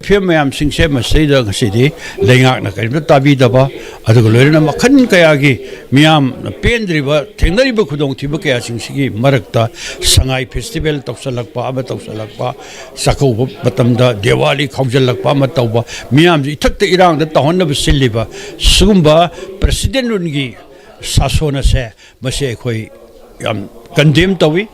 ꯐꯤꯚꯝ ꯃꯌꯥꯝꯁꯤꯡꯁꯦ ꯃꯁꯤꯗ ꯉꯁꯤꯗꯤ ꯂꯩꯉꯥꯛꯅ ꯀꯔꯤꯝꯇ ꯇꯥꯕꯤꯗꯕ, ꯑꯗꯨꯒ ꯂꯣꯏꯅꯅ ꯃꯈꯜ ꯀꯌꯥꯒꯤ ꯃꯤꯌꯥꯝꯅ ꯄꯦꯟꯗ꯭ꯔꯤꯕ, ꯊꯦꯡꯅꯔꯤꯕ ꯈꯨꯗꯣꯡꯊꯤꯕ ꯀꯌꯥꯁꯤꯡꯁꯤꯒꯤ ꯃꯔꯛꯇ ꯁꯉꯥꯏ ꯐꯦꯁꯇꯤꯚꯦꯜ ꯇꯧꯁꯜꯂꯛꯄ ꯑꯃ ꯇꯧꯁꯜꯂꯛꯄ, ꯆꯥꯛꯀꯧꯕ ꯃꯇꯝꯗ ꯗꯤꯋꯥꯂꯤ ꯈꯥꯎꯖꯜꯂꯛꯄ ꯑꯃ ꯇꯧꯕ, ꯃꯤꯌꯥꯝꯁꯤ ꯏꯊꯛꯇ ꯏꯔꯥꯡꯗ ꯇꯧꯍꯟꯅꯕ ꯁꯤꯜꯂꯤꯕ ꯁꯤꯒꯨꯝꯕ ꯄ꯭ꯔꯁꯤꯗꯦꯟ ꯔꯨꯜꯒꯤ ꯁꯥꯁꯣꯟ ꯑꯁꯦ, ꯃꯁꯤ ꯑꯩꯈꯣꯏ ꯌꯥꯝ ꯀꯟꯗꯦꯝ ꯇꯧꯏ꯫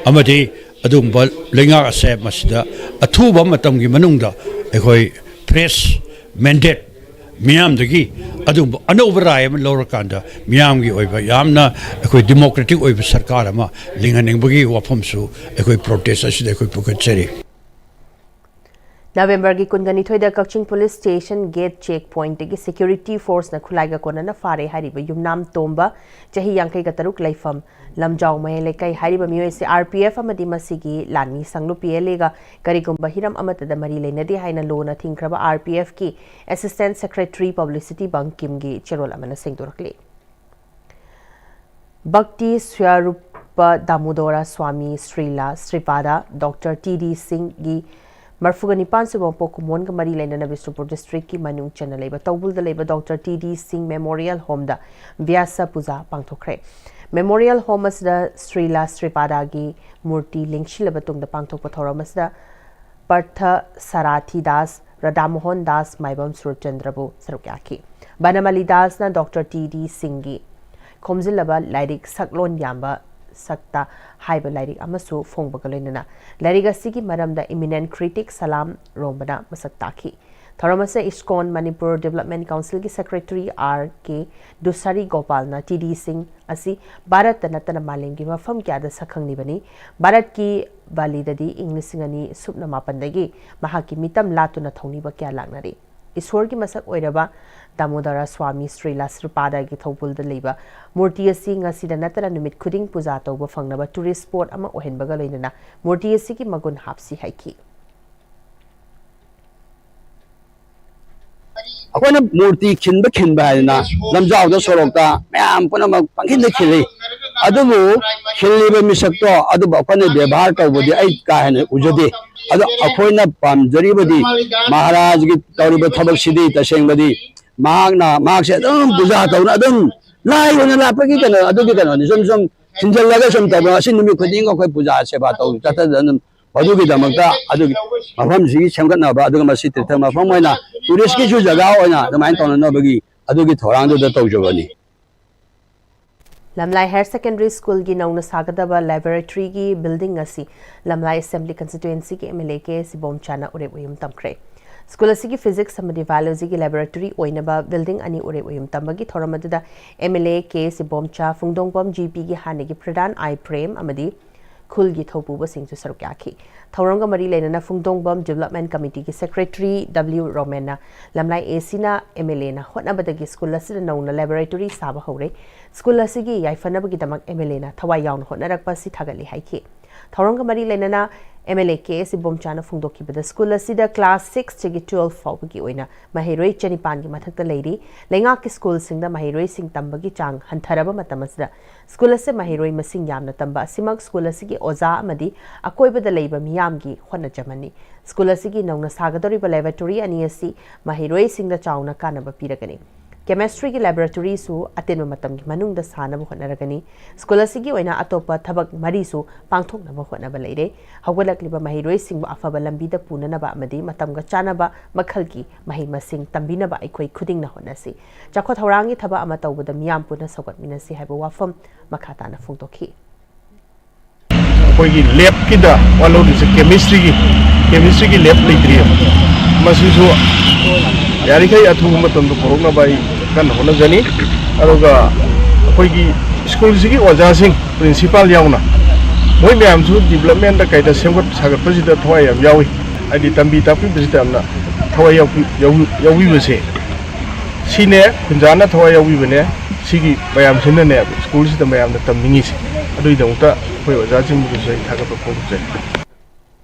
ꯑꯃꯗꯤ ꯑꯗꯨꯒꯨꯝꯕ ꯂꯩꯉꯥꯛ ꯑꯁꯦ ꯃꯁꯤꯗ ꯑꯊꯨꯕ ꯃꯇꯝꯒꯤ ꯃꯅꯨꯡꯗ ꯑꯩꯈꯣꯏ ꯐ꯭ꯔꯦꯁ ꯃꯦꯟꯗꯦꯠ ꯃꯤꯌꯥꯝꯗꯒꯤ ꯑꯗꯨꯒꯨꯝꯕ ꯑꯅꯧꯕ ꯔꯥꯏ ꯑꯃ ꯂꯧꯔꯀꯥꯟꯗ ꯃꯤꯌꯥꯝꯒꯤ ꯑꯣꯏꯕ ꯌꯥꯝꯅ ꯑꯩꯈꯣꯏ ꯗꯤꯃꯣꯀ꯭ꯔꯦꯇꯤꯛ ꯑꯣꯏꯕ ꯁꯔꯀꯥꯔ ꯑꯃ ꯂꯤꯡꯍꯟꯅꯤꯡꯕꯒꯤ ꯋꯥꯐꯝꯁꯨ ꯑꯩꯈꯣꯏ ꯄ꯭ꯔꯣꯇꯦꯁ ꯑꯁꯤꯗ ꯑꯩꯈꯣꯏ ꯄꯨꯈꯠꯆꯔꯤ꯫ ꯅꯕꯦꯝꯕꯔꯒꯤ ꯀꯨꯟꯒ ꯅꯤꯊꯣꯏꯗ ꯀꯛꯆꯤꯡ ꯄꯨꯂꯤꯁ ꯁ꯭ꯇꯦꯁꯟ ꯒꯦꯠ ꯆꯦꯛ ꯄꯣꯏꯟꯠꯇꯒꯤ ꯁꯦꯀ꯭ꯌꯨꯔꯤꯇꯤ ꯐꯣꯔꯁꯅ ꯈꯨꯠꯂꯥꯏꯒ ꯀꯣꯟꯅꯅ ꯐꯥꯔꯦ ꯍꯥꯏꯔꯤꯕ ꯌꯨꯝꯅꯥꯝ ꯇꯣꯝꯕ, ꯆꯍꯤ ꯌꯥꯡꯈꯩꯒ ꯇꯔꯨꯛ, ꯂꯩꯐꯝ ꯂꯝꯖꯥꯎ ꯃꯌꯥꯏ ꯂꯩꯀꯥꯏ ꯍꯥꯏꯔꯤꯕ ꯃꯤꯑꯣꯏ ꯑꯁꯤ ꯑꯥꯔ ꯄꯤ ꯑꯦꯐ ꯑꯃꯗꯤ ꯃꯁꯤꯒꯤ ꯂꯥꯟꯃꯤ ꯁꯪꯂꯨꯞ ꯄꯤ ꯑꯦꯜ ꯑꯦꯒ ꯀꯔꯤꯒꯨꯝꯕ ꯍꯤꯔꯝ ꯑꯃꯠꯇꯗ ꯃꯔꯤ ꯂꯩꯅꯗꯦ ꯍꯥꯏꯅ ꯂꯣꯅ ꯊꯤꯡꯈ꯭ꯔꯕ ꯑꯥꯔ ꯄꯤ ꯑꯦꯐꯀꯤ ꯑꯦꯁꯤꯁꯇꯦꯟꯠ ꯁꯦꯀ꯭ꯔꯦꯇꯔꯤ ꯄꯕ꯭ꯂꯤꯁꯤꯇꯤ ꯕꯪꯀꯤꯝꯒꯤ ꯆꯦꯔꯣꯜ ꯑꯃꯅ ꯁꯦꯡꯗꯣꯔꯛꯂꯤ꯫ Bhakti Swarup Damodar Swami Srila Sripad doctor T D ꯁꯤꯡꯒꯤ ꯃꯔꯐꯨꯒ ꯅꯤꯄꯥꯟ ꯁꯨꯕ ꯃꯄꯣꯛ ꯀꯨꯝꯑꯣꯟꯒ ꯃꯔꯤ ꯂꯩꯅꯅ ꯕꯤꯁꯅꯨꯄꯨꯔ ꯗꯤꯁꯇ꯭ꯔꯤꯛꯀꯤ ꯃꯅꯨꯡ ꯆꯟꯅ ꯂꯩꯕ ꯇꯧꯕꯨꯜꯗ ꯂꯩꯕ ꯗꯣꯛꯇꯔ ꯇꯤ ꯗꯤ ꯁꯤꯡ ꯃꯦꯃꯣꯔꯤꯌꯦꯜ ꯍꯣꯝꯗ ꯕ꯭ꯌꯥꯁ ꯄꯨꯖꯥ ꯄꯥꯡꯊꯣꯛꯈ꯭ꯔꯦ꯫ ꯃꯦꯃꯣꯔꯤꯌꯦꯜ ꯍꯣꯝ ꯑꯁꯤꯗ ꯁ꯭ꯔꯤꯂꯥ ꯁ꯭ꯔꯤꯄꯥꯗꯒꯤ ꯃꯨꯔꯇꯤ ꯂꯦꯡꯁꯤꯜꯂꯕ ꯇꯨꯡꯗ ꯄꯥꯡꯊꯣꯛꯄ ꯊꯧꯔꯝ ꯑꯁꯤꯗ ꯄꯔꯊ ꯁꯥꯔꯥꯊꯤ ꯗꯥꯁ, ꯔꯥꯙꯥꯃꯣꯍꯟ ꯗꯥꯁ ꯃꯥꯏꯕꯝ ꯁꯨꯔꯆꯟꯗ꯭ꯔꯕꯨ ꯁꯔꯨꯛ ꯌꯥꯈꯤ꯫ ꯕꯅꯃꯂꯤ ꯗꯥꯁꯅ ꯗꯣꯛꯇꯔ ꯇꯤ ꯗꯤ ꯁꯤꯡꯒꯤ ꯈꯣꯝꯖꯤꯜꯂꯕ ꯂꯥꯏꯔꯤꯛ ꯁꯛꯂꯣꯟ ꯌꯥꯝꯕ ꯁꯛꯇ ꯍꯥꯏꯕ ꯂꯥꯏꯔꯤꯛ ꯑꯃꯁꯨ ꯐꯣꯡꯕꯒ ꯂꯣꯏꯅꯅ ꯂꯥꯏꯔꯤꯛ ꯑꯁꯤꯒꯤ ꯃꯔꯝꯗ ꯏꯃꯤꯅꯦꯟꯠ ꯀ꯭ꯔꯤꯇꯤꯛ ꯁꯂꯥꯝ ꯔꯣꯝꯕꯅ ꯃꯁꯛ ꯇꯥꯛꯈꯤ꯫ ꯊꯧꯔꯝ ꯑꯁꯤꯗ ꯏꯁꯀꯣꯟ ꯃꯅꯤꯄꯨꯔ ꯗꯤꯕꯦꯂꯞꯃꯦꯟꯠ ꯀꯥꯎꯟꯁꯤꯜꯒꯤ ꯁꯦꯀ꯭ꯔꯦꯇꯔꯤ ꯑꯥꯔ ꯀꯦ ꯗꯨꯁꯥꯔꯤ ꯒꯣꯄꯥꯜꯅ ꯇꯤ ꯗꯤ ꯁꯤꯡ ꯑꯁꯤ ꯚꯥꯔꯠꯇ ꯅꯠꯇꯅ ꯃꯥꯂꯦꯝꯒꯤ ꯃꯐꯝ ꯀꯌꯥꯗ ꯁꯛꯈꯪꯂꯤꯕꯅꯤ꯫ ꯚꯥꯔꯠꯀꯤ ꯕꯥꯂꯤꯗꯗꯤ ꯏꯪ ꯂꯤꯁꯤꯡ ꯑꯅꯤ ꯁꯨꯞꯅ ꯃꯥꯄꯟꯗꯒꯤ ꯃꯍꯥꯛꯀꯤ ꯃꯤꯇꯝ ꯂꯥꯠꯇꯨꯅ ꯊꯧꯅꯤꯕ ꯀꯌꯥ ꯂꯥꯛꯅꯔꯤ꯫ ꯏꯁꯣꯔꯒꯤ ꯃꯁꯛ ꯑꯣꯏꯔꯕ ꯗꯥꯃꯣꯗꯔ ꯁ꯭ꯋꯥꯃꯤ ꯁ꯭ꯔꯤꯂꯥ ꯁ꯭ꯔꯤꯄꯥꯗꯒꯤ ꯊꯧꯄꯨꯜꯗ ꯂꯩꯕ ꯃꯨꯔꯇꯤ ꯑꯁꯤ ꯉꯁꯤꯗ ꯅꯠꯇꯅ ꯅꯨꯃꯤꯠ ꯈꯨꯗꯤꯡ ꯄꯨꯖꯥ ꯇꯧꯕ ꯐꯪꯅꯕ ꯇꯨꯔꯤꯁ ꯁ꯭ꯄꯣꯠ ꯑꯃ ꯑꯣꯏꯍꯟꯕꯒ ꯂꯣꯏꯅꯅ ꯃꯨꯔꯇꯤ ꯑꯁꯤꯒꯤ ꯃꯒꯨꯟ ꯍꯥꯞꯁꯤ ꯍꯥꯏꯈꯤ꯫ ꯑꯩꯈꯣꯏꯅ ꯃꯨꯔꯇꯤ ꯈꯤꯟꯕ ꯈꯤꯟꯕ ꯍꯥꯏꯗꯅ ꯂꯝꯖꯥꯎꯗ ꯁꯣꯔꯣꯛꯇ ꯃꯌꯥꯝ ꯄꯨꯝꯅꯃꯛ ꯄꯪꯈꯤꯟꯗ ꯈꯤꯜꯂꯤ꯫ ꯑꯗꯨꯕꯨ ꯈꯤꯜꯂꯤꯕ ꯃꯤꯁꯛꯇꯣ ꯑꯗꯨꯕꯨ ꯑꯩꯈꯣꯏꯅ ꯕꯦꯕꯥꯔ ꯇꯧꯕꯗꯤ ꯑꯩ ꯀꯥ ꯍꯦꯟꯅ ꯎꯖꯗꯦ꯫ ꯑꯗꯣ ꯑꯩꯈꯣꯏꯅ ꯄꯥꯝꯖꯔꯤꯕꯗꯤ ꯃꯍꯥꯔꯥꯖꯒꯤ ꯇꯧꯔꯤꯕ ꯊꯕꯛꯁꯤꯗꯤ ꯇꯁꯦꯡꯕꯗꯤ ꯃꯍꯥꯛꯅ ꯃꯍꯥꯛꯁꯦ ꯑꯗꯨꯝ ꯄꯨꯖꯥ ꯇꯧꯅ ꯑꯗꯨꯝ ꯂꯥꯏ ꯑꯣꯏꯅ ꯂꯥꯠꯄꯒꯤ ꯀꯩꯅꯣ ꯑꯗꯨꯒꯤ ꯀꯩꯅꯣꯅꯤ꯫ ꯁꯨꯝ ꯁꯨꯝ ꯊꯤꯟꯖꯤꯜꯂꯒ ꯁꯨꯝ ꯇꯧꯕ ꯑꯁꯤ ꯅꯨꯃꯤꯠ ꯈꯨꯗꯤꯡꯒꯤ ꯑꯩꯈꯣꯏ ꯄꯨꯖꯥ ꯁꯦꯕꯥ ꯇꯧ ꯆꯠꯊꯗꯅ ꯑꯗꯨꯝ ꯃꯗꯨꯒꯤꯗꯃꯛꯇ ꯑꯗꯨꯒꯤ ꯃꯐꯝꯁꯤꯒꯤ ꯁꯦꯝꯒꯠꯅꯕ ꯑꯗꯨꯒ ꯃꯁꯤ ꯇꯤꯔꯊ ꯃꯐꯝ ꯑꯣꯏꯅ ꯇꯨꯔꯤꯁꯀꯤꯁꯨ ꯖꯒꯥ ꯑꯣꯏꯅ ꯑꯗꯨꯃꯥꯏꯅ ꯇꯧꯅꯅꯕꯒꯤ ꯑꯗꯨꯒꯤ ꯊꯧꯔꯥꯡꯗꯨꯗ ꯇꯧꯖꯕꯅꯤ꯫ ꯂꯝꯂꯥꯏ ꯍꯥꯌꯔ ꯁꯦꯀꯦꯟꯗꯔꯤ ꯁ꯭ꯀꯨꯜꯒꯤ ꯅꯧꯅ ꯁꯥꯒꯗꯕ ꯂꯦꯕꯣꯔꯦꯇꯔꯤꯒꯤ ꯕꯤꯜꯗꯤꯡ ꯑꯁꯤ ꯂꯝꯂꯥꯏ ꯑꯦꯁꯦꯝꯕ꯭ꯂꯤ ꯀꯟꯁꯇꯤꯇ꯭ꯋꯦꯟꯁꯤꯒꯤ M L A K S ꯏꯕꯣꯝꯆꯥꯅ ꯎꯔꯦꯞ ꯎꯌꯨꯝ ꯇꯝꯈ꯭ꯔꯦ꯫ ꯁ꯭ꯀꯨꯜ ꯑꯁꯤꯒꯤ ꯐꯤꯖꯤꯛꯁ ꯑꯃꯗꯤ ꯕꯥꯏꯑꯣꯂꯣꯖꯤꯒꯤ ꯂꯦꯕꯣꯔꯦꯇꯔꯤ ꯑꯣꯏꯅꯕ ꯕꯤꯜꯗꯤꯡ ꯑꯅꯤ ꯎꯔꯦꯞ ꯎꯌꯨꯝ ꯇꯝꯕꯒꯤ ꯊꯧꯔꯝ ꯑꯗꯨꯗ M L A K S Ibomcha, ꯐꯨꯡꯗꯣꯡꯕꯝ ꯖꯤ ꯄꯤꯒꯤ ꯍꯥꯟꯅꯒꯤ ꯄ꯭ꯔꯙꯥꯟ ꯑꯥꯏ ꯄ꯭ꯔꯦꯝ ꯑꯃꯗꯤ ꯈꯨꯜꯒꯤ ꯊꯧꯄꯨꯕꯁꯤꯡꯁꯨ ꯁꯔꯨꯛ ꯌꯥꯈꯤ꯫ ꯊꯧꯔꯝꯒ ꯃꯔꯤ ꯂꯩꯅꯅ ꯐꯨꯡꯗꯣꯡꯕꯝ ꯗꯤꯕꯦꯂꯞꯃꯦꯟ ꯀꯃꯤꯇꯤꯒꯤ ꯁꯦꯀ꯭ꯔꯦꯇꯔꯤ ꯗꯕ꯭ꯂꯤꯎ ꯔꯣꯃꯦꯟꯅ ꯂꯝꯂꯥꯏ ꯑꯦ ꯁꯤꯅ ꯑꯦꯝ ꯑꯦꯜ ꯑꯦꯅ ꯍꯣꯠꯅꯕꯗꯒꯤ ꯁ꯭ꯀꯨꯜ ꯑꯁꯤꯗ ꯅꯧꯅ ꯂꯦꯕꯣꯔꯦꯇꯔꯤ ꯁꯥꯕ ꯍꯧꯔꯦ꯫ ꯁ꯭ꯀꯨꯜ ꯑꯁꯤꯒꯤ ꯌꯥꯏꯐꯅꯕꯒꯤꯗꯃꯛ ꯑꯦꯝ ꯑꯦꯜ ꯑꯦꯅ ꯊꯋꯥꯏ ꯌꯥꯎꯅ ꯍꯣꯠꯅꯔꯛꯄ ꯑꯁꯤ ꯊꯥꯒꯠꯂꯤ ꯍꯥꯏꯈꯤ꯫ ꯊꯧꯔꯝꯒ ꯃꯔꯤ ꯂꯩꯅꯅ M L A K S ꯏꯕꯣꯝꯆꯥꯅ ꯐꯣꯡꯗꯣꯛꯈꯤꯕꯗ ꯁ꯭ꯀꯨꯜ ꯑꯁꯤꯗ ꯀ꯭ꯂꯥꯁ ꯁꯤꯛꯁꯇꯒꯤ ꯇꯨꯋꯦꯜꯐ ꯐꯥꯎꯕꯒꯤ ꯑꯣꯏꯅ ꯃꯍꯩꯔꯣꯏ ꯆꯅꯤꯄꯥꯟꯒꯤ ꯃꯊꯛꯇ ꯂꯩꯔꯤ꯫ ꯂꯩꯉꯥꯛꯀꯤ ꯁ꯭ꯀꯨꯜꯁꯤꯡꯗ ꯃꯍꯩꯔꯣꯏꯁꯤꯡ ꯇꯝꯕꯒꯤ ꯆꯥꯡ ꯍꯟꯊꯔꯕ ꯃꯇꯝ ꯑꯁꯤꯗ ꯁ꯭ꯀꯨꯜ ꯑꯁꯤ ꯃꯍꯩꯔꯣꯏ ꯃꯁꯤꯡ ꯌꯥꯝꯅ ꯇꯝꯕ ꯑꯁꯤꯃꯛ ꯁ꯭ꯀꯨꯜ ꯑꯁꯤꯒꯤ ꯑꯣꯖꯥ ꯑꯃꯗꯤ ꯑꯀꯣꯏꯕꯗ ꯂꯩꯕ ꯃꯤꯌꯥꯝꯒꯤ ꯍꯣꯠꯅꯖꯃꯟꯅꯤ꯫ ꯁ꯭ꯀꯨꯜ ꯑꯁꯤꯒꯤ ꯅꯧꯅ ꯁꯥꯒꯗꯧꯔꯤꯕ ꯂꯦꯕꯣꯔꯦꯇꯔꯤ ꯑꯅꯤ ꯑꯁꯤ ꯃꯍꯩꯔꯣꯏꯁꯤꯡꯗ ꯆꯥꯎꯅ ꯀꯥꯟꯅꯕ ꯄꯤꯔꯒꯅꯤ꯫ ꯀꯦꯃꯤꯁꯇ꯭ꯔꯤꯒꯤ ꯂꯦꯕꯣꯔꯦꯇꯔꯤꯁꯨ ꯑꯇꯦꯟꯕ ꯃꯇꯝꯒꯤ ꯃꯅꯨꯡꯗ ꯁꯥꯅꯕ ꯍꯣꯠꯅꯔꯒꯅꯤ꯫ ꯁ꯭ꯀꯨꯜ ꯑꯁꯤꯒꯤ ꯑꯣꯏꯅ ꯑꯇꯣꯞꯄ ꯊꯕꯛ ꯃꯔꯤꯁꯨ ꯄꯥꯡꯊꯣꯛꯅꯕ ꯍꯣꯠꯅꯕ ꯂꯩꯔꯦ꯫ ꯍꯧꯒꯠꯂꯛꯂꯤꯕ ꯃꯍꯩꯔꯣꯏꯁꯤꯡꯕꯨ ꯑꯐꯕ ꯂꯝꯕꯤꯗ ꯄꯨꯅꯅꯕ ꯑꯃꯗꯤ ꯃꯇꯝꯒ ꯆꯥꯟꯅꯕ ꯃꯈꯜꯒꯤ ꯃꯍꯩ ꯃꯁꯤꯡ ꯇꯝꯕꯤꯅꯕ ꯑꯩꯈꯣꯏ ꯈꯨꯗꯤꯡꯅ ꯍꯣꯠꯅꯁꯤ꯫ ꯆꯥꯎꯈꯠ ꯊꯧꯔꯥꯡꯒꯤ ꯊꯕꯛ ꯑꯃ ꯇꯧꯕꯗ ꯃꯤꯌꯥꯝ ꯄꯨꯟꯅ ꯁꯧꯒꯠꯃꯤꯟꯅꯁꯤ ꯍꯥꯏꯕ ꯋꯥꯐꯝ ꯃꯈꯥ ꯇꯥꯅ ꯐꯣꯡꯗꯣꯛꯈꯤ꯫ ꯑꯩꯈꯣꯏꯒꯤ ꯂꯦꯞꯀꯤꯗ ꯋꯥꯠꯍꯧꯔꯤꯁꯦ ꯀꯦꯃꯤꯁꯇ꯭ꯔꯤꯒꯤ, ꯀꯦꯃꯤꯁꯇ꯭ꯔꯤꯒꯤ ꯂꯦꯞ ꯂꯩꯇ꯭ꯔꯤꯑꯕ꯫ ꯃꯁꯤꯁꯨ ꯌꯥꯔꯤꯈꯩ ꯑꯊꯨꯕ ꯃꯇꯝꯗ ꯄꯨꯔꯛꯅꯕ ꯑꯩ ꯀꯟꯅ ꯍꯣꯠꯅꯖꯅꯤ꯫ ꯑꯗꯨꯒ ꯑꯩꯈꯣꯏꯒꯤ ꯁ꯭ꯀꯨꯜꯁꯤꯒꯤ ꯑꯣꯖꯥꯁꯤꯡ, ꯄ꯭ꯔꯤꯟꯁꯤꯄꯥꯜ ꯌꯥꯎꯅ, ꯃꯣꯏ ꯃꯌꯥꯝꯁꯨ ꯗꯤꯕꯦꯂꯞꯃꯦꯟꯗ ꯀꯩꯗ ꯁꯦꯝꯒꯠ ꯁꯥꯒꯠꯄꯁꯤꯗ ꯊꯋꯥꯏ ꯌꯥꯝ ꯌꯥꯎꯏ꯫ ꯍꯥꯏꯗꯤ ꯇꯝꯕꯤ ꯇꯥꯛꯄꯤꯕꯁꯤꯗ ꯌꯥꯝꯅ ꯊꯋꯥꯏ ꯌꯥꯎꯕꯤ-, ꯌꯥꯎ-, ꯌꯥꯎꯕꯤꯕꯁꯦ, ꯁꯤꯅꯦ ꯈꯨꯟꯖꯥꯅ ꯊꯋꯥꯏ ꯌꯥꯎꯕꯤꯕꯅꯦ꯫ ꯁꯤꯒꯤ ꯃꯌꯥꯝꯁꯤꯅꯅꯦ ꯁ꯭ꯀꯨꯜꯁꯤꯗ ꯃꯌꯥꯝꯅ ꯇꯝꯅꯤꯡꯉꯤꯁꯦ꯫ ꯑꯗꯨꯒꯤꯗꯃꯛꯇ ꯑꯩꯈꯣꯏ ꯑꯣꯖꯥꯁꯤꯡꯕꯨꯁꯨ ꯑꯩ ꯊꯥꯒꯠꯄ ꯐꯣꯡꯗꯣꯛꯆꯔꯤ꯫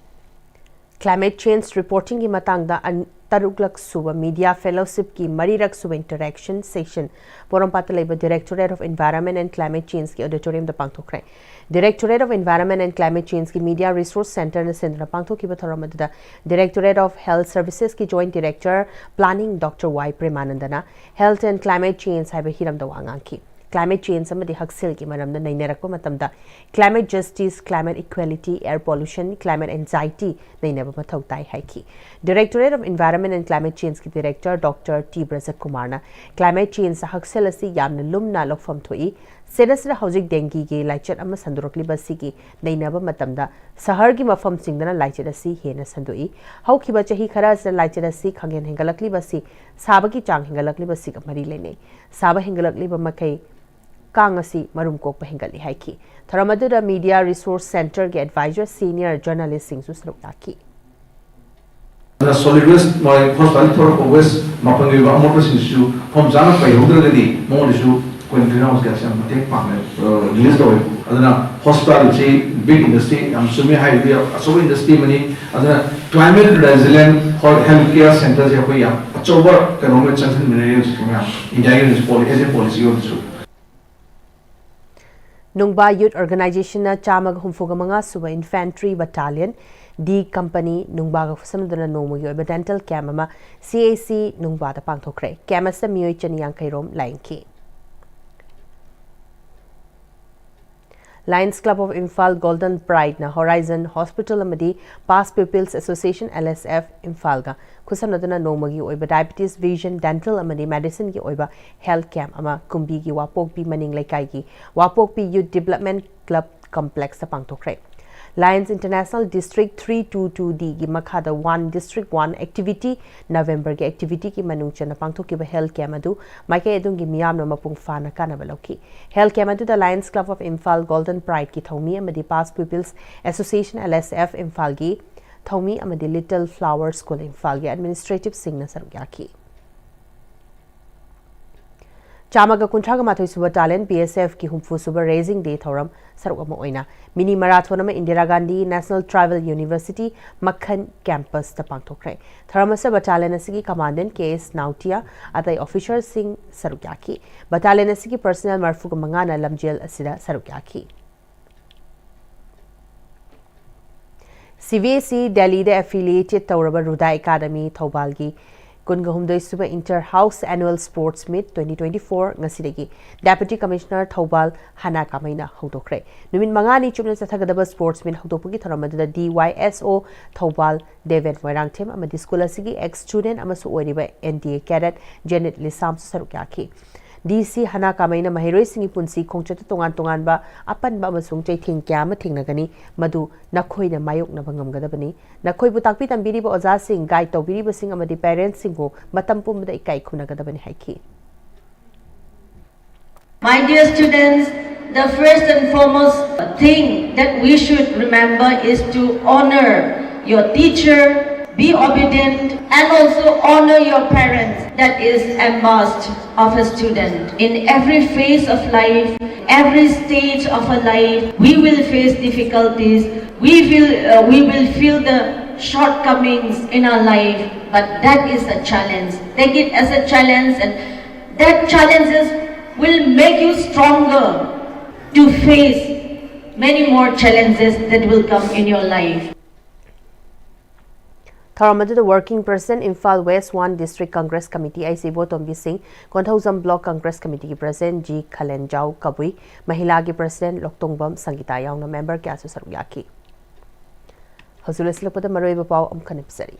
Climate change reporting ꯒꯤ ꯃꯇꯥꯡꯗ ꯑꯟ-, ꯇꯔꯨꯛꯂꯛ ꯁꯨꯕ media fellowship ꯀꯤ ꯃꯔꯤꯔꯛ ꯁꯨꯕ interaction session ꯄꯣꯔꯣꯝꯄꯥꯠꯇ ꯂꯩꯕ Directorate of Environment and Climate Change ꯀꯤ auditorium the ꯄꯥꯡꯊꯣꯛꯈ꯭ꯔꯦ꯫ Directorate of Environment and Climate Change ꯀꯤ Media Resource Centre ꯅ ꯁꯤꯟꯗꯨꯅ ꯄꯥꯡꯊꯣꯛꯈꯤꯕ ꯊꯧꯔꯝ ꯑꯗꯨꯗ Directorate of Health Services ꯀꯤ Joint Director Planning Doctor Y ꯄ꯭ꯔꯦꯃꯥꯅꯟꯗꯅ Health and Climate Change ꯍꯥꯏꯕ ꯍꯤꯔꯝꯗ ꯋꯥ ꯉꯥꯡꯈꯤ꯫ Climate change ꯑꯃꯗꯤ ꯍꯛꯁꯦꯜꯒꯤ ꯃꯔꯝꯗ ꯅꯩꯅꯔꯛꯄ ꯃꯇꯝꯗ climate justice, climate equality, air pollution, climate anxiety ꯅꯩꯅꯕ ꯃꯊꯧ ꯇꯥꯏ ꯍꯥꯏꯈꯤ꯫ Directorate of Environment and Climate Change ꯀꯤ Director Doctor ꯇꯤ ꯕ꯭ꯔꯖꯀꯨꯃꯥꯔꯅ climate change ꯍꯛꯁꯦꯜ ꯑꯁꯤ ꯌꯥꯝꯅ ꯂꯨꯝꯅ ꯂꯧꯐꯝ ꯊꯣꯛꯏ, ꯁ꯭ꯇꯦꯠ ꯑꯁꯤꯗ ꯍꯧꯖꯤꯛ ꯗꯦꯡꯒꯤꯒꯤ ꯂꯥꯏꯆꯠ ꯑꯃ ꯁꯟꯗꯣꯔꯛꯂꯤꯕ ꯑꯁꯤꯒꯤ ꯅꯩꯅꯕ ꯃꯇꯝꯗ ꯁꯍꯔꯒꯤ ꯃꯐꯝꯁꯤꯡꯗꯅ ꯂꯥꯏꯆꯠ ꯑꯁꯤ ꯍꯦꯟꯅ ꯁꯟꯗꯣꯛꯏ꯫ ꯍꯧꯈꯤꯕ ꯆꯍꯤ ꯈꯔ ꯑꯁꯤꯗ ꯂꯥꯏꯆꯠ ꯑꯁꯤ ꯈꯪꯍꯦꯟ ꯍꯦꯟꯒꯠꯂꯛꯂꯤꯕ ꯑꯁꯤ ꯁꯥꯕꯒꯤ ꯆꯥꯡ ꯍꯦꯟꯒꯠꯂꯛꯂꯤꯕ ꯑꯁꯤꯒ ꯃꯔꯤ ꯂꯩꯅꯩ꯫ ꯁꯥꯕ ꯍꯦꯟꯒꯠꯂꯛꯂꯤꯕ ꯃꯈꯩ ꯀꯥꯡ ꯑꯁꯤ ꯃꯔꯨꯝ ꯀꯣꯛꯄ ꯍꯦꯟꯒꯠꯂꯤ ꯍꯥꯏꯈꯤ꯫ ꯊꯧꯔꯝ ꯑꯗꯨꯗ Media Resource Centreꯒꯤ advisor senior journalistꯁꯤꯡꯁꯨ ꯁꯔꯨꯛ ꯌꯥꯈꯤ꯫ ꯑꯗꯨꯅ solid waste ꯃꯣꯏ ꯍꯣꯁꯄꯤꯇꯥꯜ ꯊꯣꯔꯛꯄ waste ꯃꯐꯝꯒꯤ ꯑꯣꯏꯕ ꯑꯃꯣꯠꯄꯁꯤꯡꯁꯤꯁꯨ ꯃꯐꯝ ꯆꯥꯅ ꯄꯩꯍꯧꯗ꯭ꯔꯒꯗꯤ ꯃꯉꯣꯟꯗꯁꯨ ꯑꯩꯈꯣꯏꯅ green house gasꯁꯦ ꯌꯥꯝ ꯃꯇꯦꯡ ꯄꯥꯡꯉꯦ, release ꯇꯧꯋꯦ꯫ ꯑꯗꯨꯅ ꯍꯣꯁꯄꯤꯇꯥꯜꯁꯤ big industry ꯌꯥꯝ ꯆꯨꯝꯃꯤ ꯍꯥꯏꯔꯤꯕ ꯑꯆꯧꯕ industry ꯑꯃꯅꯤ꯫ ꯑꯗꯨꯅ climate resilient health care centreꯁꯦ ꯑꯩꯈꯣꯏ ꯌꯥꯝ ꯑꯆꯧꯕ ꯀꯩꯅꯣꯝ ꯆꯪꯁꯤꯟꯃꯤꯟꯅꯔꯤ ꯍꯧꯖꯤꯛꯁꯦ ꯃꯌꯥꯝ ꯏꯟꯗꯤꯌꯥꯒꯤ ꯑꯣꯏꯅꯁꯨ ꯄꯣꯂꯤ ꯑꯦꯁ ꯑꯦ ꯄꯣꯂꯤꯁꯤꯒꯤ ꯑꯣꯏꯅꯁꯨ꯫ ꯅꯨꯡꯕꯥ Youth Organizationꯅ ꯆꯥꯝꯃꯒ ꯍꯨꯝꯐꯨꯒ ꯃꯉꯥ ꯁꯨꯕ Infantry Battalion D Company ꯅꯨꯡꯕꯥꯒ ꯈꯨꯠꯁꯝꯅꯗꯨꯅ ꯅꯣꯡꯃꯒꯤ ꯑꯣꯏꯕ dental camp ꯑꯃ C H C ꯅꯨꯡꯕꯥꯗ ꯄꯥꯡꯊꯣꯛꯈ꯭ꯔꯦ꯫ Camp ꯑꯁꯤꯗ ꯃꯤꯑꯣꯏ ꯆꯅꯤ ꯌꯥꯡꯈꯩ ꯔꯣꯝ ꯂꯥꯛꯏ꯫ Lions Club of Imphal Golden Prideꯅ Horizon Hospital ꯑꯃꯗꯤ Past Pupils Association L S F ꯏꯝꯐꯥꯜꯒ ꯈꯨꯠꯁꯝꯅꯗꯨꯅ ꯅꯣꯡꯃꯒꯤ ꯑꯣꯏꯕ diabetes, vision, dental ꯑꯃꯗꯤ medicineꯒꯤ ꯑꯣꯏꯕ health camp ꯑꯃ ꯀꯨꯝꯕꯤꯒꯤ ꯋꯥꯄꯣꯛꯄꯤ ꯃꯅꯤꯡ ꯂꯩꯀꯥꯏꯒꯤ ꯋꯥꯄꯣꯛꯄꯤ Youth Development Club complexꯇ ꯄꯥꯡꯊꯣꯛꯈ꯭ꯔꯦ꯫ Lions International District three two two Dꯒꯤ ꯃꯈꯥꯗ One District One Activity Novemberꯒꯤ activityꯒꯤ ꯃꯅꯨꯡ ꯆꯟꯅ ꯄꯥꯡꯊꯣꯛꯈꯤꯕ health camp ꯑꯗꯨ ꯃꯥꯏꯀꯩ ꯑꯗꯨꯝꯒꯤ ꯃꯤꯌꯥꯝꯅ ꯃꯄꯨꯡ ꯐꯥꯅ ꯀꯥꯟꯅꯕ ꯂꯧꯈꯤ꯫ Health camp ꯑꯗꯨꯗ Lions Club of Imphal Golden Prideꯀꯤ ꯊꯧꯃꯤ ꯑꯃꯗꯤ Past Pupils Association L S F ꯏꯝꯐꯥꯜꯒꯤ ꯊꯧꯃꯤ ꯑꯃꯗꯤ Little Flower School ꯏꯝꯐꯥꯜꯒꯤ administrativeꯁꯤꯡꯅ ꯁꯔꯨꯛ ꯌꯥꯈꯤ꯫ ꯆꯥꯝꯃꯒ ꯀꯨꯟꯊ꯭ꯔꯥꯒ ꯃꯥꯊꯣꯏ ꯁꯨꯕ Battalion B S Fꯀꯤ ꯍꯨꯝꯐꯨ ꯁꯨꯕ Raising Day ꯊꯧꯔꯝ ꯁꯔꯨꯛ ꯑꯃ ꯑꯣꯏꯅ mini marathon ꯑꯃ Indira Gandhi National Tribal University ꯃꯈꯟ campusꯇ ꯄꯥꯡꯊꯣꯛꯈ꯭ꯔꯦ꯫ ꯊꯧꯔꯝ ꯑꯁꯤꯗ battalion ꯑꯁꯤꯒꯤ commandant K S ꯅꯥꯎꯇꯤꯌꯥ, ꯑꯇꯩ officerꯁꯤꯡ ꯁꯔꯨꯛ ꯌꯥꯈꯤ꯫ Battalion ꯑꯁꯤꯒꯤ personnel ꯃꯔꯐꯨꯒ ꯃꯉꯥꯅ ꯂꯝꯖꯦꯜ ꯑꯁꯤꯗ ꯁꯔꯨꯛ ꯌꯥꯈꯤ꯫ C B S E ꯗꯦꯜꯂꯤꯗ affiliated ꯇꯧꯔꯕ ꯔꯨꯗꯥ ꯑꯦꯀꯥꯗꯃꯤ ꯊꯧꯕꯥꯜꯒꯤ ꯀꯨꯟꯒ ꯍꯨꯝꯗꯣꯏ ꯁꯨꯕ Inter House Annual Sports Meet twenty twenty-four ꯉꯁꯤꯗꯒꯤ Deputy Commissioner ꯊꯧꯕꯥꯜ ꯍꯥꯅꯥ ꯀꯥꯃꯩꯅ ꯍꯧꯗꯣꯛꯈ꯭ꯔꯦ꯫ ꯅꯨꯃꯤꯠ ꯃꯉꯥꯅꯤ ꯆꯨꯞꯅ ꯆꯠꯊꯒꯗꯕ sports meet ꯍꯧꯗꯣꯛꯄꯒꯤ ꯊꯧꯔꯝ ꯑꯗꯨꯗ D Y S O Thoubal Deben Moirangthem ꯑꯃꯗꯤ school ꯑꯁꯤꯒꯤ ex student ꯑꯃꯁꯨ ꯑꯣꯏꯔꯤꯕ N D A cadet ꯖꯦꯅꯤꯠ ꯂꯤꯁꯥꯝꯁꯨ ꯁꯔꯨꯛ ꯌꯥꯈꯤ꯫ ꯗꯤ ꯁꯤ ꯍꯅꯥ ꯀꯥꯃꯩꯅ ꯃꯍꯩꯔꯣꯏꯁꯤꯡꯒꯤ ꯄꯨꯟꯁꯤ ꯈꯣꯡꯆꯠꯇ ꯇꯣꯉꯥꯟ ꯇꯣꯉꯥꯟꯕ ꯑꯄꯟꯕ ꯑꯃꯁꯨꯡ ꯆꯩꯊꯦꯡ ꯀꯌꯥ ꯑꯃ ꯊꯦꯡꯅꯒꯅꯤ, ꯃꯗꯨ ꯅꯈꯣꯏꯅ ꯃꯥꯌꯣꯛꯅꯕ ꯉꯝꯒꯗꯕꯅꯤ꯫ ꯅꯈꯣꯏꯕꯨ ꯇꯥꯛꯄꯤ ꯇꯝꯕꯤꯔꯤꯕ ꯑꯣꯖꯥꯁꯤꯡ, ꯒꯥꯏꯗ ꯇꯧꯕꯤꯔꯤꯕꯁꯤꯡ ꯑꯃꯗꯤ ꯄꯦꯔꯦꯟꯠꯁꯤꯡꯕꯨ ꯃꯇꯝ ꯄꯨꯝꯕꯗ ꯏꯀꯥꯏ ꯈꯨꯝꯅꯒꯗꯕꯅꯤ ꯍꯥꯏꯈꯤ꯫ My dear students, the first and foremost thing that we should remember is to honor your teacher, be obedient, and also honor your parents. That is a must of a student. In every phase of life, every stage of a life, we will face difficulties. We will, uh, we will feel the shortcomings in our life, but that is a challenge. Take it as a challenge, and that challenges will make you stronger to face many more challenges that will come in your life. ꯊꯧꯔꯝ ꯑꯗꯨꯗ Working President, Imphal West One District Congress Committee, ꯑꯩꯁ ꯏꯕꯣꯇꯣꯝꯕꯤ ꯁꯤꯡ, Konthoujam Block Congress Committeeꯒꯤ President G ꯈꯂꯦꯟꯖꯥꯎ ꯀꯕꯨꯏ, ꯃꯍꯤꯂꯥꯒꯤ President ꯂꯣꯛꯇꯣꯡꯕꯝ ꯁꯪꯒꯤꯇꯥ ꯌꯥꯎꯅ member ꯀꯌꯥꯁꯨ ꯁꯔꯨꯛ ꯌꯥꯈꯤ꯫ ꯍꯧꯖꯤꯛ ꯂꯣꯏꯁꯤꯜꯂꯛꯄꯗ ꯃꯔꯨꯑꯣꯏꯕ ꯄꯥꯎ ꯑꯃꯨꯛ ꯍꯟꯅ ꯄꯤꯖꯔꯤ꯫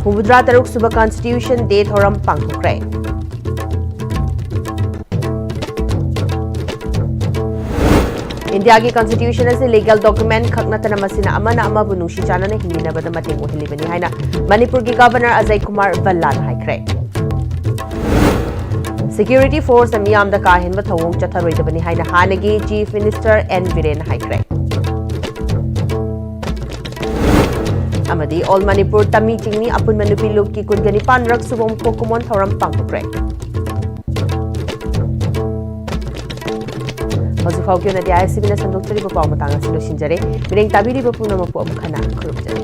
ꯍꯨꯝꯐꯨꯇꯔꯥ ꯇꯔꯨꯛ ꯁꯨꯕ Constitution Day ꯊꯧꯔꯝ ꯄꯥꯡꯊꯣꯛꯈ꯭ꯔꯦ꯫ ꯏꯟꯗꯤꯌꯥꯒꯤ Constitution ꯑꯁꯤ legal document ꯈꯛ ꯅꯠꯇꯅ ꯃꯁꯤꯅ ꯑꯃꯅ ꯑꯃꯕꯨ ꯅꯨꯡꯁꯤ ꯆꯥꯟꯅꯅ ꯍꯤꯡꯃꯤꯟꯅꯕꯗ ꯃꯇꯦꯡ ꯑꯣꯏꯍꯜꯂꯤꯕꯅꯤ ꯍꯥꯏꯅ ꯃꯅꯤꯄꯨꯔꯒꯤ Governor ꯑꯖꯌ ꯀꯨꯃꯥꯔ ꯚꯜꯂꯥꯅ ꯍꯥꯏꯈ꯭ꯔꯦ꯫ Security forceꯅ ꯃꯤꯌꯥꯝꯗ ꯀꯥ ꯍꯦꯟꯕ ꯊꯧꯑꯣꯡ ꯆꯠꯊꯔꯣꯏꯗꯕꯅꯤ ꯍꯥꯏꯅ ꯍꯥꯟꯅꯒꯤ Chief Minister ꯑꯦꯟ ꯕꯤꯔꯦꯟꯅ ꯍꯥꯏꯈ꯭ꯔꯦ꯫ ꯑꯃꯗꯤ All Manipur ꯇꯝꯃꯤ ꯆꯤꯡꯃꯤ ꯑꯄꯨꯟꯕ ꯅꯨꯄꯤ ꯂꯨꯞꯀꯤ ꯀꯨꯟꯒ ꯅꯤꯄꯥꯟ ꯔꯛ ꯁꯨꯕ ꯎꯝꯐꯣ ꯀꯨꯝꯑꯣꯟ ꯊꯧꯔꯝ ꯄꯥꯡꯊꯣꯛꯈ꯭ꯔꯦ꯫ ꯍꯧꯖꯤꯛ ꯐꯥꯎꯒꯤ ꯑꯣꯏꯅꯗꯤ ꯑꯥꯏ ꯑꯦꯁ ꯁꯤ ꯕꯤꯅ ꯁꯟꯗꯣꯛꯆꯔꯤꯕ ꯄꯥꯎ ꯃꯇꯥꯡ ꯑꯁꯤ ꯂꯣꯏꯁꯤꯟꯖꯔꯦ꯫ ꯃꯤꯔꯦꯡ ꯇꯥꯕꯤꯔꯤꯕ ꯄꯨꯝꯅꯃꯛꯄꯨ ꯑꯃꯨꯛ ꯍꯟꯅ ꯈꯨꯔꯨꯝꯖꯔꯤ꯫